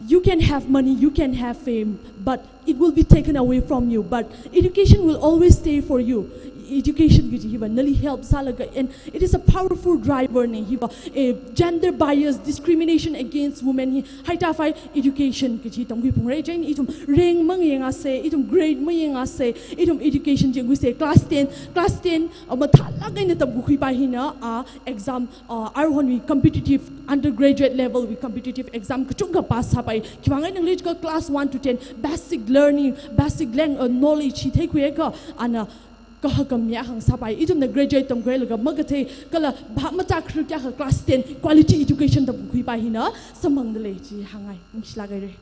you can have money, you can have fame, but it will be taken away from you. But education will always stay for you. Education kaji hiva nali help sālaga, and it is a powerful driver na hiva, eh, gender bias, discrimination against women hi haitafai education kaji tamkhuiphungra. Chieina ithum rank mayangasei, ithum grade mayangasei, ithum education chi yangkhuisei. Class ten, class ten, uh, mathālāk eina tamkakhui pā hina, uh, exam, uh, aruihonwui competitive, undergraduate level wui competitive exam kachungkha pass sāpai. Khivang eina khalei jiakha class one to ten basic learning, basic lang-, uh, knowledge hi theikhuiakha, ana kahakam mi akha hāngsāpai. Ithumna graduate tamkhuilaga makathei kala bhap machākharar kayākha class ten quality education tamkakhui pā hina samphangda lei chi hāngngai. Ningshilāk haira.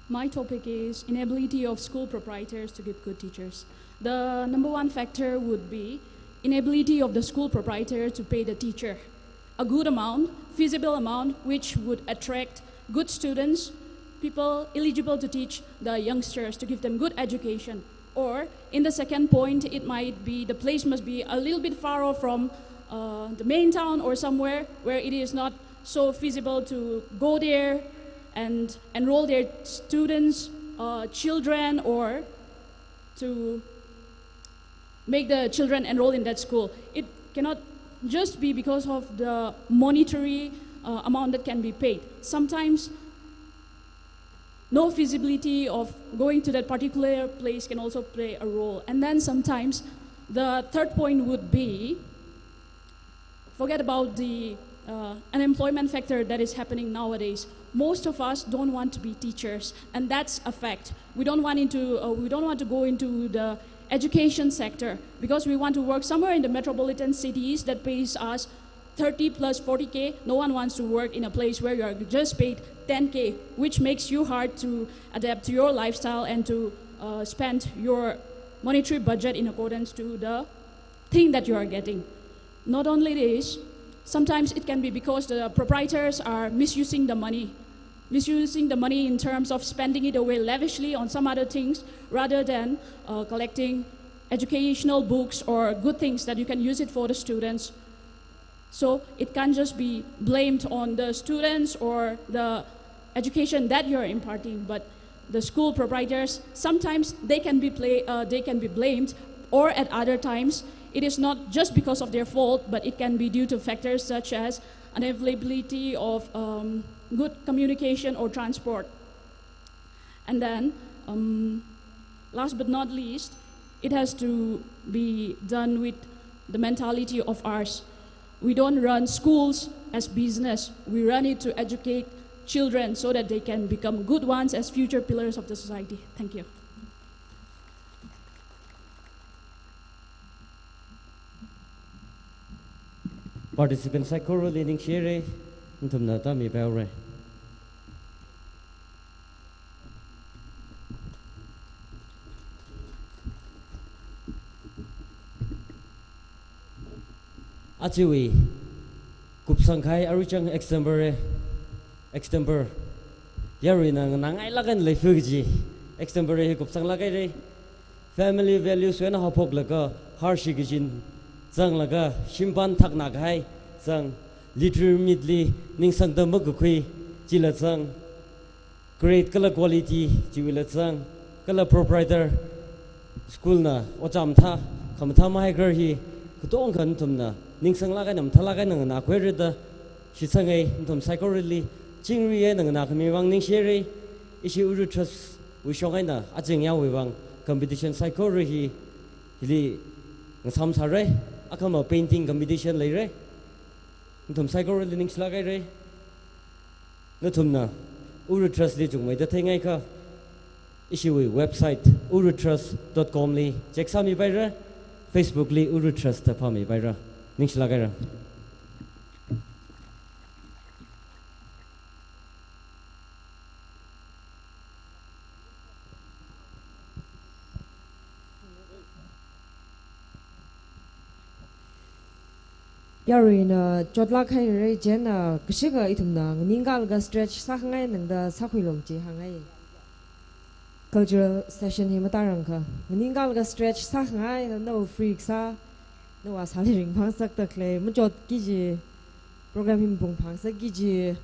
My topic is inability of school proprietors to give good teachers. The number one factor would be inability of the school proprietor to pay the teacher a good amount, feasible amount, which would attract good students, people eligible to teach the youngsters, to give them good education. Or, in the second point, it might be the place must be a little bit far off from, uh, the main town or somewhere where it is not so feasible to go there and enroll their students, uh, children, or to make the children enroll in that school. It cannot just be because of the monetary, uh, amount that can be paid. Sometimes no feasibility of going to that particular place can also play a role. And then sometimes the third point would be, forget about the, uh, unemployment factor that is happening nowadays. Most of us don't want to be teachers, and that's a fact. We don't want into, uh, we don't want to go into the education sector because we want to work somewhere in the metropolitan cities that pays us thirty plus forty K. No one wants to work in a place where you are just paid ten K, which makes you hard to adapt to your lifestyle and to, uh, spend your monetary budget in accordance to the thing that you are getting. Not only this, sometimes it can be because the proprietors are misusing the money, misusing the money in terms of spending it away lavishly on some other things rather than uh, collecting educational books or good things that you can use it for the students. So it can't just be blamed on the students or the education that you're imparting, but the school proprietors, sometimes they can be play, uh, they can be blamed, or at other times, it is not just because of their fault, but it can be due to factors such as unavailability of um, good communication or transport. And then, um, last but not least, it has to be done with the mentality of ours. We don't run schools as business. We run it to educate children so that they can become good ones as future pillars of the society. Thank you. Participant saikorali ningshire, nathumna tami paore. Ajawui kupsang kahai aruichang extempore, extempore. Yaruina nganāngailāk eina leifa kaji extempore hi kupsanglāk haire. Family values wui eina haophoklaga harshi kachin zanglaga shimpan thakna kahai zang, literary meet li ningsangda makakhui chila zang, grade kala quality chiwuila zang, kala proprietor school na ojā mathā, khamathā mahaikharar hi katonga nathumna ningsanglāk eina mathālāk eina nganākhuihaira da shitsanga. Nathum saikorali chingri eina nganākhami vang ningshire. Ishi Uru Trust wui shong eina aja ngayāwui vang competition saikora hi hili ngasam sāra. Akhama painting competition leira. Nathum saikorali ningshilāk haira. Nathumna Uru Trust li chungmeida theingaikha, ishiwui website urutrust dot com li check sāmipaira, Facebook li Uru Trust da phāmipaira. Ningshilāk haira. Yaruina chotlāk haira, chieina kashika ithumna nganingkalaga stretch sākhangai, nangda sākhuilu chi hāngngai. Cultural session hi matāranglakha nganingkalaga stretch sākhangai, nawui free kasā, nawui sāli ringphāngasakda khalei, machotki kaji, program hi mapungphāngasakki kaji.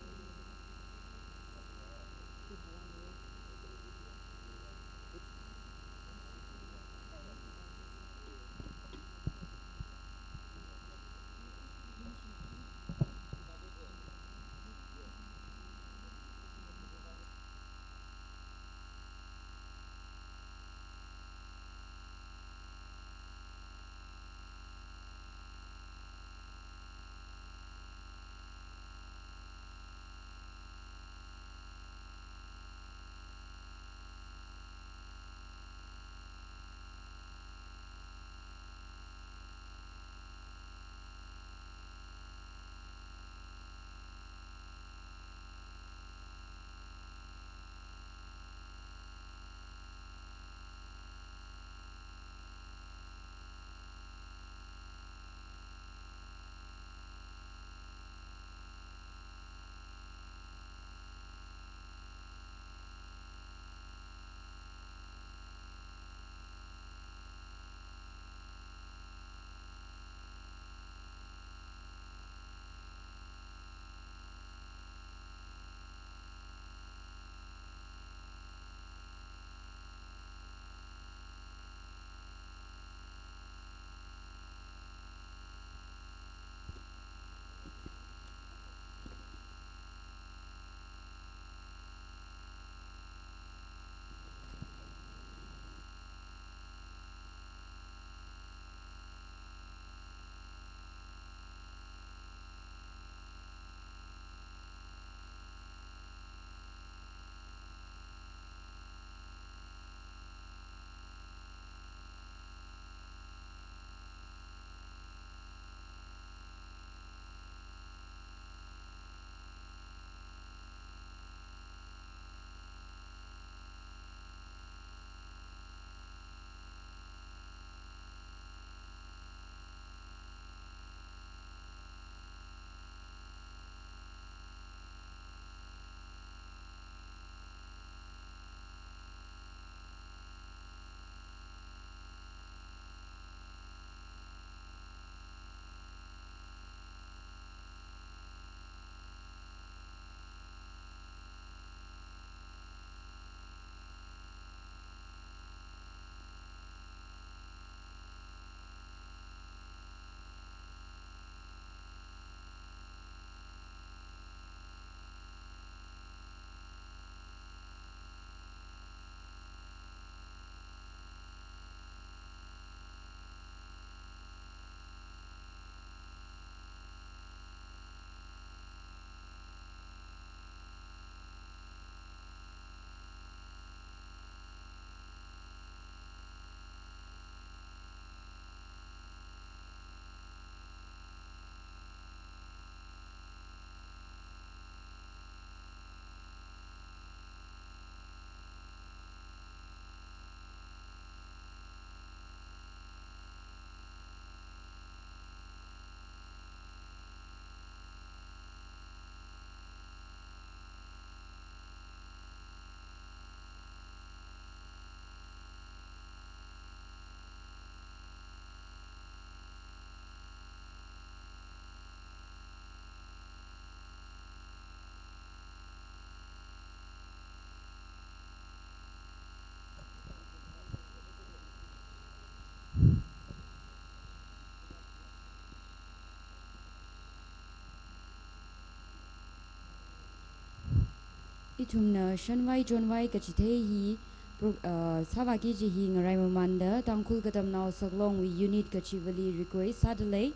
Ithumna shanvai chonvai kachithei hi pro-, uh, sāvāki kaji hi ngarai mamanda Tangkhul Katamnao Saklongwui unit kachivali request sādalei.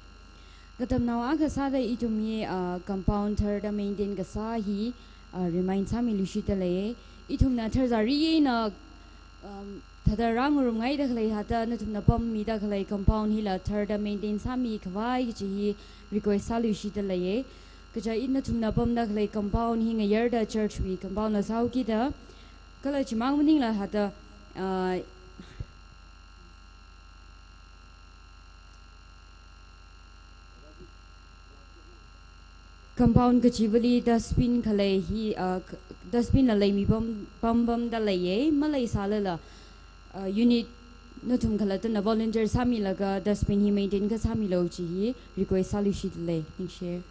Katamnao akha sāda ithum hi, uh, compound tharda maintain kasā hi, uh, remind sāmiluishitdalei. Ithumna tharzari eina, um, thāda rāngarumngaida khalei thāda nathumna pammida khalei compound hila tharda maintain sāmikhavai kaji hi request sāluishitdalei. Kaja i nathumna pamda khalei compound hi ngayarda church wui compound la sāhaokida. Kala chimang maningla thāda, ah, compound kachivali dustbin khalei hi, ah, k-, dustbin la leimi pam, pam, pamdaleiya, maleisālala, ah, unit nathum khalattana volunteer sāmilaga dustbin hi maintain kasāmilu kaji hi request sāluishitdalei, ningshi.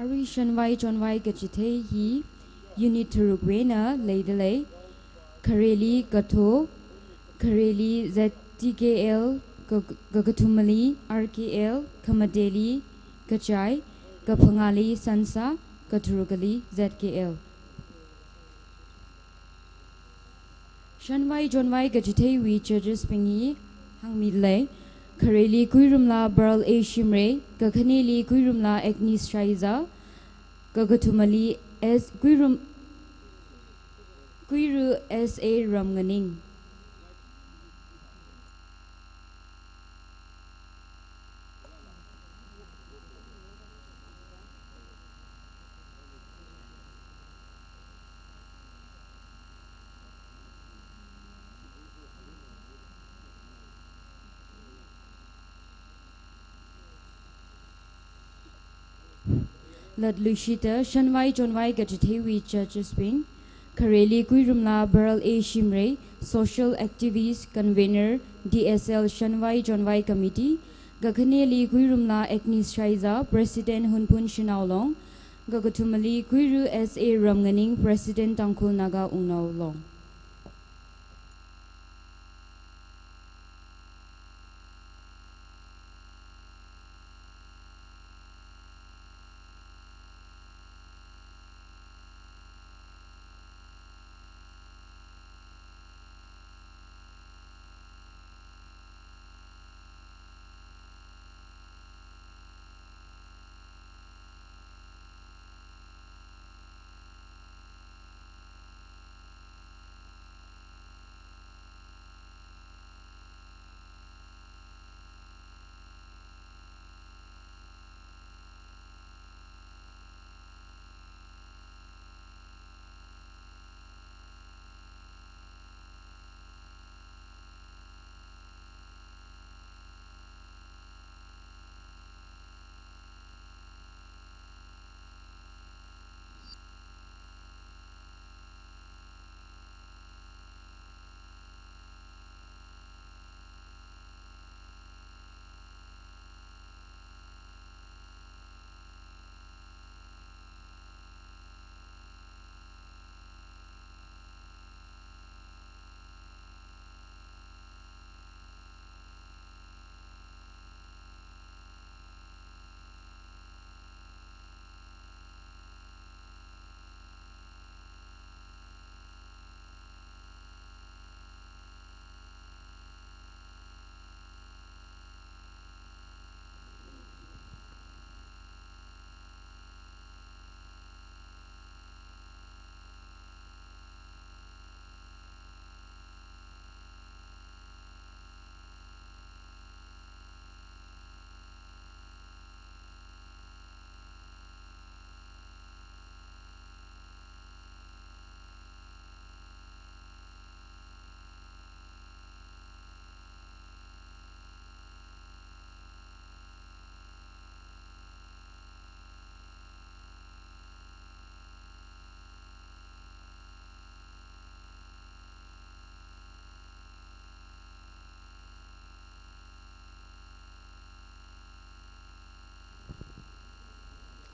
Arui shanvai chonvai kachithei hi unit tharukwui eina leidalei. Khareli Katho, khareli Z T K L, ka-, kakathumali R K L, khamateli Kachai, kaphangāli Sansa, katharukali Z K L. Shanvai chonvai kachitheiwui judges bing hi hāngmilei. Khareli Kuirumla Pearl A Shimray, kakhaneli Kuirumla Agnes Shaiza, kakathumali S Kuirum, Kuiru S A Ramnganing. Latluishita, shanvai chonvai kachitheiwui judges bing. Khareli Kuirumla Pearl A Shimray, Social Activist, Convener, D S L Shanvai Chonvai Committee, kakhaneli Kuirumla Agnes Shaiza, President Hunphun Shanao Long, kakathumali Kuiru S A Ramnganing, President Tangkhul Naga Wungnao Long.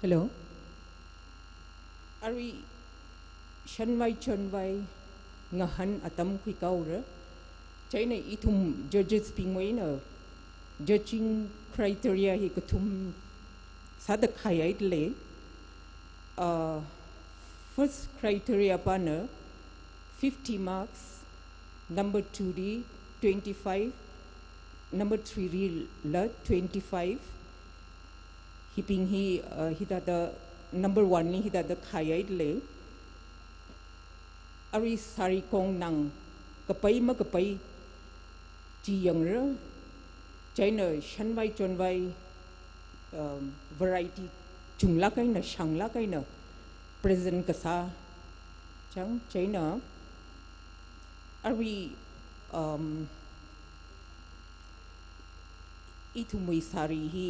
Hello. Arui shanvai chonvai ngahān atam khuikahaora. Chieina ithum judges bingwui eina judging criteria hi kathum sāda khayai lei. Uh, first criteria pana fifty marks, number two li twenty-five, number three lila twenty-five. Hibing hi, uh, hithāda number one li hithāda khayai lei. Arui sari kongnang kapai makapai chi yangra. Chieina shanvai chonvai, um, variety chunglāk eina shanglāk eina present kasā chang. Chieina arui, um, ithumwui sari hi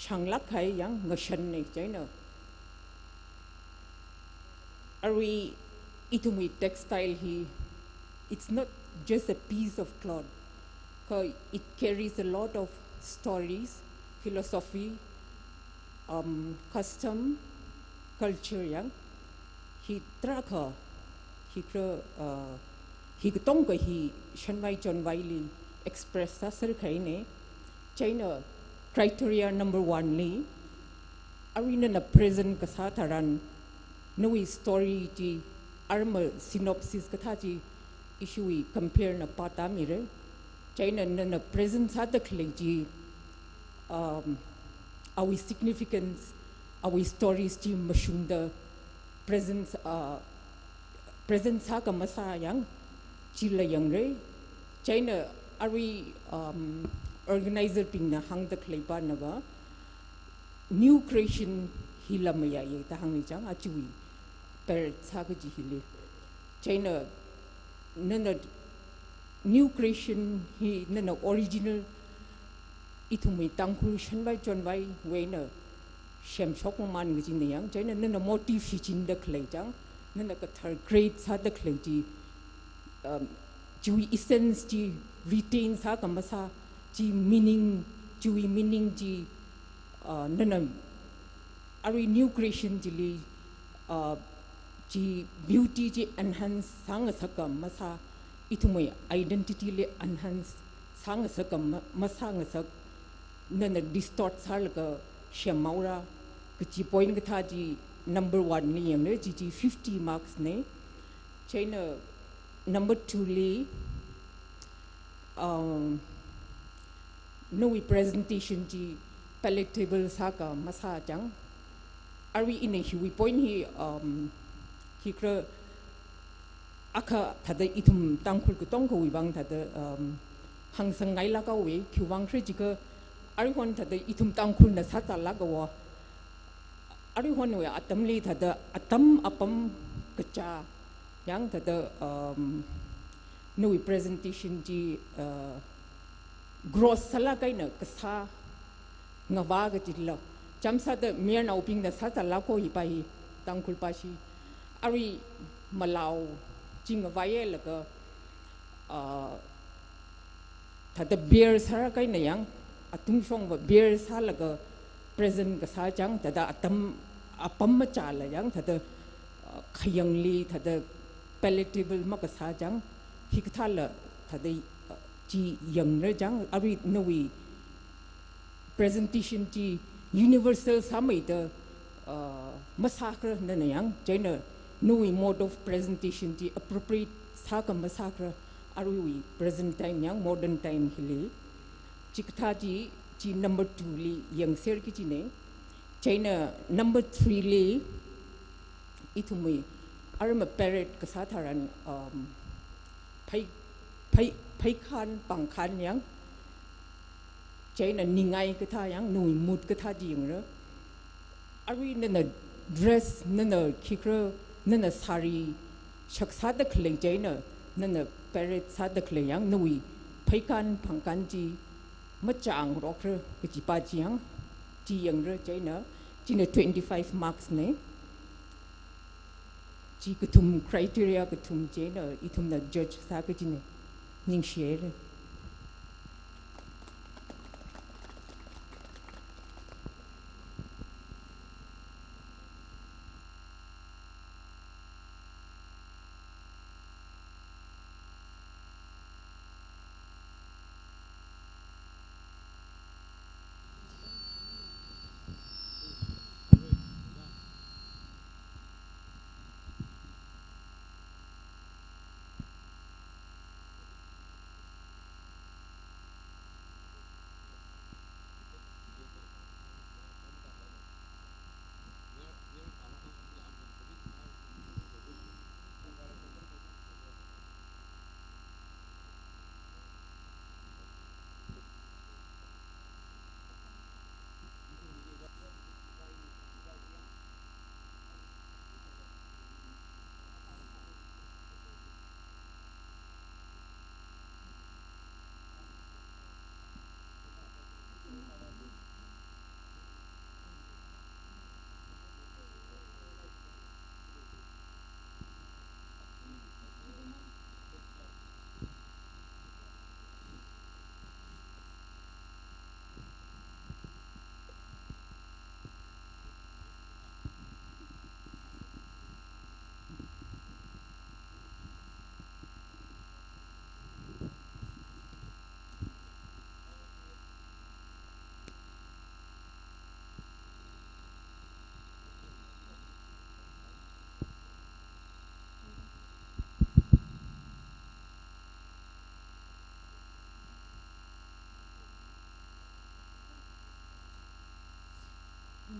shanglāk kahai yang ngashanna. Chieina arui ithumwui textile hi, it's not just a piece of cloth. Kha it carries a lot of stories, philosophy, um, custom, culture yang. Hi tarākha, hi kra, uh, hi katonga hi shanvai chonvaili express sāser kahaina. Chieina criteria number one li, arui nana present kasā tharan, nawui story chi, arma synopsis kathā chi, ishiwui compare na pātāmira. Chieina nana present sāda khalei chi, um, awui significance, awui stories chi mashungda present, uh, present sā ka masā yang chila yangra. Chieina arui, um, organizer bingna hāngda khalei pana va, new creation hila mayāya da hānga chang, achiwui parade sā kaji hili. Chieina nana new creation hi nana original ithumwui Tangkhul shanvai chonvaiwui eina semshok mamān kajina yang. Chieina nana motive shichinda khalei chang, nana kathar create sāda khalei chi, um, chiwui essence chi retain sā ka masā, chi meaning, chiwui meaning chi, uh, nana arui new creation chili, uh, chi beauty chi enhance sāngasak ka masā, ithumwui identity li enhance sāngasak ka ma-, masāngasak, nana distort sālaga semhaora kaji point kathā chi number one li yangra, chi chi fifty marks na. Chieina number two li, um, nawui presentation chi palatable sā ka masā chang. Arui ina hiwui point hi, um, hi kra akha thāda ithum Tangkhul katongawui vang thāda, um, hāngsangngailāk haowa, khiwui vang khala jiakha, aruihon thāda ithum Tangkhulna sāzālāk haowa. Aruihonwui atamli thāda atam apam kachā yang thāda, um, nawui presentation chi, uh, gross sālāk eina kasā ngavā kajila. Chāmsāda mayarnaobingna sāzālāk haowa hi pa hi, Tangkhul pa chi. Arui malao chi ngavailaga, uh, thāda beer sālāk eina yang, atungshongva beer sālaga present kasā chang, thāda atam apam machāla yang, thāda, uh, khayangli, thāda palatable makasā chang, hikathāla, thāda, uh, chi yangra chang, arui nawui presentation chi universal sāmeida, uh, masākhala nana yang, chieina nawui mode of presentation chi appropriate sā ka masākhala aruiwui present time yang modern time hili. Chikathā chi, chi number two li yangser kajina. Chieina number three li, ithumwui arma parade kasā tharan, um, phei, phei, pheikhan pangkhan yang, chieina ningai kathā yang, nawui mood kathā chi yangra. Arui nana dress, nana khikhala, nana sari shaksāda khalei chieina, nana parade sāda khalei yang, nawui pheikhan pangkhan chi machāngarokhala kaji pa chi yang, chi yangra chieina, china twenty-five marks na. Chi kathum criteria kathum chieina ithumna judge sā kajina. Ningshihaira.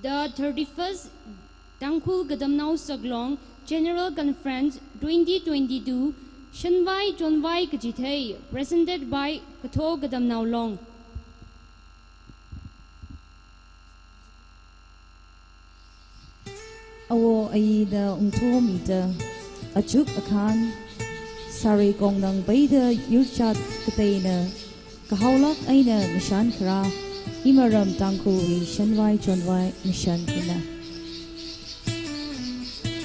The thirty-first Tangkhul Katamnao Saklong General Conference twenty twenty-two, Shanvai Chonvai Kachithei, presented by Katho Katamnao Long. Awo ayida ungthomida, achuk akhan, sari kongnang peida yurchat kateina, kahaolāk eina ngashan kharā, imaram Tangkhulwui shanvai chonvai ngashan hina.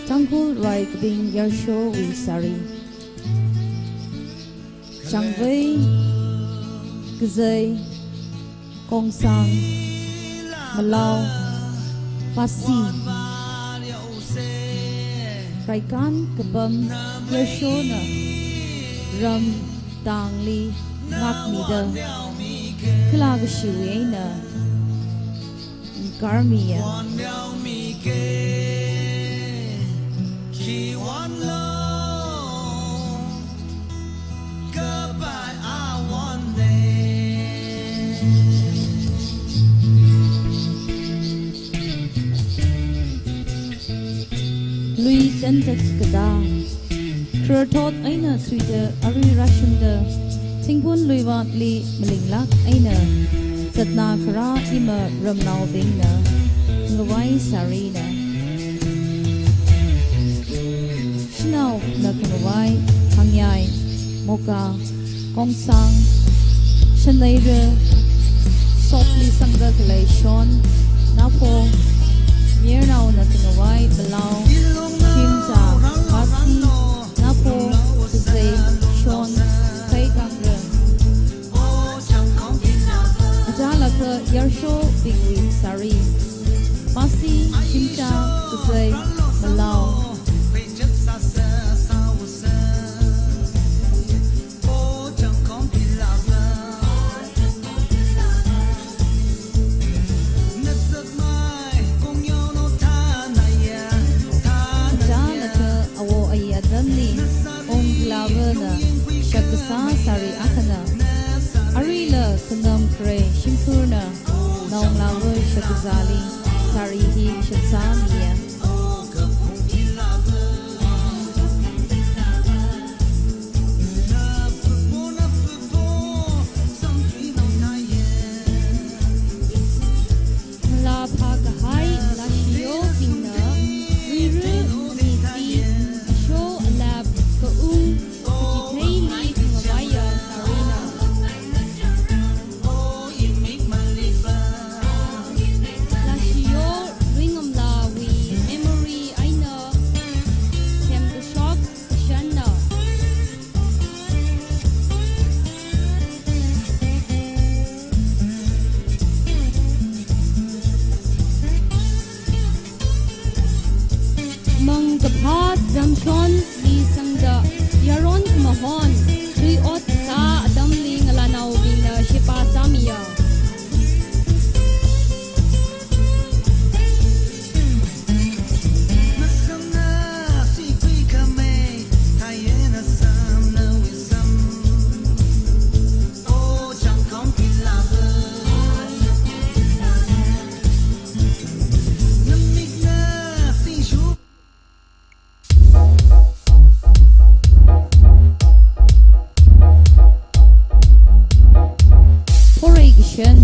Tangkhul raikabing yarshowui sari. Changvei, kazei, kongsang, malao, pasi. Raikan kapam yarshona ram tangli ngakmida, kala kashiwui eina ngarmiya. Lui tantat katā, khararthot eina suida arui rāshungda, Thingphun Luivātli malinglāk eina zatna kharā imaramnaobingna ngavai sarina. Shanaona khangavai, hangyai, moka, kongsang, shaneira, sopli sangda khalei shon, napho, mayarnaona khangavai, malao, shimcha, pasi, napho, kazei, shon, pheikangra. Achālakha yarshobingwui sari. Pasi, shimcha, kazei, malao. Achālakha awo ayi atamli, ongkhavana shakkasā sari akhana. Aruila khanam khare shimkhurna naongalāva shakkazāli sari hi shatsāmiya. Malā phākahai lashiyobingna, ruiru, miti, sho alap, kaung, kachitheili khangavaiya sarina. Lashiyo luingamlāwui memory eina semkashok kashanna. Mangkaphā ramshonli sangda, yaron khamahon, lui ot kasā atamli ngalānaobingna sheba sāmiya. Phorei kashan,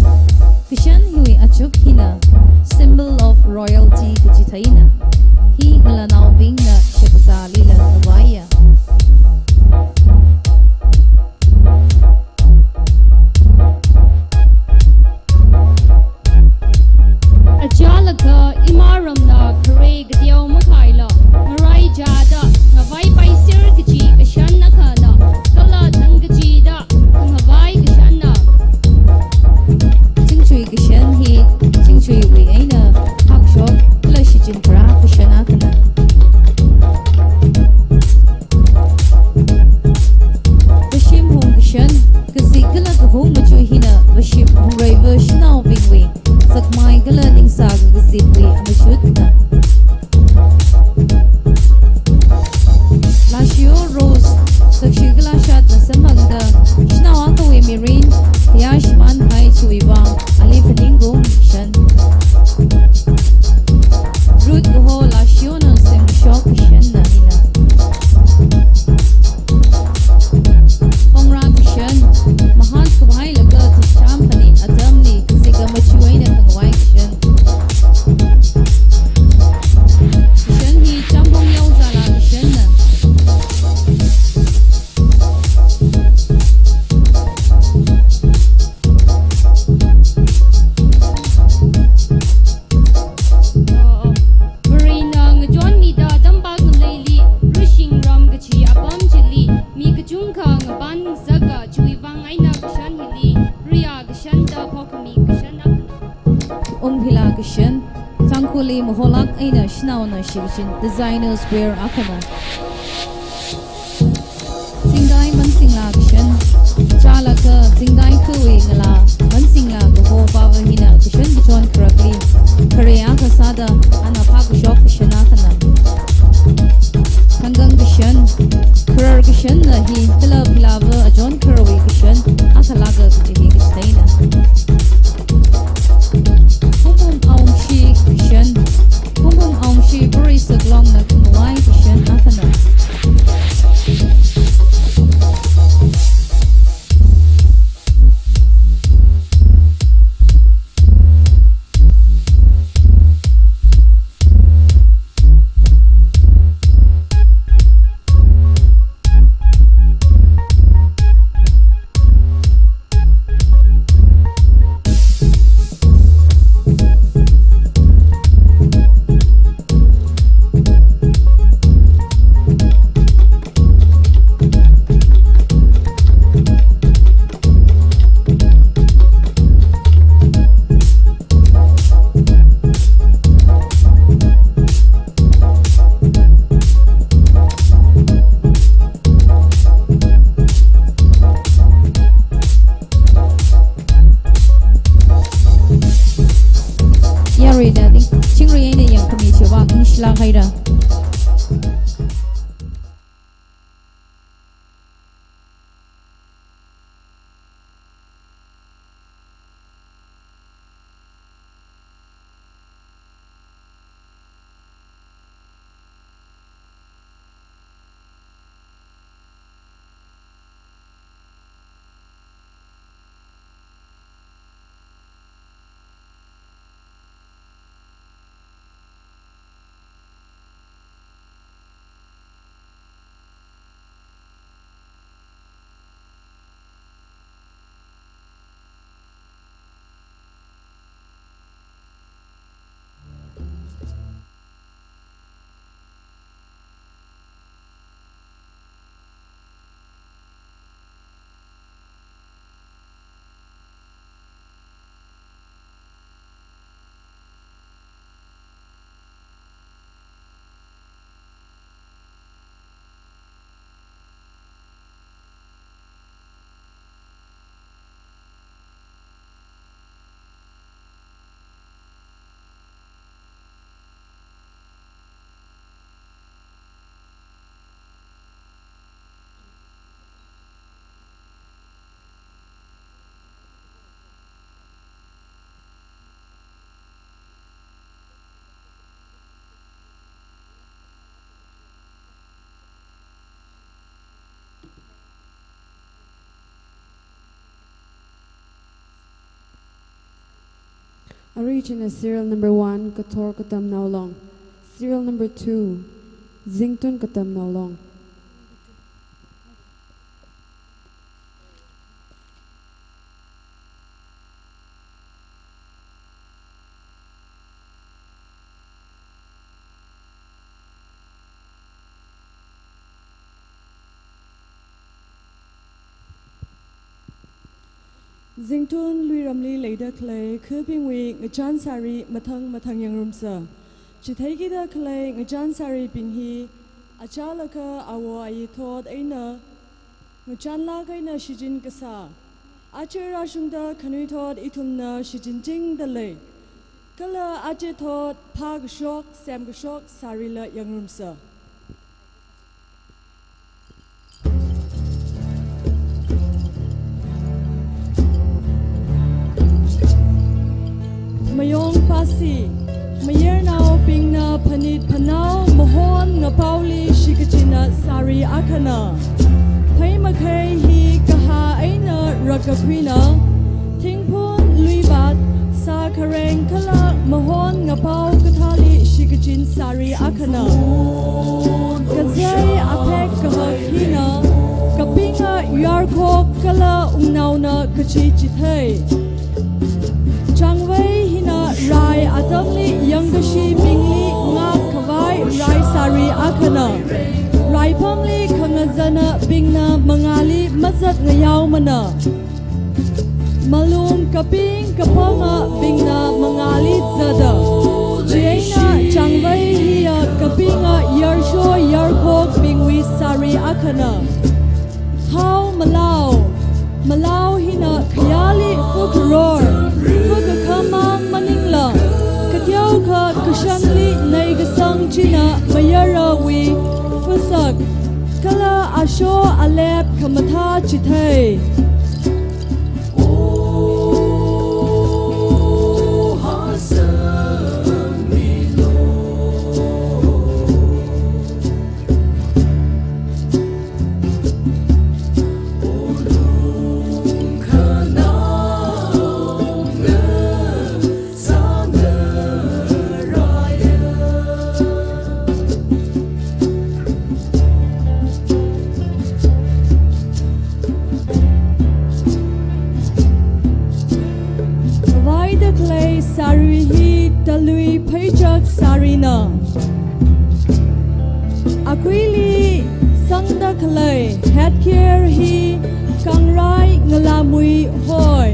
kashan hiwui achuk hina symbol of royalty kachitheina. Hi ngalānaobingna shakkazālila ngavaiya. Achālakha imaramna khare kateo makhaila, ngaraichāda ngavaipai ser kachi kashan akhana, kala thang kachida khangavai kashanna. Chingchui kashan hi, chingchuiwui eina phākashok kala shichin kharā kashan akhana. Vashim hung kashan, kazik kala kahung machui hina vashim hungreiva shanaobingwui sakmai kala ningsā kakazipwui amashutna. Lashiyo Rose, sakshi kala shatna samphangda, shanao akhawui mirin, kayā shimānhai chiwui vang, ali phaningungmi kashan. Ngaban Zaka, chiwui vang eina kashan hili Riya kashan da phokhami kashan akhana. Umphila kashan, Tangkhulli maholak eina shanaona shikachin designers wear akhana. Zingdai Mansingla kashan, chālakha Zingdai khawui ngalā Mansingla kaho pava hina kashan kachon kharakli khare akha sāda ana phākashok kashan akhana. Thangkang kashan, kharar kashanna hi kala philava achon kharawui kashan akha lāka kaji hi kachitheina. Phumpum Aungshi kashan, Phumpum Aungshi Buri Saklongna khamawai kashan akhana. Yaruina ding, chingri eina yangkhami chiwui vang ningshilāk haira. Arui china serial number one, Kathor Katamnao Long. Serial number two, Zingtun Katamnao Long. Zingtun luiramli leida khalei khabingwui ngachān sari mathang mathang yangrumsa. Chitheikida khalei ngachān saribing hi achālakha awo ayi thot eina ngachānlāk eina shichin kasā, aja rāshungda khanuithot ithumna shichinchingda lei. Kala aja thot phākashok, semkashok sarila yangrumsa. Mayong pasi, mayarnaobingna phanit phanao mahon ngapaoli shikachinna sari akhana. Pheimakhei hi kahā eina rakakhuina, thingphun luivat, sākhareng kala mahon ngapao kathāli shikachin sari akhana. Kazei aphek kahak hina, kapinga yarkhok kala wungnaona kachi chithei. Changvei hina rai atamli yangkashibingli ngakkhavai rai sari akhana. Raipamli khangazanabingna mangāli mazat ngayaomana. Malung kaping kapangabingna mangāli zata. Chieina changvai hiya kapinga yarsho yarkhokbingwui sari akhana. Hao malao, malao hina khayāli fukaror, fukakhamang maningla, kateokha kashanli neikasang china mayarawui fusak, kala asho alep khamathā chithei. Vaida khalei sari hi talui pheichak sarina. Akuili sangda khalei headgear hi kangrai ngalamui hoi.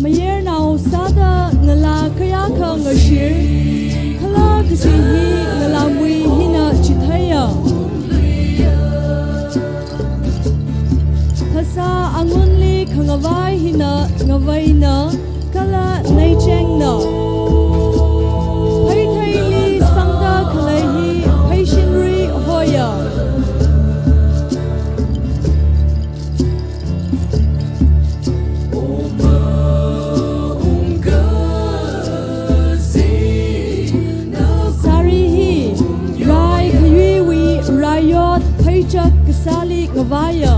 Mayarnao sāda ngalā kayākha ngashir, kala kachi hi ngalamui hina chitheiya. Phasā angunli khangavai hina ngavaina, kala neichengna. Pheithei li sangda khalei hi pheishinri hoya. Sari hi rai khayuiwui raiot pheichak kasāli ngavaiya.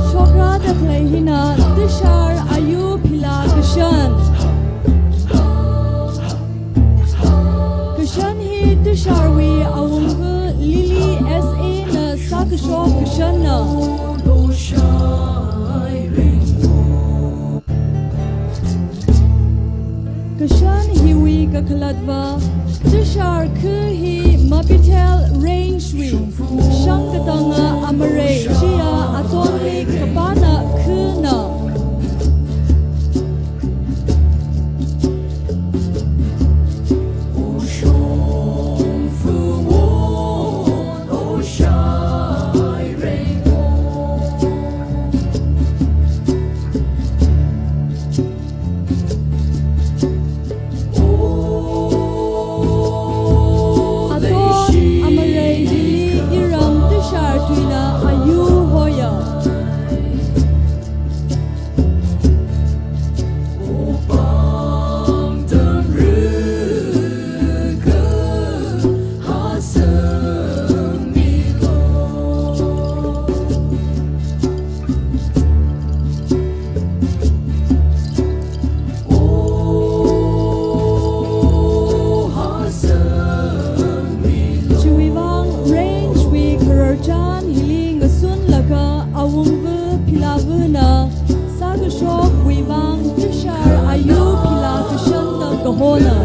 Shokra da khalei hina Tushar Ayu phila kashan. Kashan hi Tusharwui awungva Lily S A na sākashok kashanna. Kashan hiwui kakhalatva, Tushar khu hi Mapithel Range wui shang katanga amarei chiya atonli kapana khuna. Aton amarei hili iram Tushar tuina ayu hoya. Chiwui vang range wui khararchan hili ngasunlaga awungva philavana sākashokwui vang Tushar Ayu phila kashanna kahona.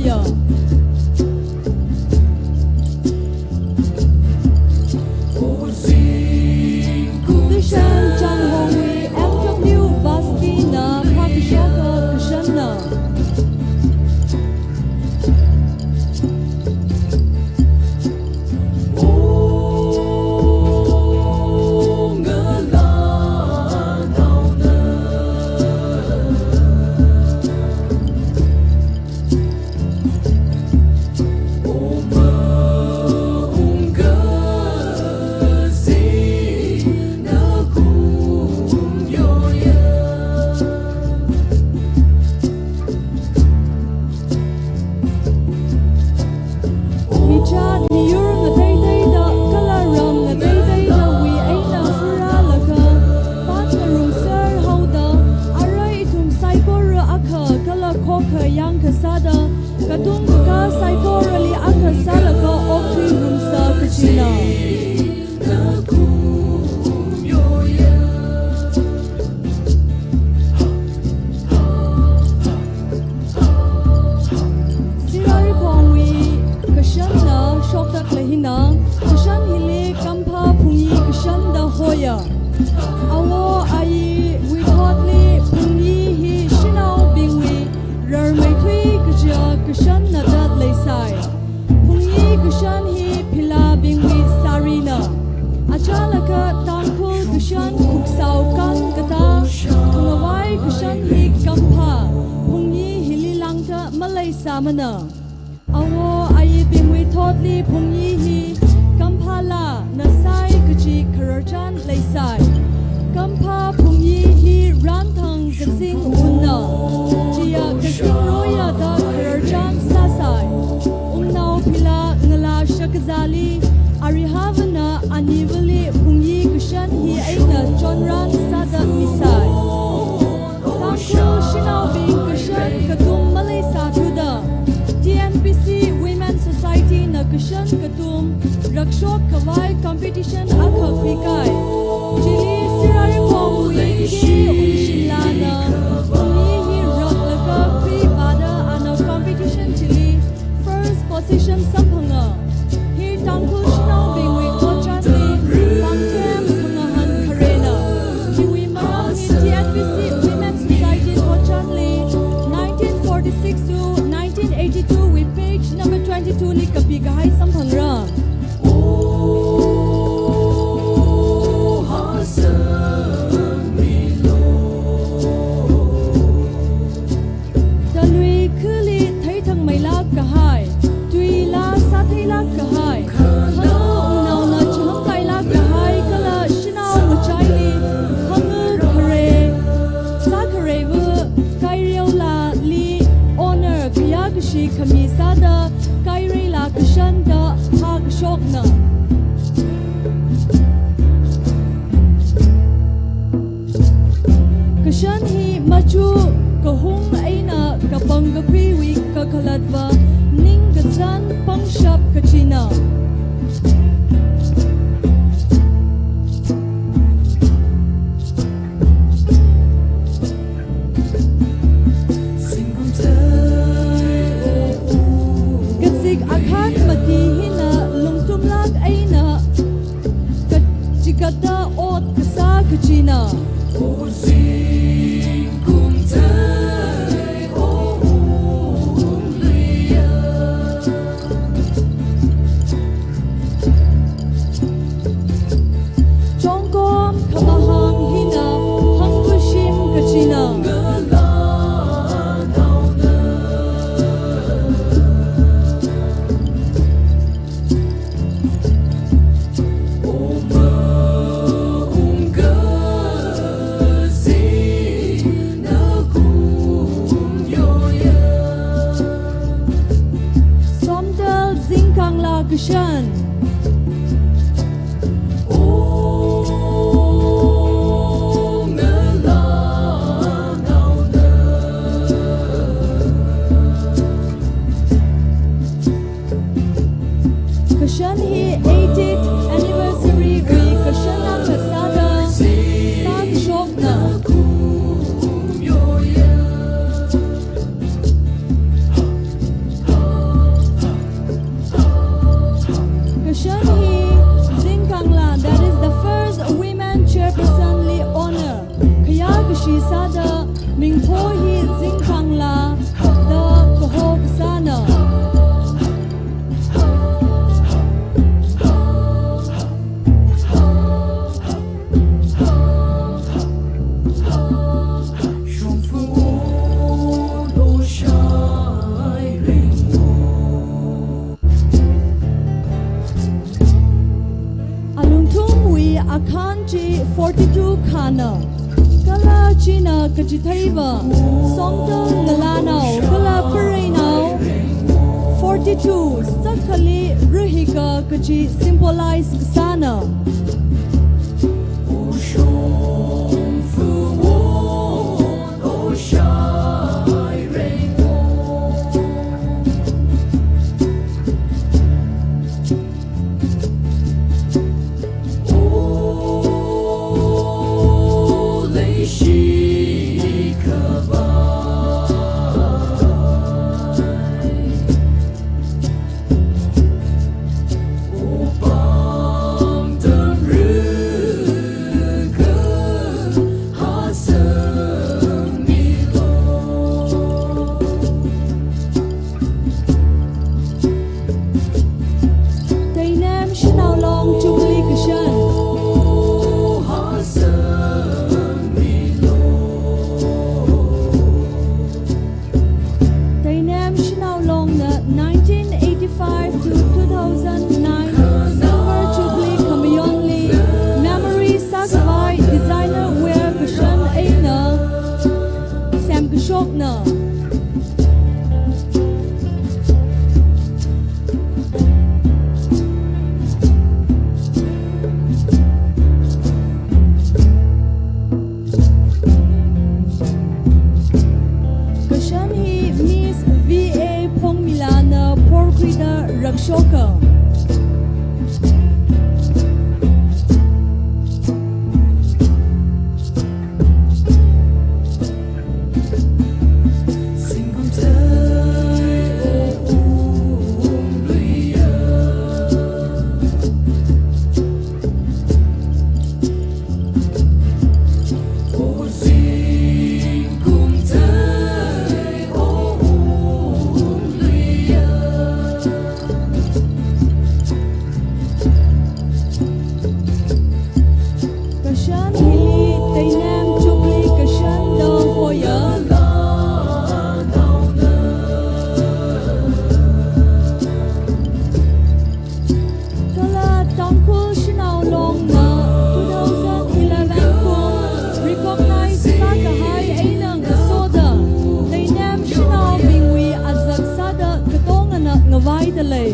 ya. Tushen Changhongwui M W Vasti na phākashok kashanna. Michat miyur ngateiteida kala ram ngateiteidawui eina furālaga, pāng ngarumser haoda, arui ithum saikora akha kala khokha yangkha sāda, katung kakā saikorali akha sālaga okthui ngarumsa kachina. Sirarikhongwui kashanna shoktak leihina, kashan hili kampha phungyi kashan da hoya. Awo ayiwui thotli phungyi hi shanaobingwui rarmeithui kaja kashanna da leisai. Phungyi kashan hi philābingwui sārina. Achālakha Tangkhul kashan khuksao kān katā khangavai kashan hi kampha phungyi hili langda maleisāmana. Awo ayibingwui thotli phungyi hi kamphāla na sai kaji khararchan leisai. Kampha phungyi hi ranthang kazing unna, chiya kazing roya da khararchan sāsai. Wungnao philā ngalā shakazāli, arihāvana anivali phungyi kashan hi eina chonran sāda misai. Tangkhul shanaobing kashan katum maleisāthuda, T N P C Women Society na kashan katum rakshok khavai competition akha khuikai. Chili Sirarikhongwui K. Ungshinlana phungyi hi raklaga khuivāda ana competition chili first position samphanga. Hi Tangkhul shanaobingwui thotchanli pāngthem khangahān kharena. Hiwui marān hi T N P C Women Society thotchanli nineteen forty-six to nineteen eighty-two wui page number twenty-two li kapikahai samphangra. Talui khali theithangmeilāk kahai, tuila sātheilāk kahai, hangva wungnaona chihānkailāk kahai kala shanao ngachaili hangva khare sākhareiva Kaireilali honor khayākashi khami sāda Kaireila kashan da phākashokna. Kashan hi machu kahung eina kapang kakhuiwui kakhalatva ningkachān pangshap kachina. Kazek akhan mati hina lungtumlāk eina kachigatda ot kasā kachina. Chongkom khamahāng hina hangkashim kachina. Somdal Zingkangla kashan. Kashan hi eightieth anniversary wui kashan akha sāda sākashokna. khana, kala china kachitheiva, Songtang Ngalanao, kala Pareinao, forty-two, sākhali rahika kachi symbolize kasāna. Teinem Shanao Long Jubilee Kashan. Teinem Shanao Longna nineteen eighty-five to two thousand nine Silver Jubilee Khamayonli memory sākhavai designer wear kashan eina semkashokna. Kashan hi Miss V A Phongmilana phorkhuida rakshoka. Kashan hili Teinem Jubilee Kashan da hoya. Kala Tangkhul Shanao Longna two thousand eleven kum recognize sākahai eina ngasoda Teinem Shanaobingwui azak sāda katongana ngavaida lei.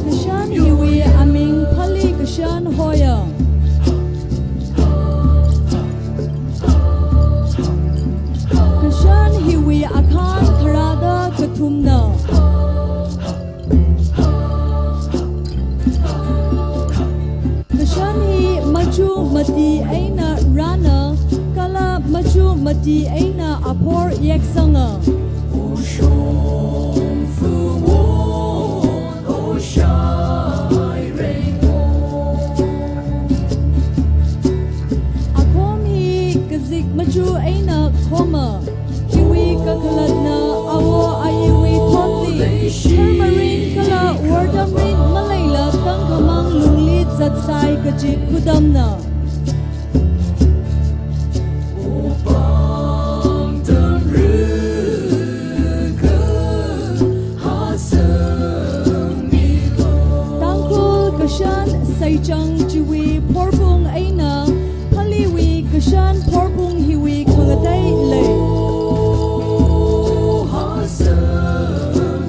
Kashan hiwui aming Phali Kashan hoya. Kashan hiwui akhan kharada kathumna. Kashan hi machu mati eina rāna, kala machu mati eina aphor yeksanga. Akhom hi kazik machu eina khoma. Hiwui kakhalatna awo ayiwui thotli, tharmarin kala wortamrin maleila tangkhamang lungli zatsai kaji khudamna. Tangkhul Kashan Seichang chiwui phorpung eina Phaliwui Kashan phorpung hiwui khangatei lei.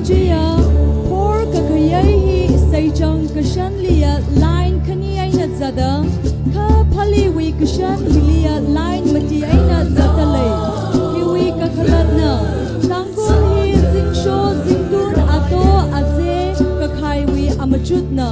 Chiya, phor kakhayei hi Seichang Kashanliya line khani eina zata, kha Phaliwui Kashan hiliya line mati eina zata lei. Hiwui kakhalatna, Tangkhul hi zingsho zingtun ato aze kakhaiwui amachutna.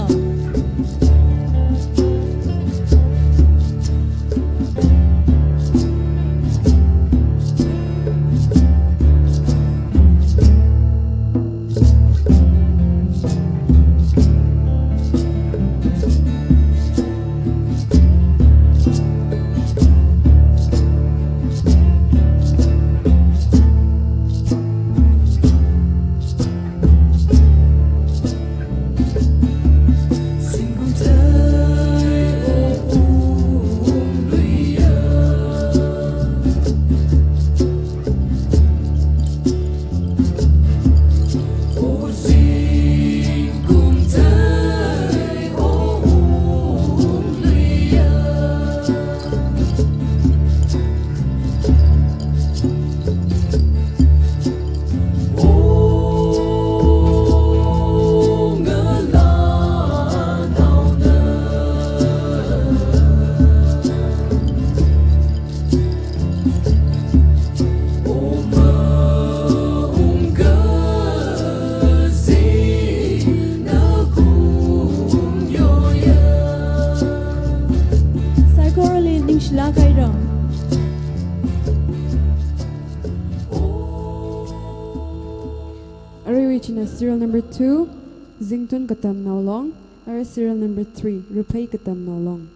Shila Kairam. Aruiwui china serial number two, Zingtun Katam Naolong, ara serial number three, Ruphei Katam Naolong.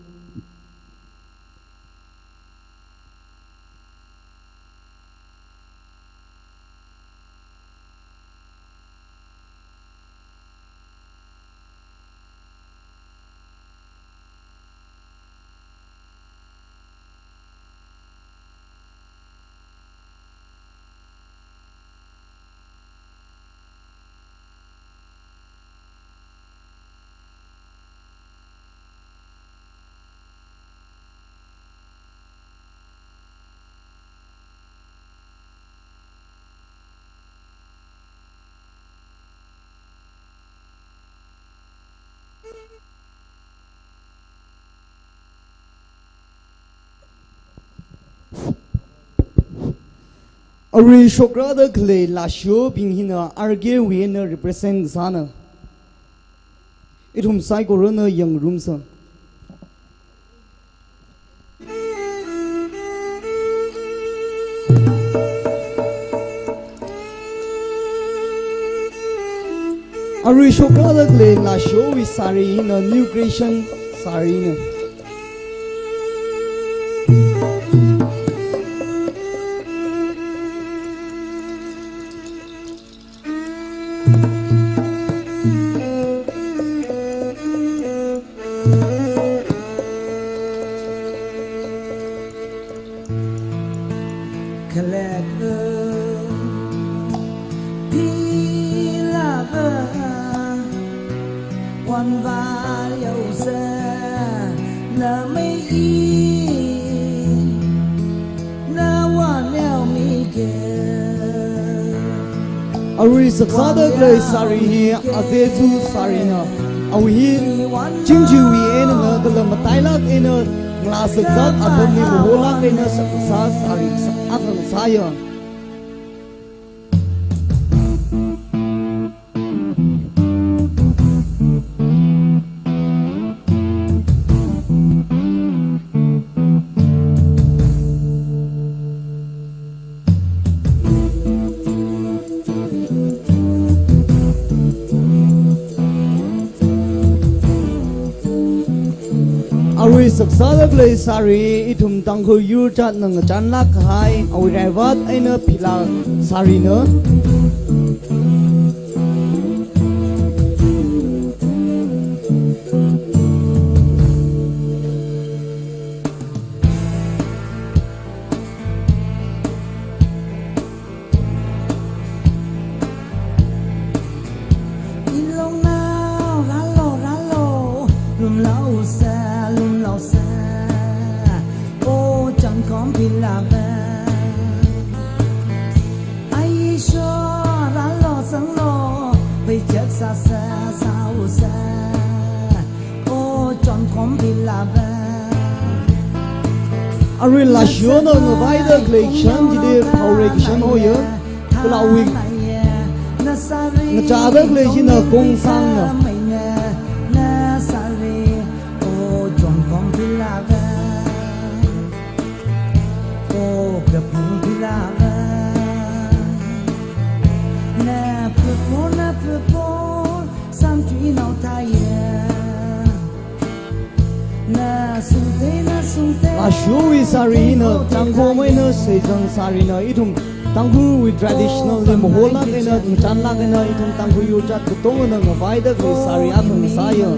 Arui shokrada khalei lashobing hina R K wui eina represent sāna. Ithum saikorana yangngarumsa. Arui shokrada khalei lashowui sari hina New Creation sari na. Arui saksāda khalei sari hi Azezu sari na, awui hi Chingjuiwui eina na kala matailāk eina ngalā saksak atamli maholāk eina saksā sari sa-, akha sāya. Arui saksāda khalei sari ithum Tangkhul yur jatna ngachānlāk kahai, awui raivat eina philā sari na. Arui lashona ngavaida khalei kashan chili Phaorei kashan hoya, kala awui ngachāda khalei china Kongsang na. Lashowui sari hina Tangkhul maina seizang sari na, ithum Tangkhulwui traditional li maholāk eina, ngachānlāk eina, ithum Tangkhul yur jat katongana ngavaida khalei sari akha sāya.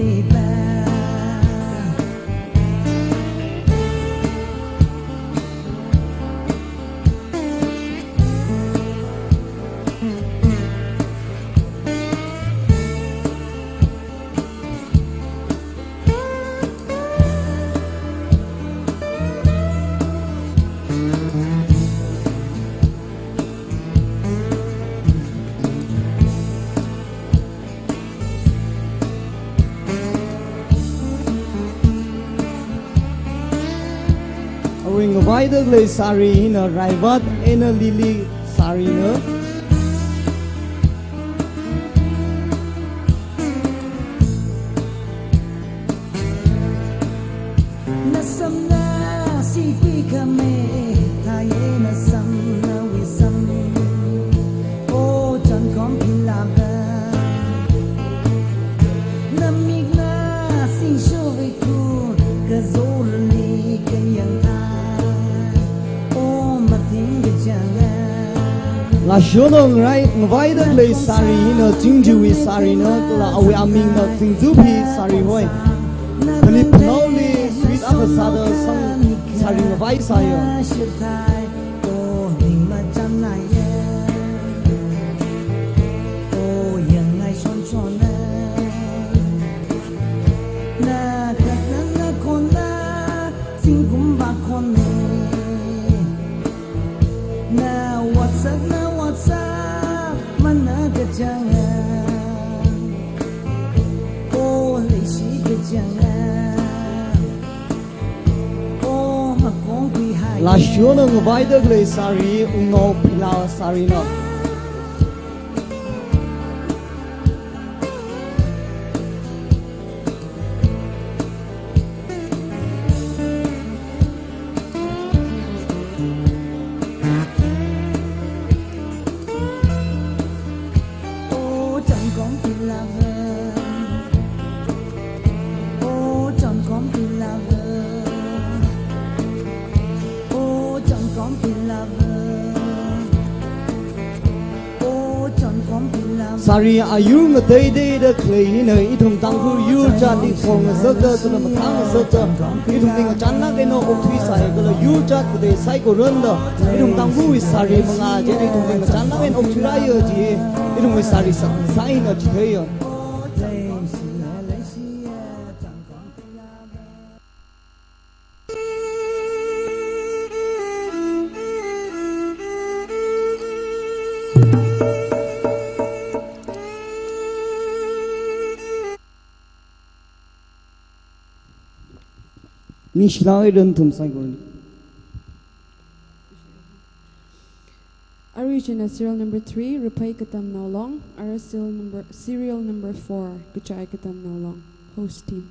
Arui ngavaida khalei sari hina raivat eina lily sari na. Lashona ngarai ngavaida khalei sari hina Chingjiwui sarina, kala awui amingna Chingjupi sari hoi. Phanit phanaoli sweet akha sāda sang sari ngavai sāya. Lashona ngavaida khalei sari, Wungnao Phila sarina. Sari ayur ngateiteida khalei hina ithum Tangkhul yur jatli thong ngasakta, tuna mathang ngasakta, ithumli ngachānlāk eina okthuisai, kala yur jat katei saikoran da ithum Tangkhulwui sari mangā chieina ithumli ngachānlāk eina okthuirāya chi, ithumwui sari sāsā eina chitheiya. Ningshilāk eina ithum saikora. Arui china serial number three, Raphei Katam Naolong, ara serial number, serial number four, Kachai Katam Naolong. Host team.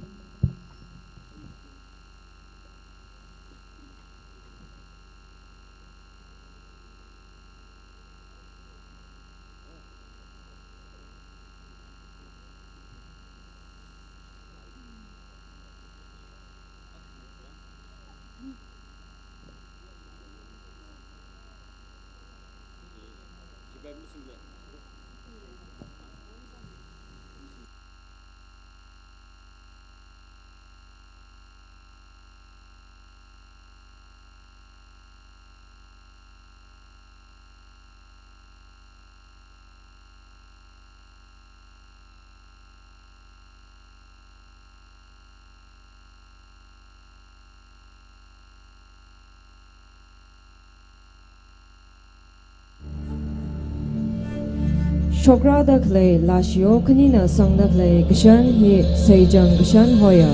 Shokrāda khalei lashio khanina sangda khalei kashan hi Seichang kashan hoya.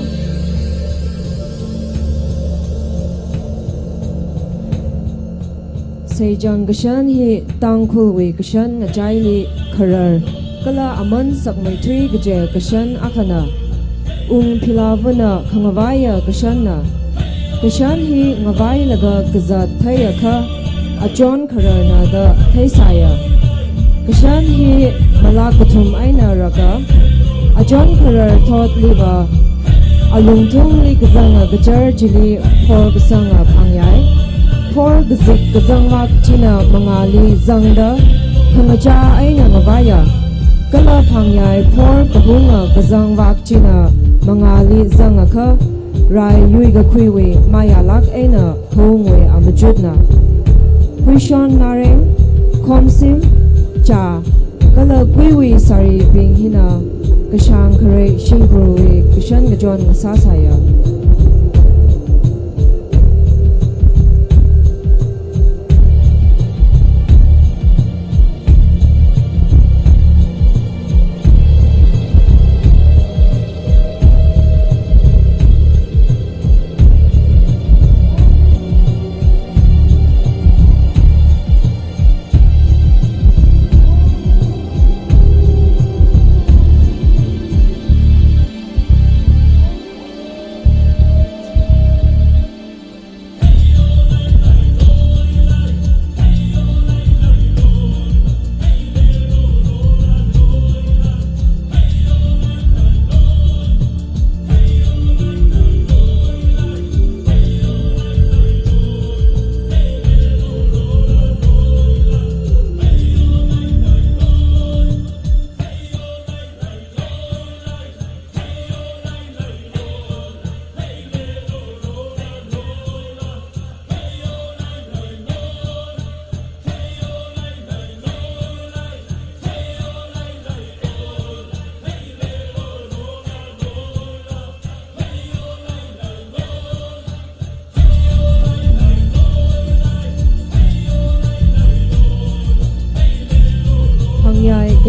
Seichang kashan hi Tangkhulwui kashan ngachaili kharar kala aman sakmeithui kaje kashan akhana. Wung Philavana khangavaiya kashanna. Kashan hi ngavailaga kazat theiakha achon khararna da theisāya. Kashan hi malak kathum eina rāka. Achon kharar thotliva alungthungli kazanga kachar chili phor kasanga phangyai. Phor kazik kazang vak china mangāli zangda khangachā eina ngavaiya. Kala phangyai phor kahunga kazang vak china mangāli zangakha rai yuikakhuiwui mayālak eina kahungwui amachutna. Huishon nareng, khomsim, chā, kala kuiwui saribing hina kashāng kharei shimkhurwui kashan kachon ngasāsāya.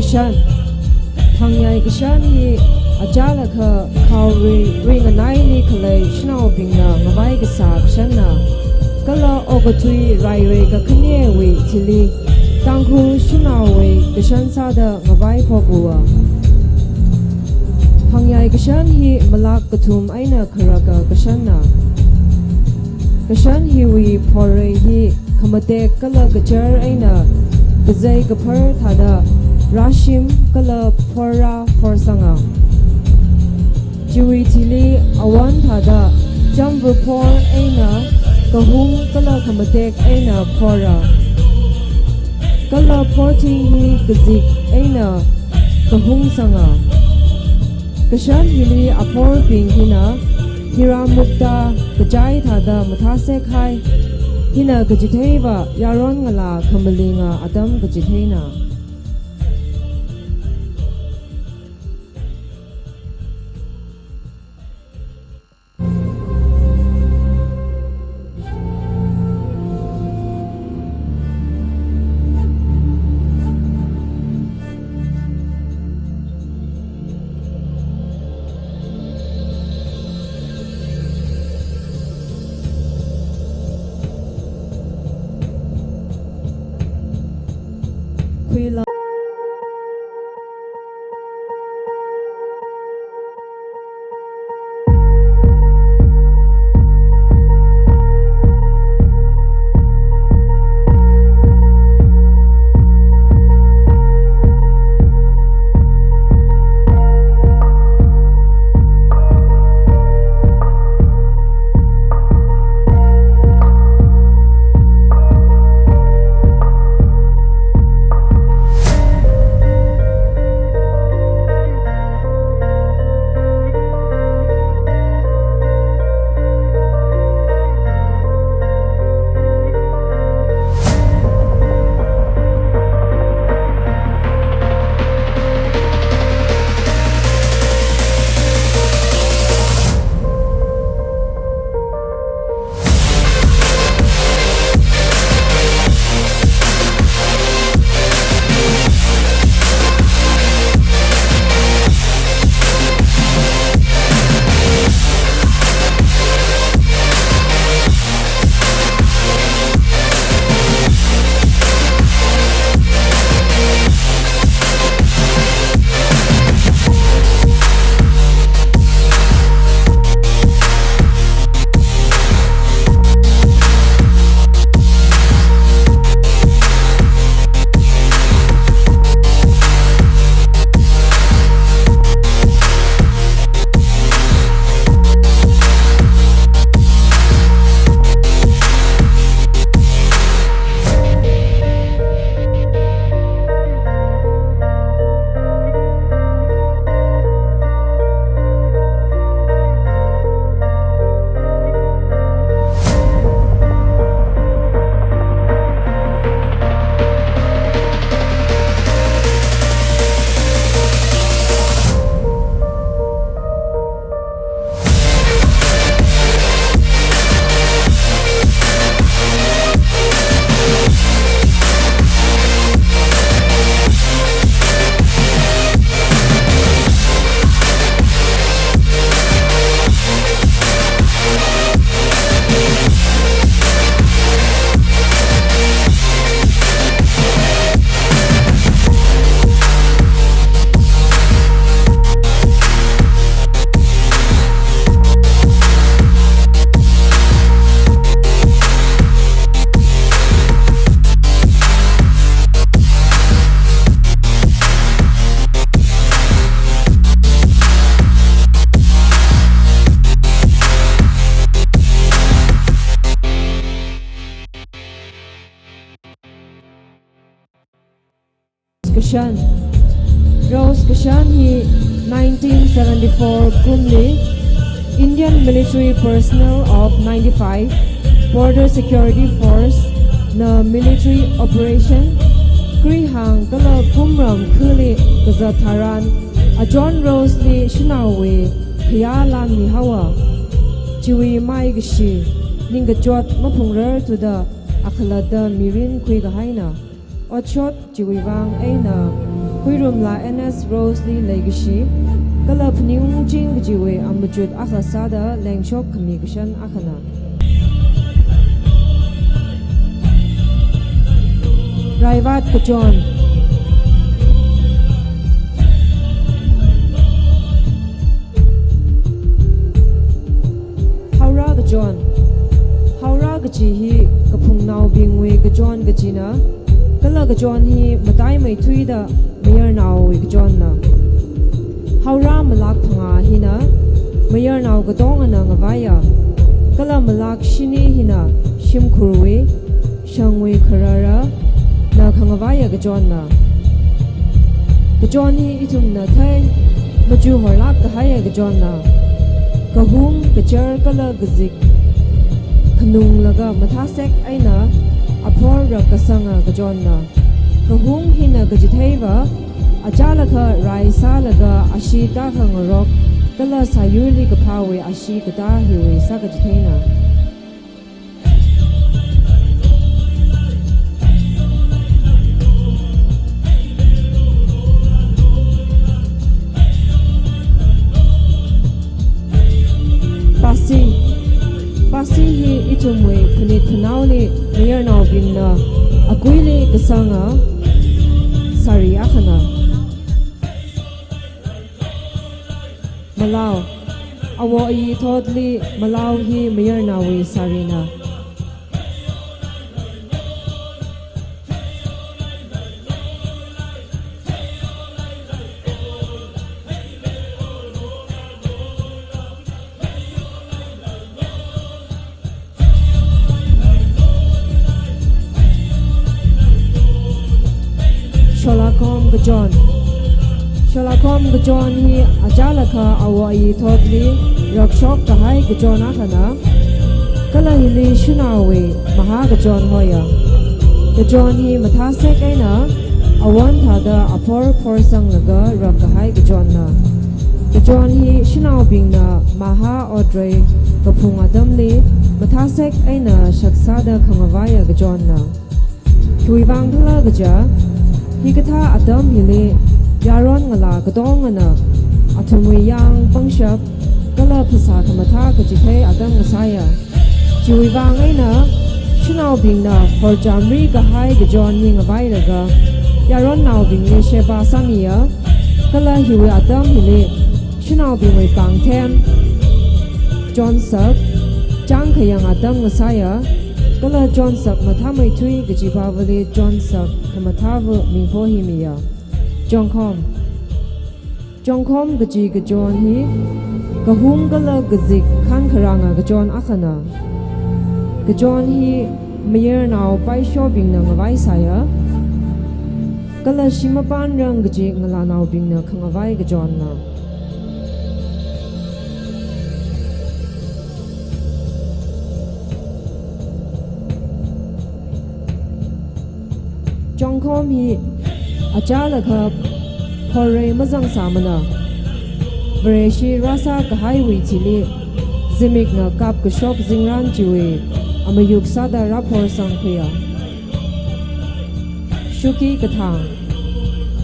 Kashan. Phangayai kashan hi achālakha khaorui ringanaili khalei shanaobingna ngavai kasā kashanna. Kala okathui rairei kakhanewui thili Tangkhul shanaowui kashan sāda ngavai phokuwa. Phangayai kashan hi malak kathum eina kharaka kashanna. Kashan hiwui phorei hi khamatek kala kachar eina kazei kaphar thāda rāshim kala phorra phorsanga. Chiwui thili awon thāda chamva phor eina kahung kala khamatek eina phorra. Kala phorthing hi kazik eina kahung sanga. Kashan hili aphorbing hina hiramukta kachai thāda mathāsek hai. Hina kachitheiva yaron ngalā khamalinga atam kachitheina. Khuila. Kashan. Rose kashan hi nineteen seventy-four kumli Indian Military Personnel of ninety-five, Border Security Force na military operation, krihāng kala pumram khali kazat tharan, a John Rose li shanaowui khayā lan mihaowa. Chiwui maikashi, ningkachot maphungrar thuda akhalatta mirin khuikahaina. Otshot chiwui vang eina Huirumla N S Rose li leikashi, kala Phaningungching kajiwui amachut akha sāda lengshok khami kashan akhana. Raivat kachon. Haora kachon. Haora kaji hi kaphungnaobingwui kachon kajina, kala kachon hi mataimeithuida mayarnaowui kachonna. Haora malak phangā hina mayarnao katongana ngavaiya, kala malak shini hina shimkhurwui, shangwui khararana khangavaiya kachonna. Kachon hi ithumna thei, machuhorlāk kahaiya kachonna. Kahung, kachar kala kazik khanunglaga mathāsek eina aphor rākasanga kachonna. Kahung hina kachitheiva, achālakha rai sālaga ashee tākhangarok kala sāyurli kaphāwui ashee katā hiwui sākachitheina. Pasi. Pasi hi ithumwui phanit phanaoli mayarnaobingna akuili kasanga sari akhana. Malao. Awo ayi thotli malao hi mayarnaowui sarina. Sholakhom kachon. Sholakhom kachon hi achālakha awo ayi thotli rākashok kahai kachon akhana. Kala hili shanaowui mahā kachon hoiya. Kachon hi mathāsek eina awon thāda aphor phorsanglaga rākahai kachonna. Kachon hi shanaobingna mahā otrei kaphung atamli mathāsek eina shaksāda khangavaiya kachonna. Khiwuivang khala kaja, hikathā atam hili yaron ngalā katongana athumwui yang pangshap kala phasā khamathā kachithei atam ngasāya. Chiwuivang eina shanaobingna horchamri kahai kachon hi ngavailaga yaronnaobingli sheba sāmiya. Kala hiwui atam hili shanaobingwui pāngthem, chonsak, chāngkhayang atam ngasāya. Kala chonsak mathāmeithui kaji pāvali chonsak khamathāva mingpho hi miya. Chongkhom. Chongkhom kaji kachon hi kahung kala kazik khankharanga kachon akhana. Kachon hi mayarnao paishobingna ngavaisāya. Kala shimapānrang kaji ngalānaobingna khangavai kachonna. Chongkhom hi achālakha phorei mazangsāmana. Vareshi rāsā kahaiwui thili zimikna kapkashok zingrān chiwui amayuk sāda rāphorsangkhuiya. Shuki kathang.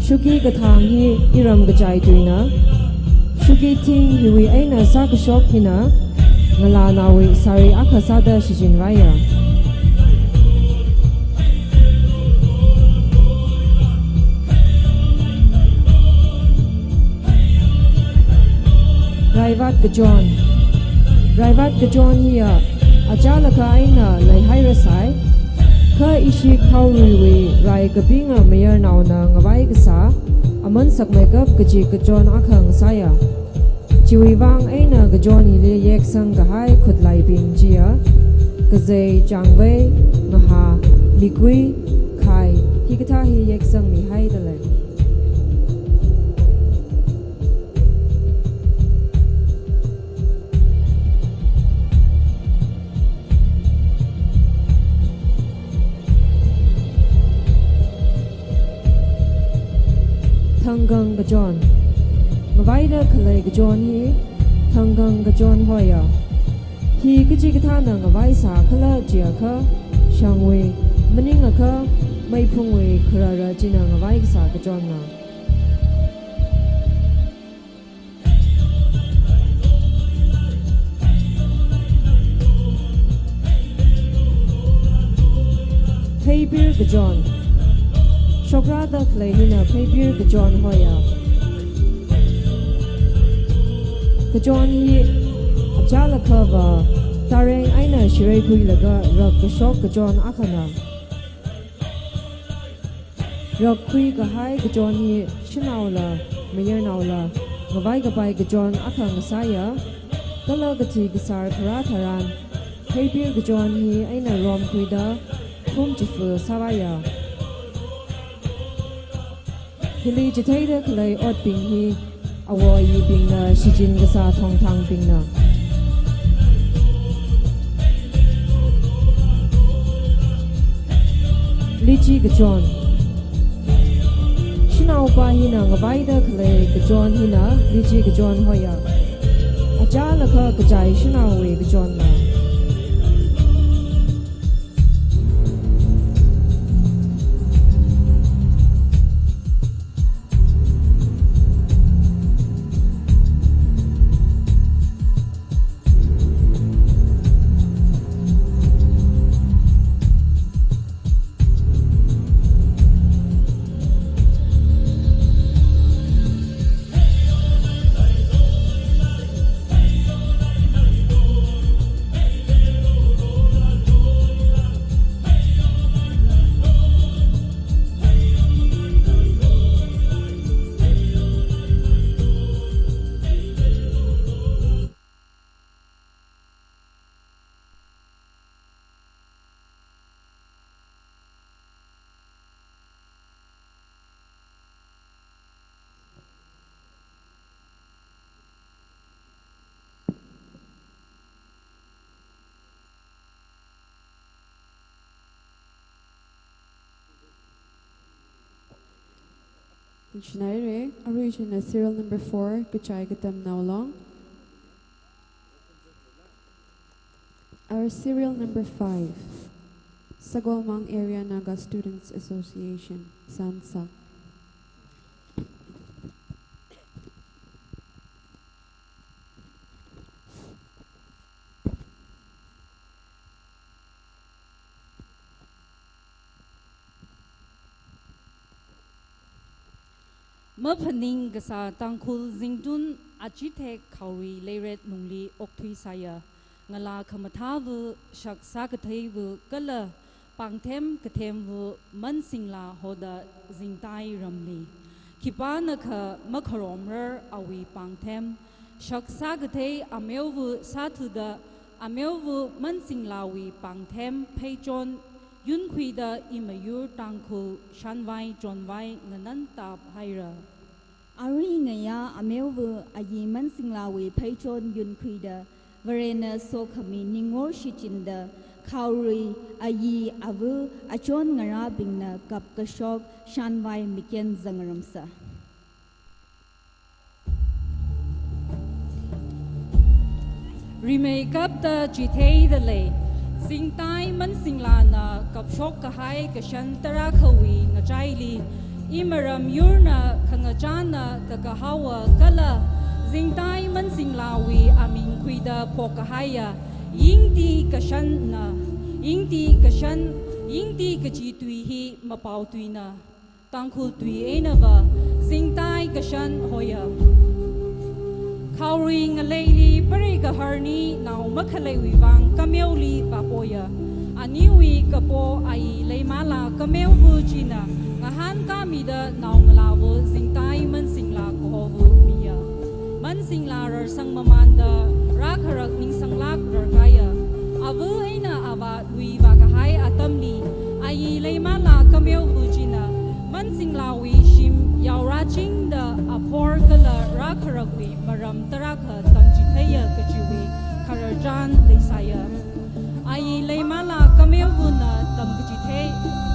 Shuki kathang hi iram kachai tuina. Shuki thing hiwui eina sākashok hina ngalānaowui sari akha sāda shichinvaiya. Raivat kachon. Raivat kachon hiya achālakha eina leihairasai. Kha ishi khaoruiwui rai kapinga mayarnaona ngavai kasā aman sakmeikap kaji kachon akha ngasāya. Chiwuivang eina kachon hili yeksang kahai khutlaibing chiya kazei, changvei, ngahā, mikui, khai, hikathā hi yeksangmihaida lei. Thangkang kachon. Ngavaida khalei kachon hi thangkang kachon hoiya. Hi kachikathāna ngavaisā khala jiakha, shangwui, maningakha, meiphungwui kharara china ngavai kasā kachonna. Pheipir kachon. Shokrada khalei hina pheipir kachon hoya. Kachon hi achālakhava tareng eina shireikhuilaga rak kashok kachon akhana. Rakkhui kahai kachon hi shanaola, mayarnaola ngavai kapai kachon akha ngasāya. Kala kathi kasār kharā tharan pheipir kachon hi eina romkhuida phum chifa sāvāya. Hili chitheida khalei otbing hi awo ayibingna shichin kasā thongthangbingna. Litchi kachon. Shanaopa hina ngavaida khalei kachon hina litchi kachon hoya. Achālakha kachai shanaowui kachonna. Chinaire, arui china serial number four, Kachai Katamnao Long. Our serial number five, Sagolmang Area Naga Students Association, SANSA. Maphaning kasā Tangkhul zingtun achithek khaorui leiret lungli okthuisāya. Ngalā khamathāva, shak sākatheiva, kala pāngthem kathemva mansinglā hoda zingtai ramli. Khipanakha makharomrar awui pāngthem, shak sākathei ameova sāthuda, ameova mansinglāwui pāngthem pheichon yunkhuida imayur Tangkhul shanvai chonvai nganantap haira. Arui ngayā ameova ayi mansinglāwui pheichon yunkhuida, Varena sokhami ningor shichinda, khaorui, ayi, ava, achon ngarābingna kapkashok shanvai miken zangaramsa. Rimeikapta chitheida lei, zingtai mansinglāna kapshok kahai kashan tarākhawui ngachaili, imaram yurna khangachāna kakahaowa kala zingtai mansinglāwui aming khuida pokahaiya, Yingti kashanna, Yingti kashan, Yingti kachi tui hi mapao tuina. Tangkhul tui einava, zingtai kashan hoya. Khaorui ngaleili pare kaharni nao makhaleiwui vang kameoli vāpoya. Aniwui kapo ayi Leimala Kameova china ngahānkāmida naongalāva zingtai mansinglā kahovu miya. Mansinglā rarsang mamanda rākharak ningsanglāk rarkāya. Ava eina avāwui vākahai atamli, ayi Leimala Kameova china mansinglāwui shim yaorāchingda aphor kala rākharakwui maram tarākha tamchitheiya kajiwui khararchan leisāya. Ayi Leimala Kameovana tamkachithei,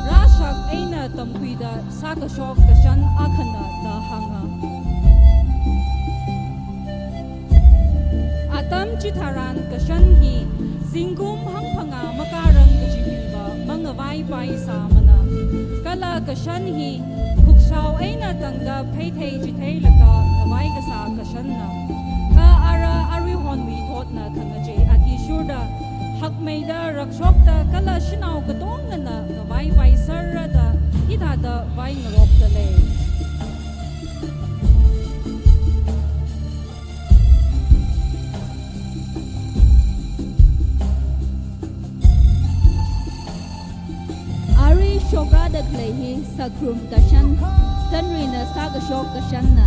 rāshak eina tamkhuida sākashok kashan akhana da hānga. Atam chitharan kashan hi zingkum hangphangā makārang kajiwuiva mangavaipai sāmana. Kala kashan hi khukshao eina tangda pheithei chitheilaga ngavai kasā kashanna. Kha ara aruihonwui thotna khangachei athishurda, hakmeida rakshokta kala shanao katongana ngavaipai sā Shokrāda khalei hi sakrum kashan, tanruina sākashok kashanna.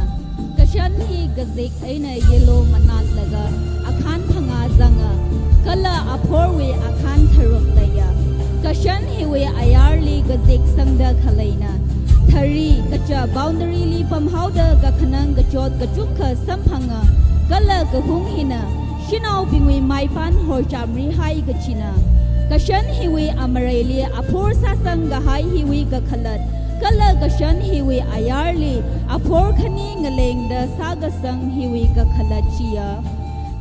Kashan hi kazik eina yellow manatlaga akhan phangā zanga, kala aphorwui akhan tharuk leiya. Kashan hiwui ayarli kazik sangda khaleina. Thari kacha boundary li pamhaoda kakhanang kachot kachukka samphanga, kala kahung hina shanaobingwui maipān horchamrihai kachina. Kashan hiwui amareili aphor sāsang kahai hiwui kakhalat, kala kashan hiwui ayarli aphor khani ngalengda sākasang hiwui kakhalat chiya.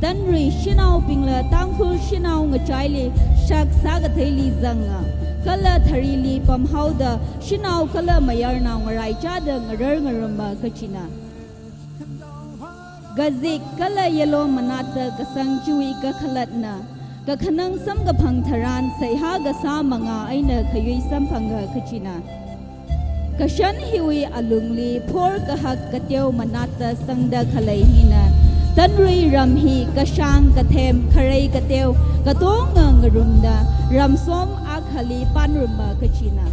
Tanrui shanaobingla Tangkhul shanao ngachaili shak sākatheili zanga, kala tharili pamhaoda shanao kala mayarnao ngaraichāda ngarar ngaruma kachina. Kazik kala yellow manatta kasang chiwui kakhalatna, kakhanang samkaphang tharan seihā kasā mangā eina khayui samphanga kachina. Kashan hiwui alungli phor kahak kateo manatta sangda khalei hina, tanrui ram hi kashāng kathem kharei kateo katonga ngarumda ramsom akhali pānruma kachina.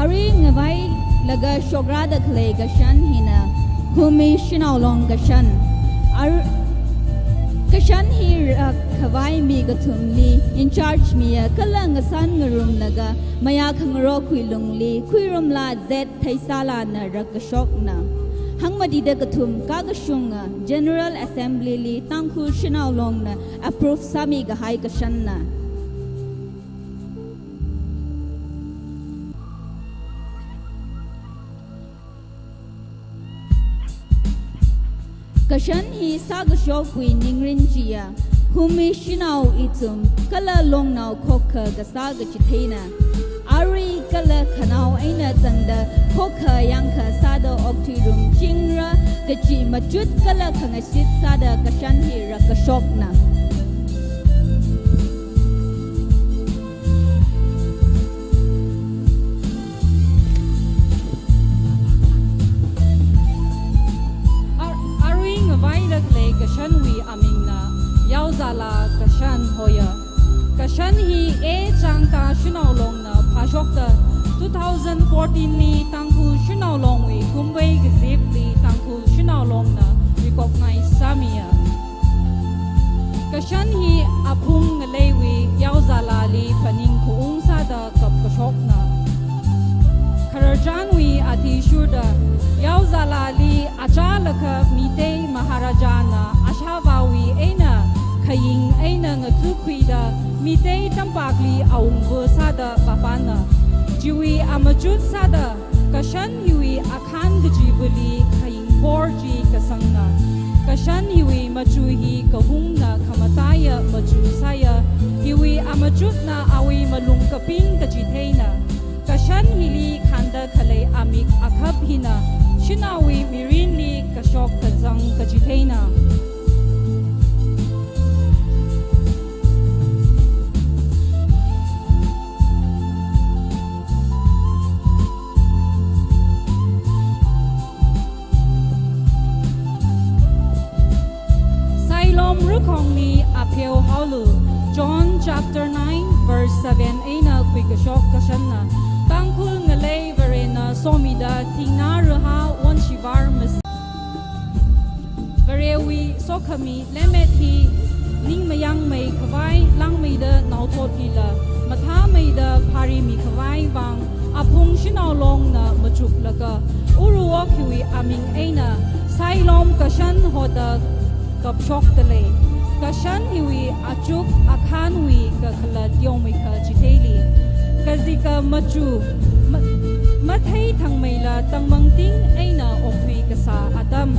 Arui ngavailaga shokrāda khalei kashan hina Khumi Shanao Long kashan. Ar-, kashan hi rakkhavai mi kathumli in charge miya kala ngasān ngarumlaga mayā khangarok khuilungli Khuirumla Z Theisālana rakkashokna. Hangmatida kathum kakashunga General Assembly li Tangkhul Shanao Longna approve sāmi kahai kashanna. Kashan hi sākashokwui ningrin chiya, Khumi shanao ithum kala longnao khokha kasā kachitheina. Arui kala khanao eina tangda khokha yangkha sāda okthuirum chingra kachi machut kala khangashit sāda kashan hi rakkashokna. Ar-, arui ngavaida khalei kashanwui amingna Yaozala kashan hoya. Kashan hi A Changta Shanao Longna phāshokta two thousand fourteen li Tangkhul Shanao Longwui Kumbei Kazipli Tangkhul Shanao Longna recognize sāmiya. Kashan hi aphung ngaleiwui Yaozalali phaning khaung sāda kapkashokna. Khararchanwui athishurda Yaozalali achālakha Meitei Maharajana ashāvāwui eina khaying eina ngathukhuida Meitei tampakli awungva sāda vāpāna. Chiwui amachut sāda kashan hiwui akhan kachivali khaying phor chi kasangna. Kashan hiwui machu hi kahungna khamataiya machu sāya. Hiwui amachutna awui malung kaping kachitheina. Kashan hili khanda khalei amik akhap hina shanaowui mirinli kashok kazang kachitheina. Sailom rukhongli apheo haolu. John chapter nine verse seven eina khuikashok kashanna. Tangkhul ngalei Varena somida thingna raha wonshivar mas- Varewui sokhami lemmet hi ningmayangmei khavai langmeida naothotlila mathāmeida pharimi khavai vang aphung Shanao Longna machuklaga uruwok hiwui aming eina Sailom kashan hoda kapshokta lei. Kashan hiwui achuk akhanwui kakhalat yongmeikha chitheili. Kazika machu ma-, mathei thangmeila tangmangting eina okthui kasā atam.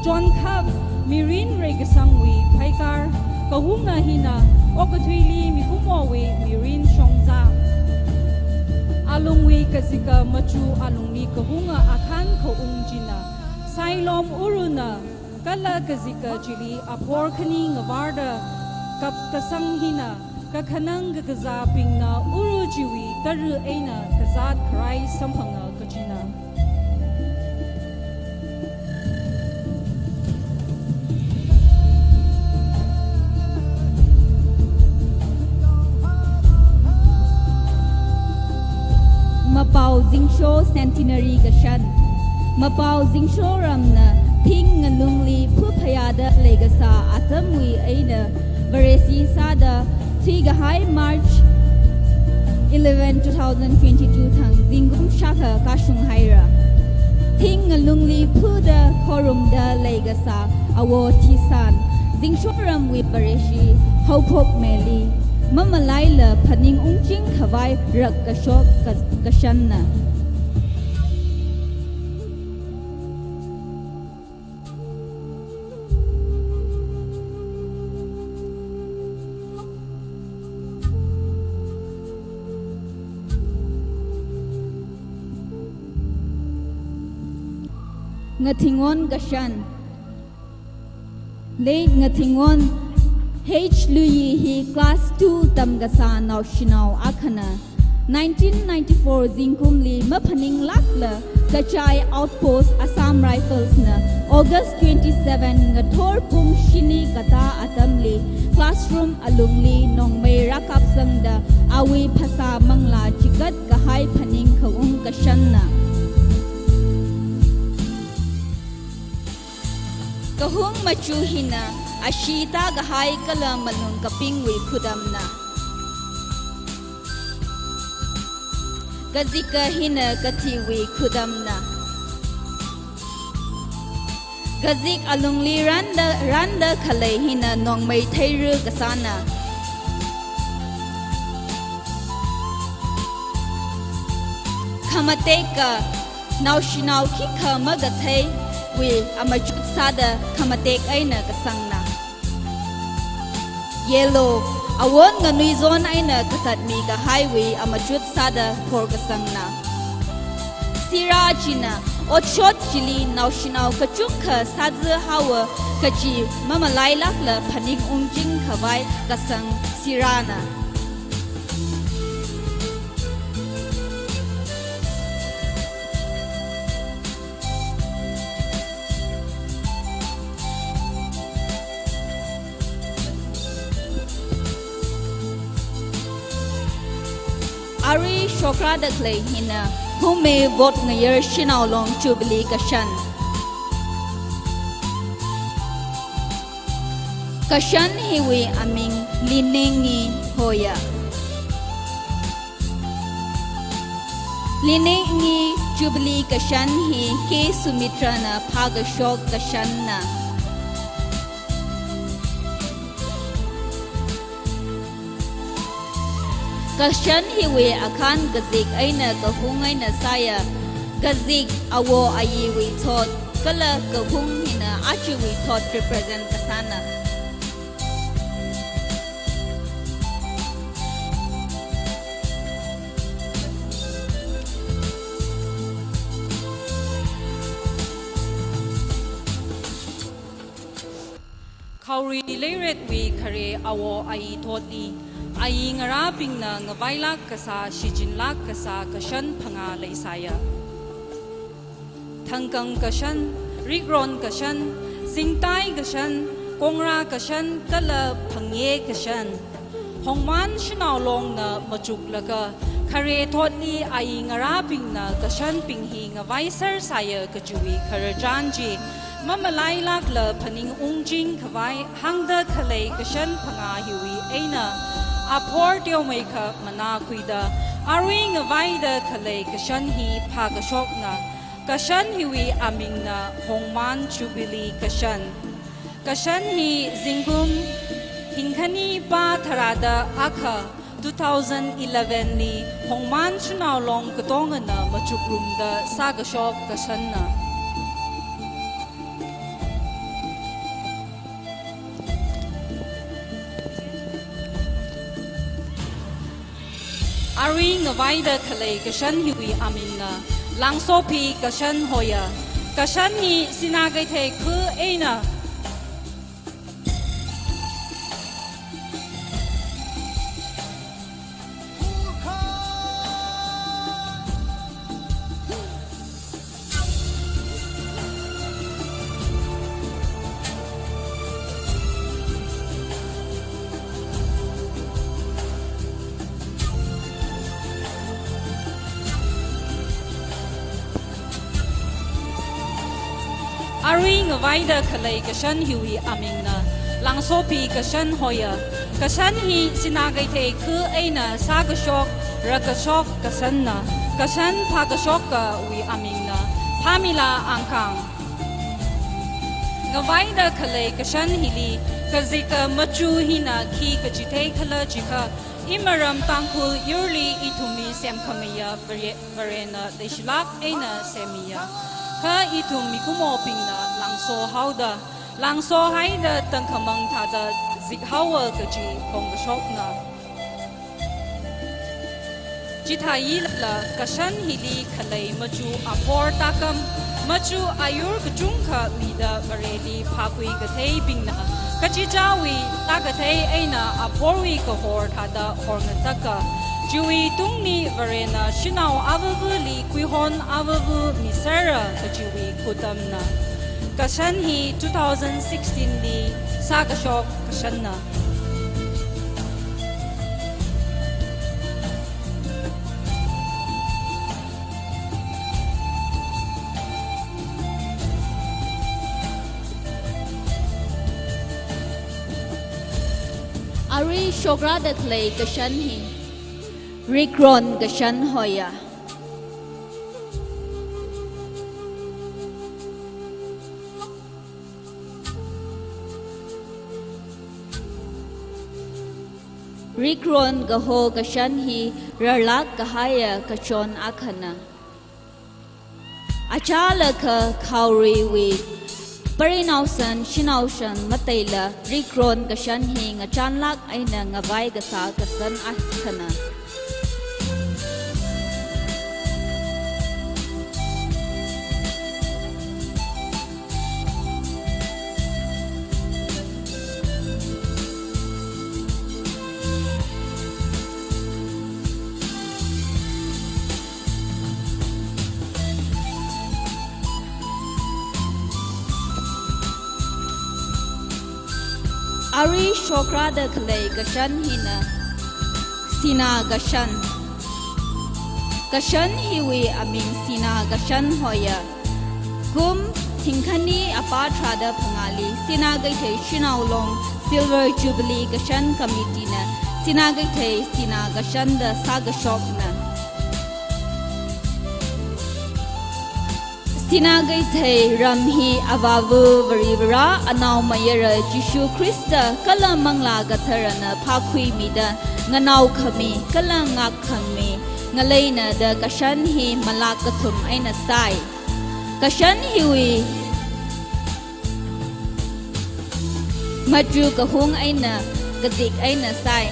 Chonkhap mirin reikasangwui phaikar kahunga hina okathuili mikumowui mirin shongza. Alungwui kazika machu alungli kahunga akhan khaung china Sailom uruna kala kazika chili aphor khani ngavarda kapkasang hina Kakhanang kakazābingna uru chiwui tara eina kazāt kharai samphanga kajina. Mapao Zingsho Centenary kashan. Mapao Zingsho ramna thing ngalungli phuphayāda leikasā atamwui eina Vareshi sāda thuikahai March eleven, two thousand twenty-two thang zingkum shākha kashung haira. Thing ngalungli phuda khorumda leikasā Awo Thisan, Zingsho ramwui Vareshi, haophok meli, mamalaila phaning ungching khavai rak kashok ka-, kashanna. Ngathingon kashan. Late Ngathingon H Luiyi hi class two tamkasā naoshinao akhana. Nineteen ninety-four zingkumli maphaninglākla Kachai Outpost Assam Rifles na August twenty-seven ngathor pung shini katā atamli classroom alungli nongmei rākapsangda awui phasā manglā chikat kahai phaning khaung kashanna. Kahung machu hina ashee tākahai kala malung kapingwui khudamna. Kazika hina kathiwui khudamna. Kazik alungli randa, randa khalei hina nongmei theira kasāna. Khamateka naoshinao khikha makatheiwui amachut sāda khamatek eina kasangna. Yellow, awon nganuizon eina katatmi kahaiwui amachut sāda phor kasangna. Sira china otshot chili naoshinao kachungkha sāzā haowa kaji mamalailākla phaning ungching khavai kasang sirana. Arui shokra da khalei hina Humei Votngayar Shanao Long Jubilee kashan. Kashan hiwui aming Linengi hoya. Linengi Jubilee kashan hi K Sumitrana phākashok kashanna. Kashan hiwui akhan kazik eina kahung eina sāya. Kazik awo ayiwui thot kala kahung hina achiwui thot represent kasāna. Khaorui Leiretwui khare awo ayi thotli, ayi ngarābingna ngavailāk kasā, shichinlāk kasā kashan phangā leisāya. Thangkang kashan, rikron kashan, singtai kashan, kongra kashan, kala phangye kashan. Hongman Shanao Longna machuklaga, khare thotli ayi ngarābingna kashanbing hi ngavaiser sāya kajiwui khararchan chi, mamalailākla phaning ungching khavai hāngda khalei kashan phangā hiwui eina, aphor teomeikha manā khuida, arui ngavaida khalei kashan hi phākashokna. Kashan hiwui amingna Hongman Jubilee kashan. Kashan hi zingkum thingkhani pā tharāda akha two thousand eleven li Hongman Shanao Long katongana machukrumda sākashok kashanna. Arui ngavaida khalei kashan hiwui amingna Langsopi kashan hoya. Kashan hi Sinakeithei khu eina Arui ngavaida khalei kashan hiwui amingna Langsopi kashan hoya. Kashan hi Sinakeithei khu eina sākashok, rakashok kashanna. Kashan phākashokkawui amingna Phamila Angkang. Ngavaida khalei kashan hili kazika machu hina khi kachithei khala jiakha, imaram Tangkhul yurli ithumli semkhameiya Vare-, Varena leishilāk eina semmiya. Kha ithum mikumobingna langso haoda, langso haida tangkhamang thāda zikhaowa kaji phongkashokna. Chithālala kashan hili khalei machu aphor tākam, machu ayur kachungkha mida Vareli phākhui katheibingna, kachichāwui tākathei eina aphorwui kahor thāda horngataka. Chiwui tungli Varena shanao avavali khuihon avava misera kajiwui khutamna. Kashan hi two thousand sixteen li sākashok kashanna. Arui shokrada khalei kashan hi rikron kashan hoya. Rikron kaho kashan hi rarlāk kahaiya kachon akhana. Achālakha khaoruiwui parinaosan shanaosan mataila rikron kashan hi ngachānlāk eina ngavai kasā kashan akhana. Arui shokrada khalei kashan hina Sina kashan. Kashan hiwui aming Sina kashan hoya. Kum thingkhani apā tharāda phangāli Sinakeithei Shanao Long Silver Jubilee Kashan Committee na Sinakeithei Sina kashan da sākashokna. Sinakeithei ram hi Avāva Varivara, Anaomayara Jishu Khrista kala Manglā Katharana phākhuimida nganaokhami kala ngākkhami ngaleina da kashan hi malāk kathum eina sāi. Kashan hiwui machu kahung eina kazik eina sāi.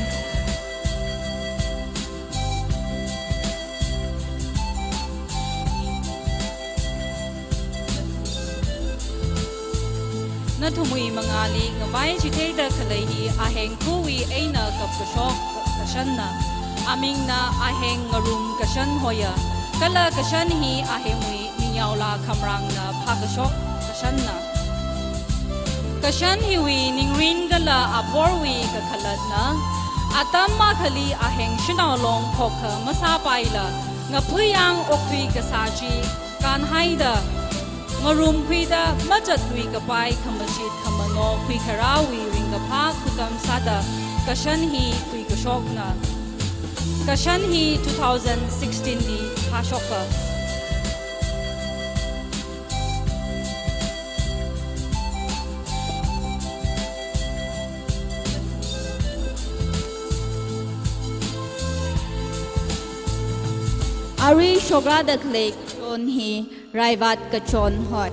Nathumwui mangāli ngavai chitheida khalei hi aheng khuwui eina kapkashok kashanna. Amingna aheng ngarum kashan hoya. Kala kashan hi ahengwui ningyao la khamrangna phākashok kashanna. Kashan hiwui ningrin kala aphorwui kakhalatna, atam akhali aheng shanao long khokha masāpaila, ngaphuiyang okthui kasā chi kānhaida, ngarumkhuida, machatlui kapai khamashit khamano khuikharāwui ringkaphā khutam sāda kashan hi khuikashokna. Kashan hi two thousand sixteen li phāshoka. Arui shokrada khalei kachon hi Raivat kachon hoi.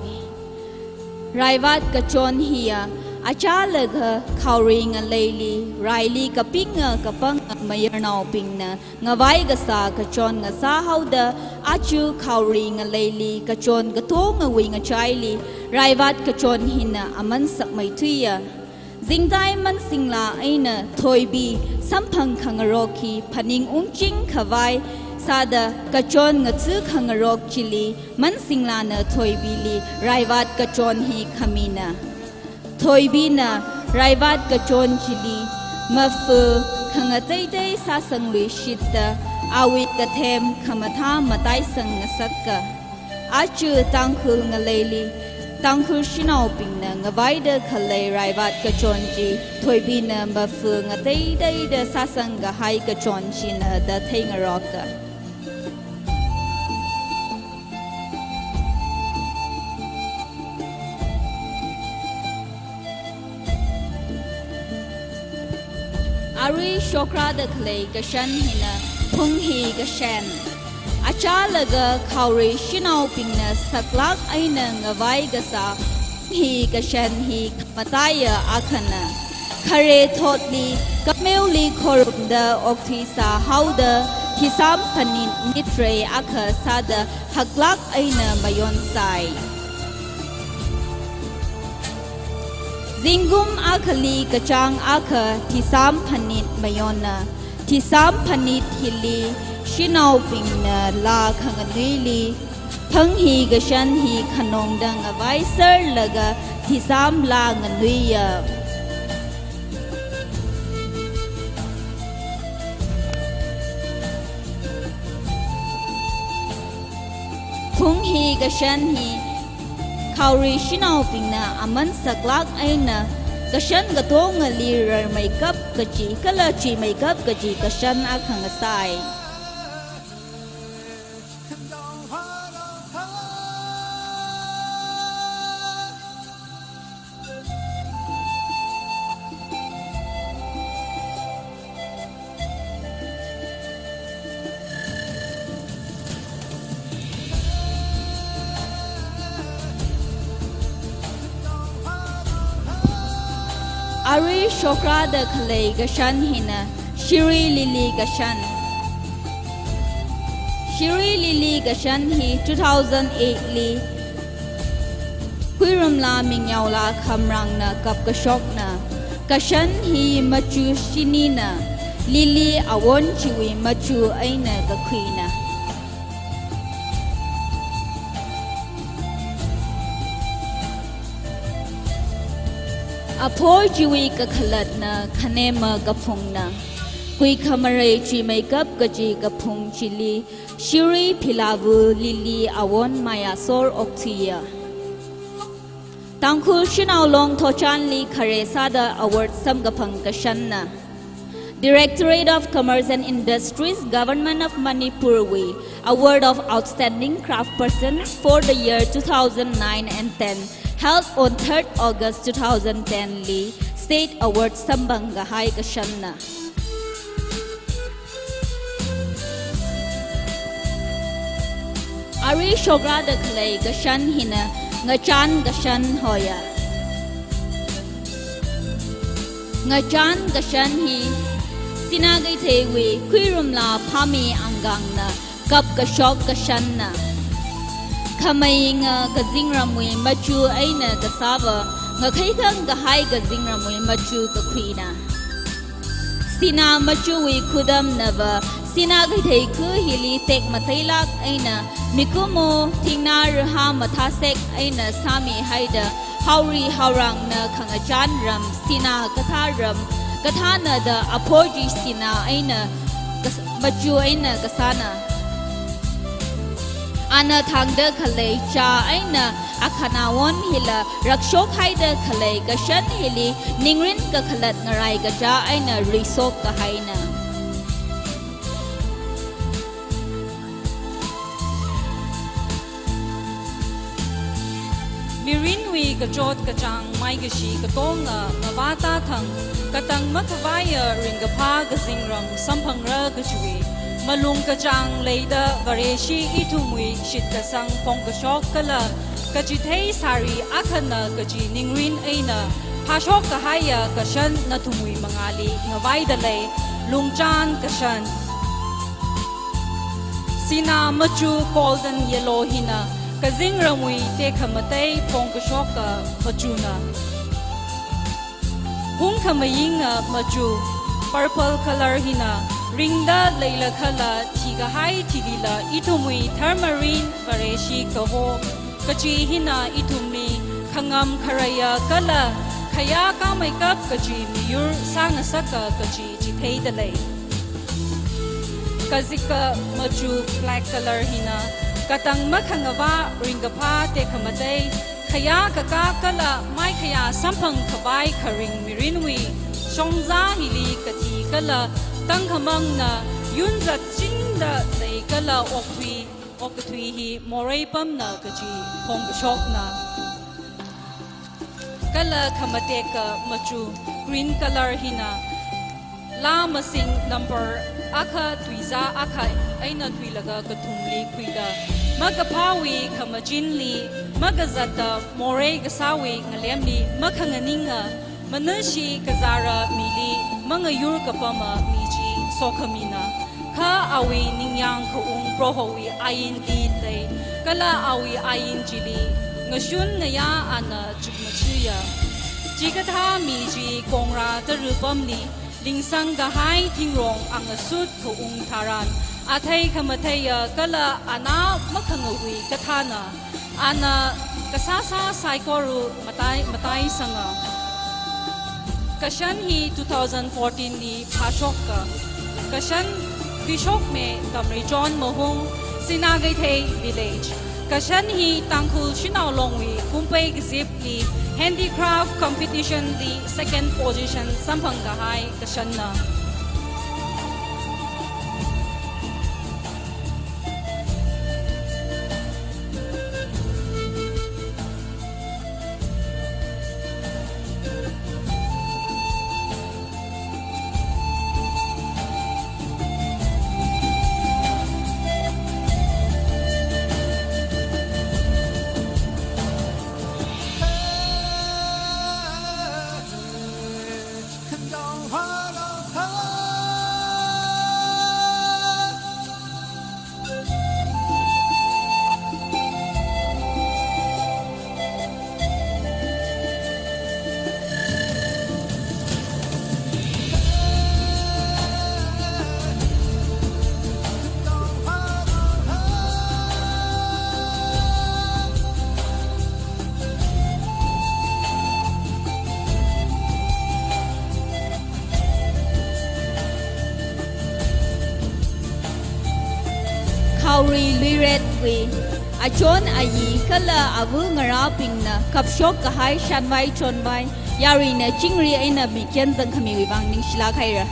Raivat kachon hiya achālakha khaorui ngaleili, raili kapinga kapanga mayarnaobingna ngavai kasā kachon ngasā haoda, aja khaorui ngaleili kachon katongawui ngachaili Raivat kachon hina aman sakmeithuiya. Zingtai mansinglā eina thoibi samphang khangarok hi phaning ungching khavai sāda, kachon ngatha khangarok chili mansinglāna thoibili Raivat kachon hi khamina. Thoibina Raivat kachon chili mafa khangateitei sāsangluishitta, awui kathem khamathā mataisang ngasaka. Aja Tangkhul ngaleili Tangkhul shanaobingna ngavaida khalei raivat kachon chi, thoibina mafu ngateiteida sāsang kahai kachon china da theingaroka. Arui shokrada khalei kashan hina Phunghi kashan. Achālaga Khaorei shanaobingna saklāk eina ngavai kasā Phunghi kashan hi khamataiya akhana. Khare thotli, kameoli khorumda okthuisā haoda, thisam phanit mitrei akha sāda haklāk eina mayonsai. Zingkum akhali kachāng akha thisam phanit mayonna. Thisam phanit hili shanaobingna laa khanganuili, Phunghi kashan hi khanongda ngavaiserlaga thisam laa nganuiya. Phunghi kashan hi Khaorei shanaobingna aman saklāk eina kashan katongali rarmeikap kaji kala chimeikap kaji kashan akha ngasai. Arui shokrada khalei kashan hina Shirui Lily kashan. Shirui Lily kashan hi two thousand eight li Khuirumla Mingyaola Khamrangna kapkashokna. Kashan hi machu shinina, lily awon chiwui machu eina kakhuina. Apho chiwui kakhalatna khanema kaphungna. Kuikhamarei chimeikap kaji kaphung chili Shirui Philavu Lily awon mayasor okthuiya. Tangkhul shanao long thotchanli khare sāda award samkaphang kashanna. Directorate of Commerce and Industries, Government of Manipur wui Award of Outstanding Craftsperson for the year two thousand nine and ten, held on third August two thousand ten li State Award samphang kahai kashanna. Arui shokrada khalei kashan hina Ngachan kashan hoya. Ngachan kashan hi Sinā Keitheiwui Khuirumla Phami Angangna kapkashok kashanna. Khamayinga kazingramwui machu eina kasāva, ngakheikhang kahai kazingramwui machu kakhuina. Sinā machuwui khudamnava, Sinā Keithei khu hili tekmateilāk eina, mikumo thingnā rahā mathāsek eina sāmihaida, haori haorangna khangachan ram, sinā kathā ram, kathāna da apho chi sinā eina kas-, machu eina kasāna. Ana thangda khalei chā eina akhana won hila rakshok haida khalei kashan hili ningrin kakhalat ngarai kachā eina risok kahaina. Mirinwui kachot kachāng maikashi katonga ngavāta thang, katang makhavaiya ringkaphā kazingram samphangra kajiwui malung kachāng leida Vareshi ithumwui shitkasang phongkashok kala kachithei sāri akhana kaji ningrin eina phāshok kahaiya kashan nathumwui mangāli ngavaida lei, Lungchan kashan. Sinā machu golden yellow hina kazingramwui tekhamatei phongkashoka machuna. Hungkhamayinga machu purple color hina ringda leilakhala thikahai thilila ithumwui tharmarin Vareshi kaho kaji hina ithumli khangam kharaya kala khayā kāmeikap kaji miyur sāngasaka kaji chitheida lei. Kazika machu black color hina katang makhangavā ringkaphā tekhamatei Khayā kakā kala maikhayā samphang khavai kharing mirinwui shongzā hili kathi kala tangkhamangna yunzat chingda lei kala okthui, okathui hi morei pamna kaji phongkashokna. Kala khamatekha machu green colour hina laa masing number akha tuizā akha eina thuilaga kathumli khuida, makaphāwui khamachinli makazatta morei kasāwui ngalemli makhanganinga, manashi kazāra mili mangayur kapama mi chi sokhamina. Kha awui ningyāng khaung Prohowui ainli lei, kala awui ain chili ngashun ngayā ana chukmachiya. Chikathā mi chi kongra tara pamli lingsang kahai thingrong angasut khaung tharan, athei khamatheiya kala ana makhangawui kathāna. Ana kasāsā saikora matai, mataisanga. Kashan hi two thousand fourteen li phāshokka. Kashan khuishokmi Tamreichon Mahung, Sinakeithei Village. Kashan hi Tangkhul Shanao Longwui Kumpei Kazipli handicraft competition li second position samphang kahai kashanna. Khaorui Luiretwui achon ayi kala ava ngarābingna kapshok kahai shanvai chonvai yaruina chingri eina mikyan zangkhamiwui vang ningshilāk haira.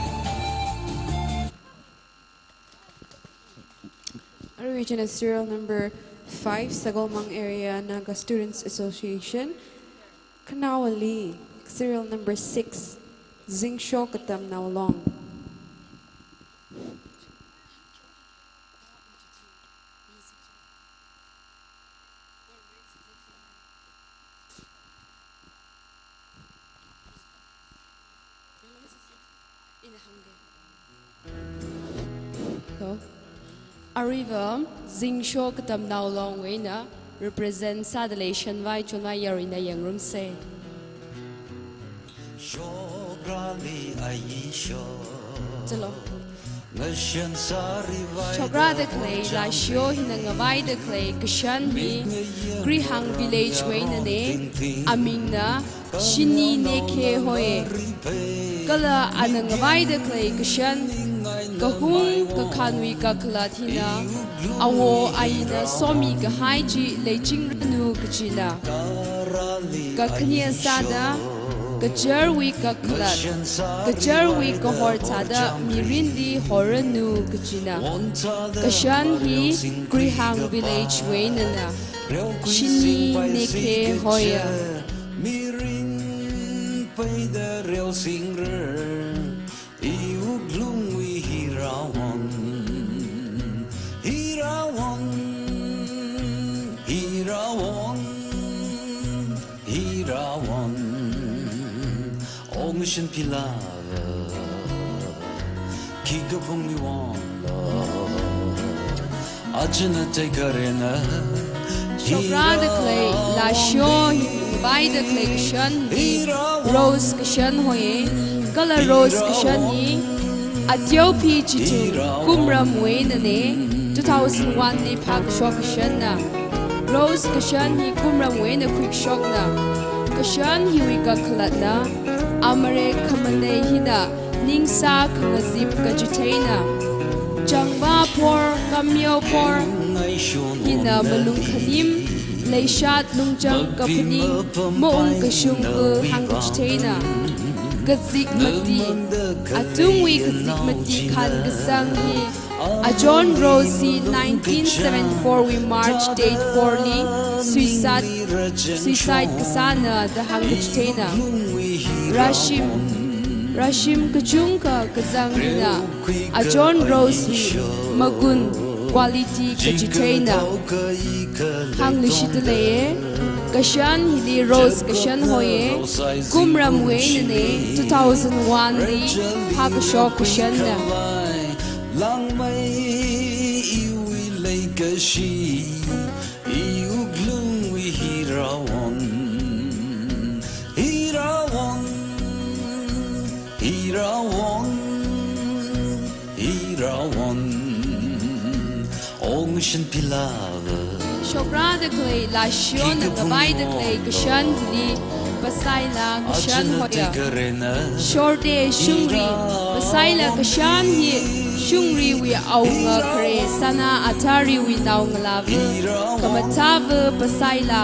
Aruichina serial number five, Sagalmang Area Naga Students Association. Khanaowali, serial number six, Zingshok Katamnao Long. Hello. Aruiva, Zingshok Katamnao Longwui eina represent sādalei shanvai chonvai yaruina yangrumsa. Chalo. Shokrada khalei Lashio hina ngavaida khalei kashan hi Grihang Village wui einana, amingna Shini Nekhe hoi. Kala ana ngavaida khalei kashan, kahung kakhanwui kakhalat hina, awo ayina somi kahai chi leichingranu kajina. Kakhane sāda, kajarwui kakhalat, kajarwui kahor thāda mirinli horanu kajina. Kashan hi Grihang Village wui einana, Shini Nekhe hoiya. Mirin peida reo singrer, iwuklungwui hirawan, hirawan, hirawan, hirawan. Ong shin pila, kika phungli wangla. Achana take arena. Shokrada khalei Lashio hi ngavaida khalei kashan hi Rose kashan hoi. Kala Rose kashan hi Ateophi Chitu Kumramwui einana, two thousand one li phākashok kashanna. Rose kashan hi Kumramwui eina khuikashokna. Kashan hiwui kakhalatna, amare khamanei hina ningsā khangazip kachitheina. Changva phor, kamyo phor hina malung khanim, leishat lungchang kaphaning maungkashung hāngkachitheina. Kazikmati, atungwui kazikmati khānkasang hi, a John Rose hi nineteen seventy-four wui March date four li suicide, suicide kasāna da hāngkachitheina. Rashim, rashim kachungkha kazang hina, a John Rose hi magun quality kachitheina. Hāngluishitda leiya, kashan hili Rose kashan hoya, kumramwui einana, two thousand one li phākashok kashanna. Langmei iwui leikashi, iwuklungwui hirawan, hirawan, hirawan, hirawan, ongshin pilava. Shokra da khalei, lashiyona ngavaida khalei kashan hili, pasaila kashan hoya. Shorde shungri, pasaila kashan hi shungriwui awunga khare Sana Athariwui naongalāva, khamathāva pasaila,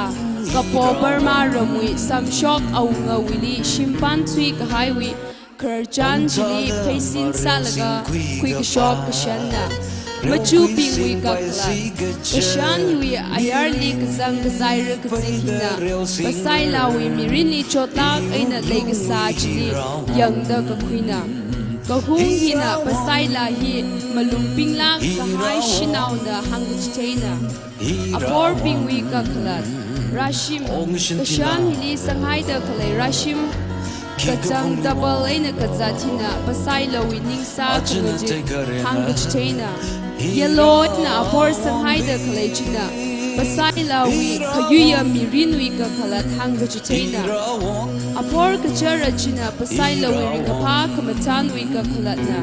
kapo Burma ramwui samshok awungawuili shimpan thuikahaiwui khararchan chili pheisin sālaga khuikashok kashanna. Machubingwui kakhalat, kashan hiwui ayarli kazang kazaira kazing hina, pasailawui mirinli chotlāk eina leikasā chili yangda kakhuina. Kahung hina pasaila hi malung pinglāk kahai shanaona hāngkachitheina. Aborbingwui kakhalat, rashim, kashan hili sanghaida khalei rashim kachang double eina kazat hina, pasailawui ningsā khangachee hāngkachitheina. Yellow eina abor sanghaida khalei china, pasailawui khayuiya mirinwui kakhalat hāngkachitheina. Abor kachara china, pasailawui ringkaphā khamathanwui kakhalatna.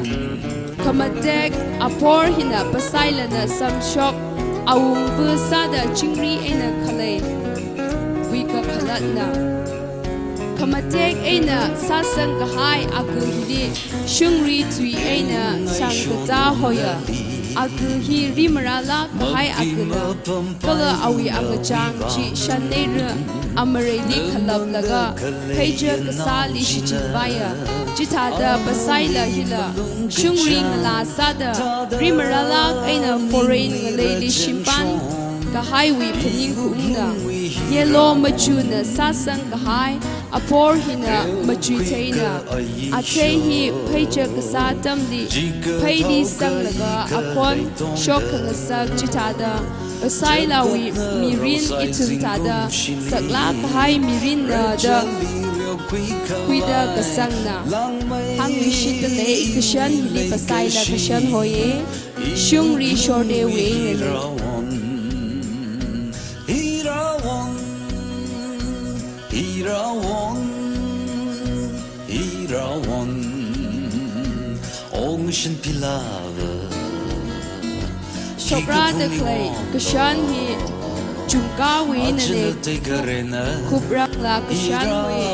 Khamatek abor hina pasailana samshok awungva sāda chingri eina khaleiwui kakhalatna. Khamatek eina sāsang kahai aku hili shungri tui eina shangkatā hoya. Aku hi rimarālāk kahai akuna, kala awui angachang chi shanneira amareili khalaplaga pheicha kasāli shichinvāya. Chithāda pasaila hila shungri ngalā sāda rimarālāk eina foreign ngaleili shimpan kahaiwui phaning khaungna. Yellow machuna sāsang kahai, abor hina machuitheina. Athei hi pheicha kasā atamli pheili sanglaga akhon shok khangasak chithāda, pasailawui mirin ithum thāda saklāk kahai mirinna da khuida kasangna. Hāngluishitda lei, kashan hili pasaila kashan hoya, shungri shordewui einana. Hirawan, hirawan, hirawan, ongshin pilava. Shokra da khalei kashan hi chungkāwui einana, khup, khuprangla kashan hoya.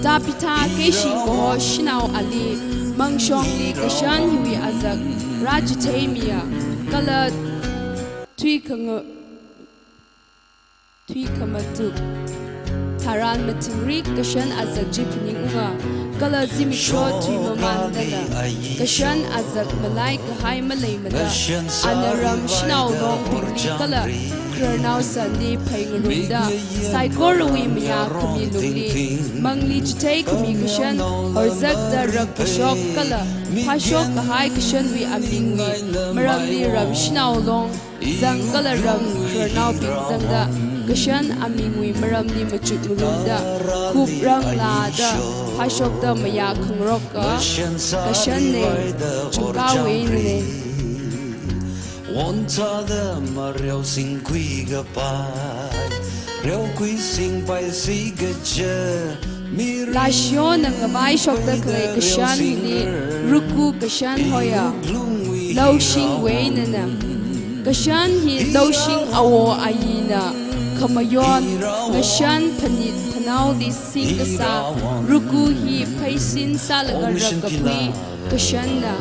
Tapita keishing kaho shanao ali, mangshongli kashan hiwui azak rāchitheimiya, kala tui khanga, tui khamatuk tharan mathingrik kashan azak chi phaningunga, kala zimiksho tui mamāndala kashan azak malai kahai maleimada, ana ram shanao longbingli kala khararnao sanli phei ngarumda, saikorawui mayākhami lungli mangli chitheikhami kashan horzakda rākashok kala phāshok kahai kashanwui amingwui maramli ram shanao long zang kala ram khararnaobing zangda kashan amingwui maramli machuk ngarumda, khuprangla da phāshokda mayā khangarok ka kashanna, chungkāwui einana. Wonchada mareo singkhui kapai, reokhui singpai si kaja, mi lashiyona ngavaishokda khalei kashan hili Ruku kashan hoya, Laushingwui einana. Kashan hi Laushing awo ayina khamayon ngashan phanit phanaoli singkasā Ruku hi pheisin sālaga rākakhui kashanna.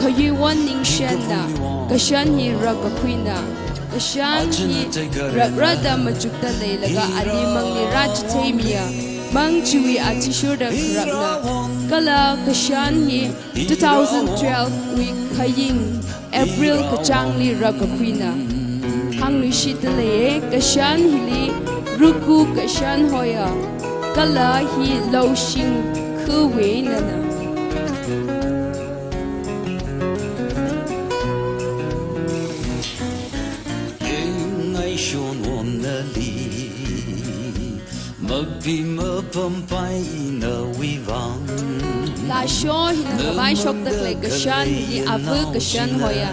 Khayuiwon ningshenna, kashan hi rākakhuina. Kashan hi rākrāda machukda leilaga ali mangli rāchitheimiya mang chiwui athishurda kharakna. Kala kashan hi two thousand twelve wui khaying April kachāngli rākakhuina. Hāngluishitda leiya, kashan hili Ruku kashan hoya, kala hi Loshing khuwui einana. Ngaishonwon nali, makpi mapampai nawui vang. Lashio hina ngavaishokda khalei kashan hili Avuk kashan hoya.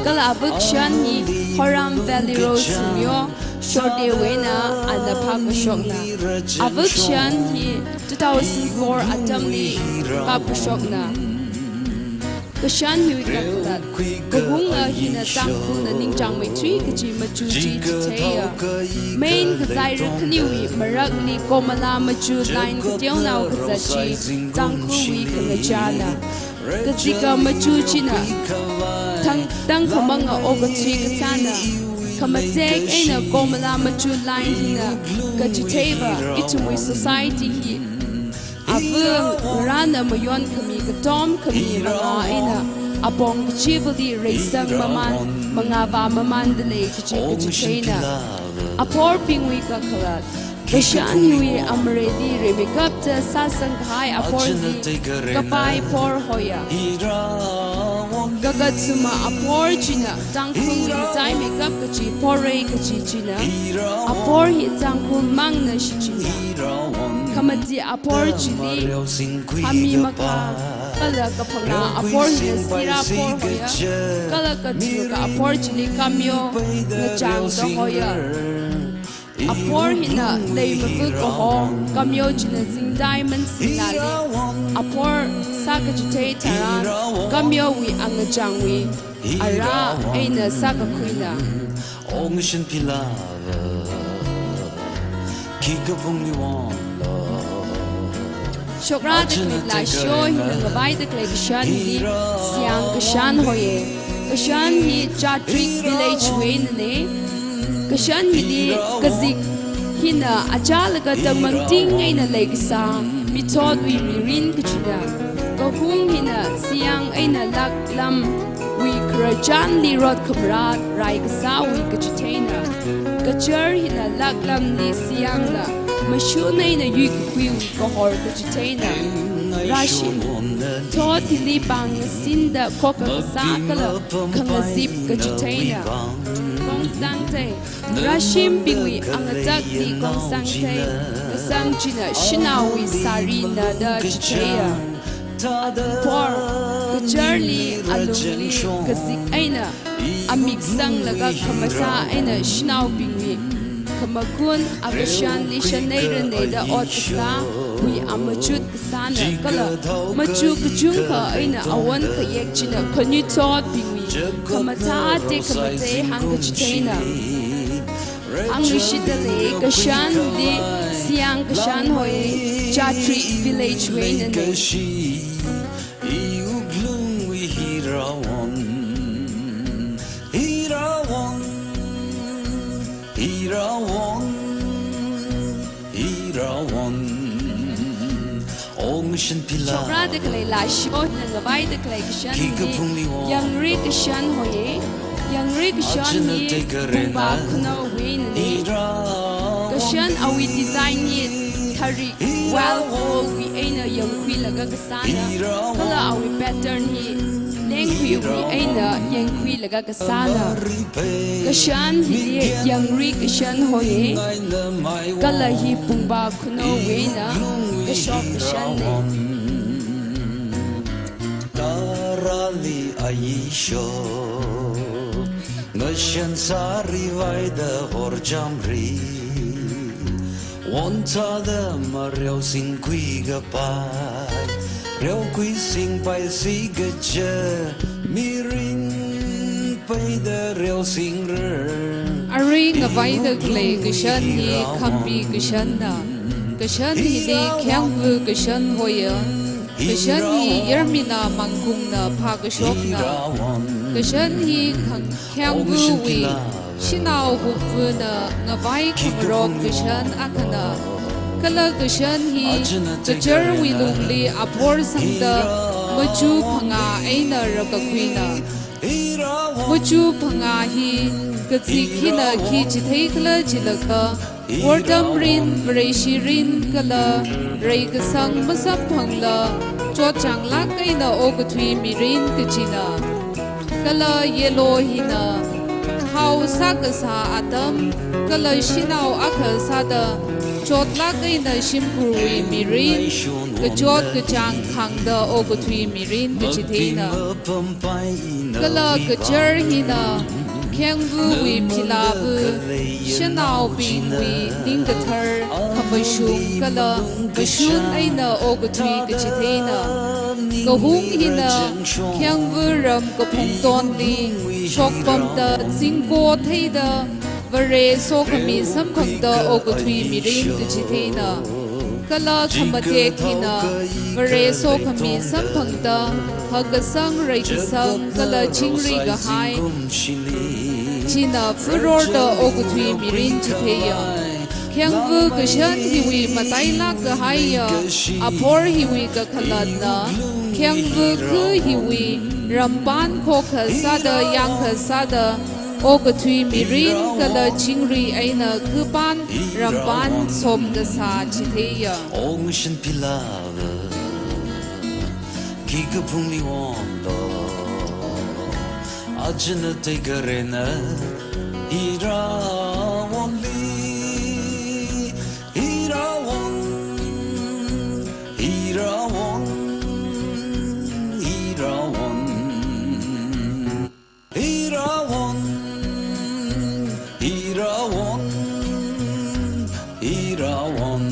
Kala Avuk kashan hi Horam Valley Road singyo shorde wui eina ana phākashokna. Avuk kashan hi two thousand four atamli kapkashokna. Kashan hiwui kakhalat, kahunga hina Tangkhulna ningchāngmeithui kaji machu chi chitheiya. Main kazai rākhaniwui marakli komala machu line kateonao kazat chi Tangkhulwui khangachāna. Kazika machu china tang, tangkhamanga okathui kasāna. Khamatek eina komala machu line hina kachitheiva ithumwui society hi ava ngarāna mayonkhami katomkhami manga eina apong kachivali reisang maman, mangavā mamanda lei kaji kachitheina. Aphorbingwui kakhalat, kashan hiwui amareli rimeikapta sāsang kahai aphorbing kapai phor hoya. Kakatsuma aphor china Tangkhulwui mataimeikap kachi phorei kachi china. Aphor hi Tangkhul mangna shichinna. Khamati aphor chili Hami Makha, kala kaphangā aphor hina Sira phor hoya, kala kathuka aphor chili Kamyo ngachāngda hoya. Aphor hina leimavuk kaho, Kamyo china zingdai mansingnali aphor sākachithei tharan, Kamyowui angachāngwui ara eina sākakhuina. Ongshun pilava, khikha phungli wonlo. Shokrada khalei lashio hina ngavaida khalei kashan hili Siang kashan hoya. Kashan hi Chatrik village wui einana. Kashan hili kazik hina achālaga tangmangting eina leikasā mithotwui mirin kachina. Kahung hina Siang eina Laklamwui khararchanli rot khamrat rai kasāwui kachitheina. Kachar hina Laklamli Siangna mashun eina yuikakhuiwui kahor kachitheina. Rashim thot hili pāngngasinda khokkha kasā kala khangazip kachitheina. Kongsangthei, rashimbingwui angatakli kongsangthei kasang china shanaowui sari nada chitheiya. Aphor, kacharli alungli kazik eina amik sanglaga khamathā eina shanaobingwui khamakhun akashanli shanei ranei da ot kasāwui amachut kasāna kala machu kachungkha eina awon khayek china khanuithotbingwui khamathā tekhamatei hāngkachitheina. Ānglishitda lei kashan hili Siang kashan hoya, Chatrik village wui einana. Iwui wuklungwui hi rawon, hi rawon, hi rawon, hi rawon. Ongshun pila. Shokrada khalei lashio hina ngavaida khalei kashan hili Yangri kashan hoya. Yangri kashan hi Pungba Khunou wui einana. Kashan awui design hi tharik wild boar wui eina yangkhuilaga kasāna. Kala awui pattern hi lengkhuiwui eina yangkhuilaga kasāna. Kashan hili Yangri kashan hoya. Kala hi Pungba Khunou wui eina kashok kashanna. Tarali aisho, ngashan sari vaida horjamri. Wontada mareo singkhui kapai, reokhui singpai sikacha, mirin paida reo singrar. Arui ngavaida khalei kashan hi Khambi kashanna. Kashan hili Khayangvu kashan hoya. Kashan hi Yarmina Mangkungna phākashokna. Kashan hi khang-, Khayangvawui shanao Hupvana ngavai khangarok kashan akhana. Kala kashan hi kachārwui lungli aphor sangda machu phangā eina rākakhuina. Machu phangā hi kazip hina khi chitheikhala jilaga, wortam rin, Vareshi rin kala reikasang masamphangla chotchānglāk eina okathui mirin kachina. Kala yellow hina thao sākasā atam kala shanao akha sāda chotlāk eina shimkhurwui mirin, kachot kachāng khāngda okathui mirin kachitheina. Kala kachar hina Khayangvawui philāva, shanaobingwui ningkathar khamashung kala mashun eina okathui kachitheina. Kahung hina Khayangva ram kaphungtonli shokpamda zingko theida Vare sokhami samphangda okathui mirin kachitheina. Kala khamatek hina Vare sokhami samphangda hakkasang, reikasang kala chingri kahai china furorda okathui mirin chitheiya. Khayangva kashan hiwui matailāk kahaiya, aphor hiwui kakhalatna, Khayangva kha hiwui rampan khokha sāda yangkha sāda okathui mirin kala chingri eina khapan rampan somkasā chitheiya. Ong shin pilava, kikaphungli wonlo, ajana teikarena, irawonli, irawon, irawon, irawon. Irawon, irawon, irawon.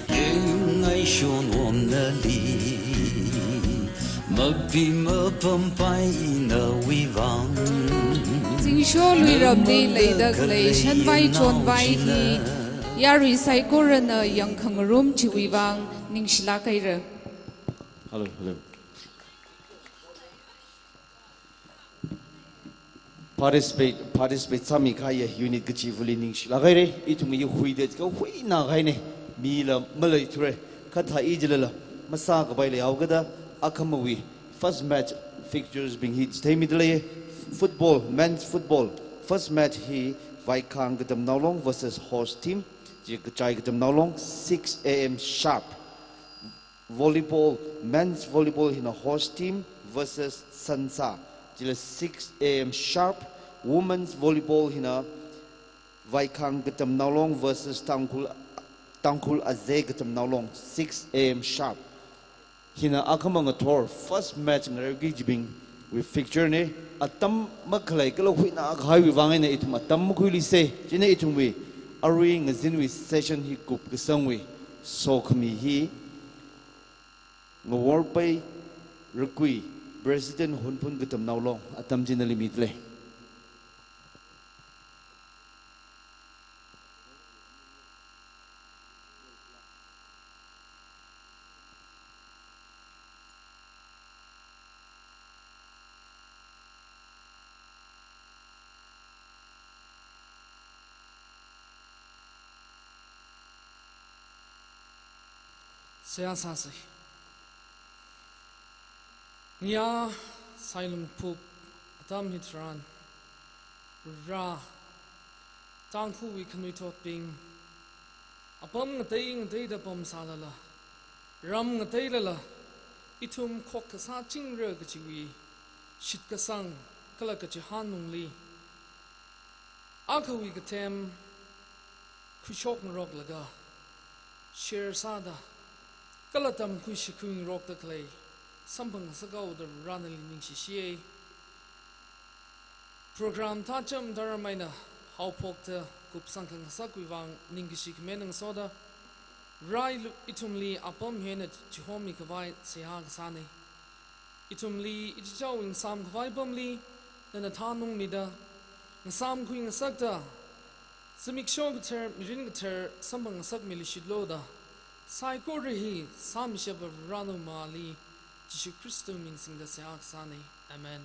Yengai shon wonnali. Mapi mapampai nawui vang. Zingsho luiramli leida khalei shanvai chonvai hi yarui saikorana yangkhangarum chiwui vang ningshilāk haira. Hello, hello. Participate, participate sāmi kahaiya unit kachivali ningshilāk haira, ithum hiya huida kahuina kahaina, mila maleithura, kha thāi jilala, masākapai leihaokada, akhamawui first match fixtures bing hi chitheimida lei, football, men's football, first match hi Vaikhang Katamnao Long versus host team, chi Kachai Katamnao Long, six A M sharp. Volleyball, men's volleyball hina host team versus Sansa, chila six A M sharp. Women's volleyball hina Vaikhang Katamnao Long versus Tangkhul, Tangkhul Azei Katamnao Long, six A M sharp. Hina akhama ngathor first match ngareuki jibingwui fixture na, atam makhalei kala huina kahaiwui vang eina ithum atam makhuilisa, china ithumwui arui ngazinwui session hi kupkasangwui sokhami hi Ngaworpai Rakui, President Hunphun Katamnao Long, atam chi nali mida lei. Seihā sāsa. Ngayā sailung phup atam hitharan, Vare, Tangkhulwui khanuithotbing, apam ngatei ngateida pamsālala, ram ngateilala, ithum khokkha sāchingra kachiwui shitkasang kala kachihān lungli, akhawui kathem khuishokngaroklaga, share sāda, kala tamkhui shikhui ngarokda khalei samphang ngasakhaoda Vare nali ningshishiya. Program thācham tharam eina haophokta kupsang khangasakwui vang ningkashi khamenna ngasoda, Rai lu-, ithumli apam hi eina chihomikhavai seihā kasāna. Ithumli ichichāwui ngasāmkhavai apamli nana thanungmida, ngasāmkhui ngasakta, zimiksho kathar, mirin kathar samphang ngasakmiluishitlu da, saikora hi sāmishappa Varanu mali, Jishu Khrista ming singda seihā kasāna. Amen.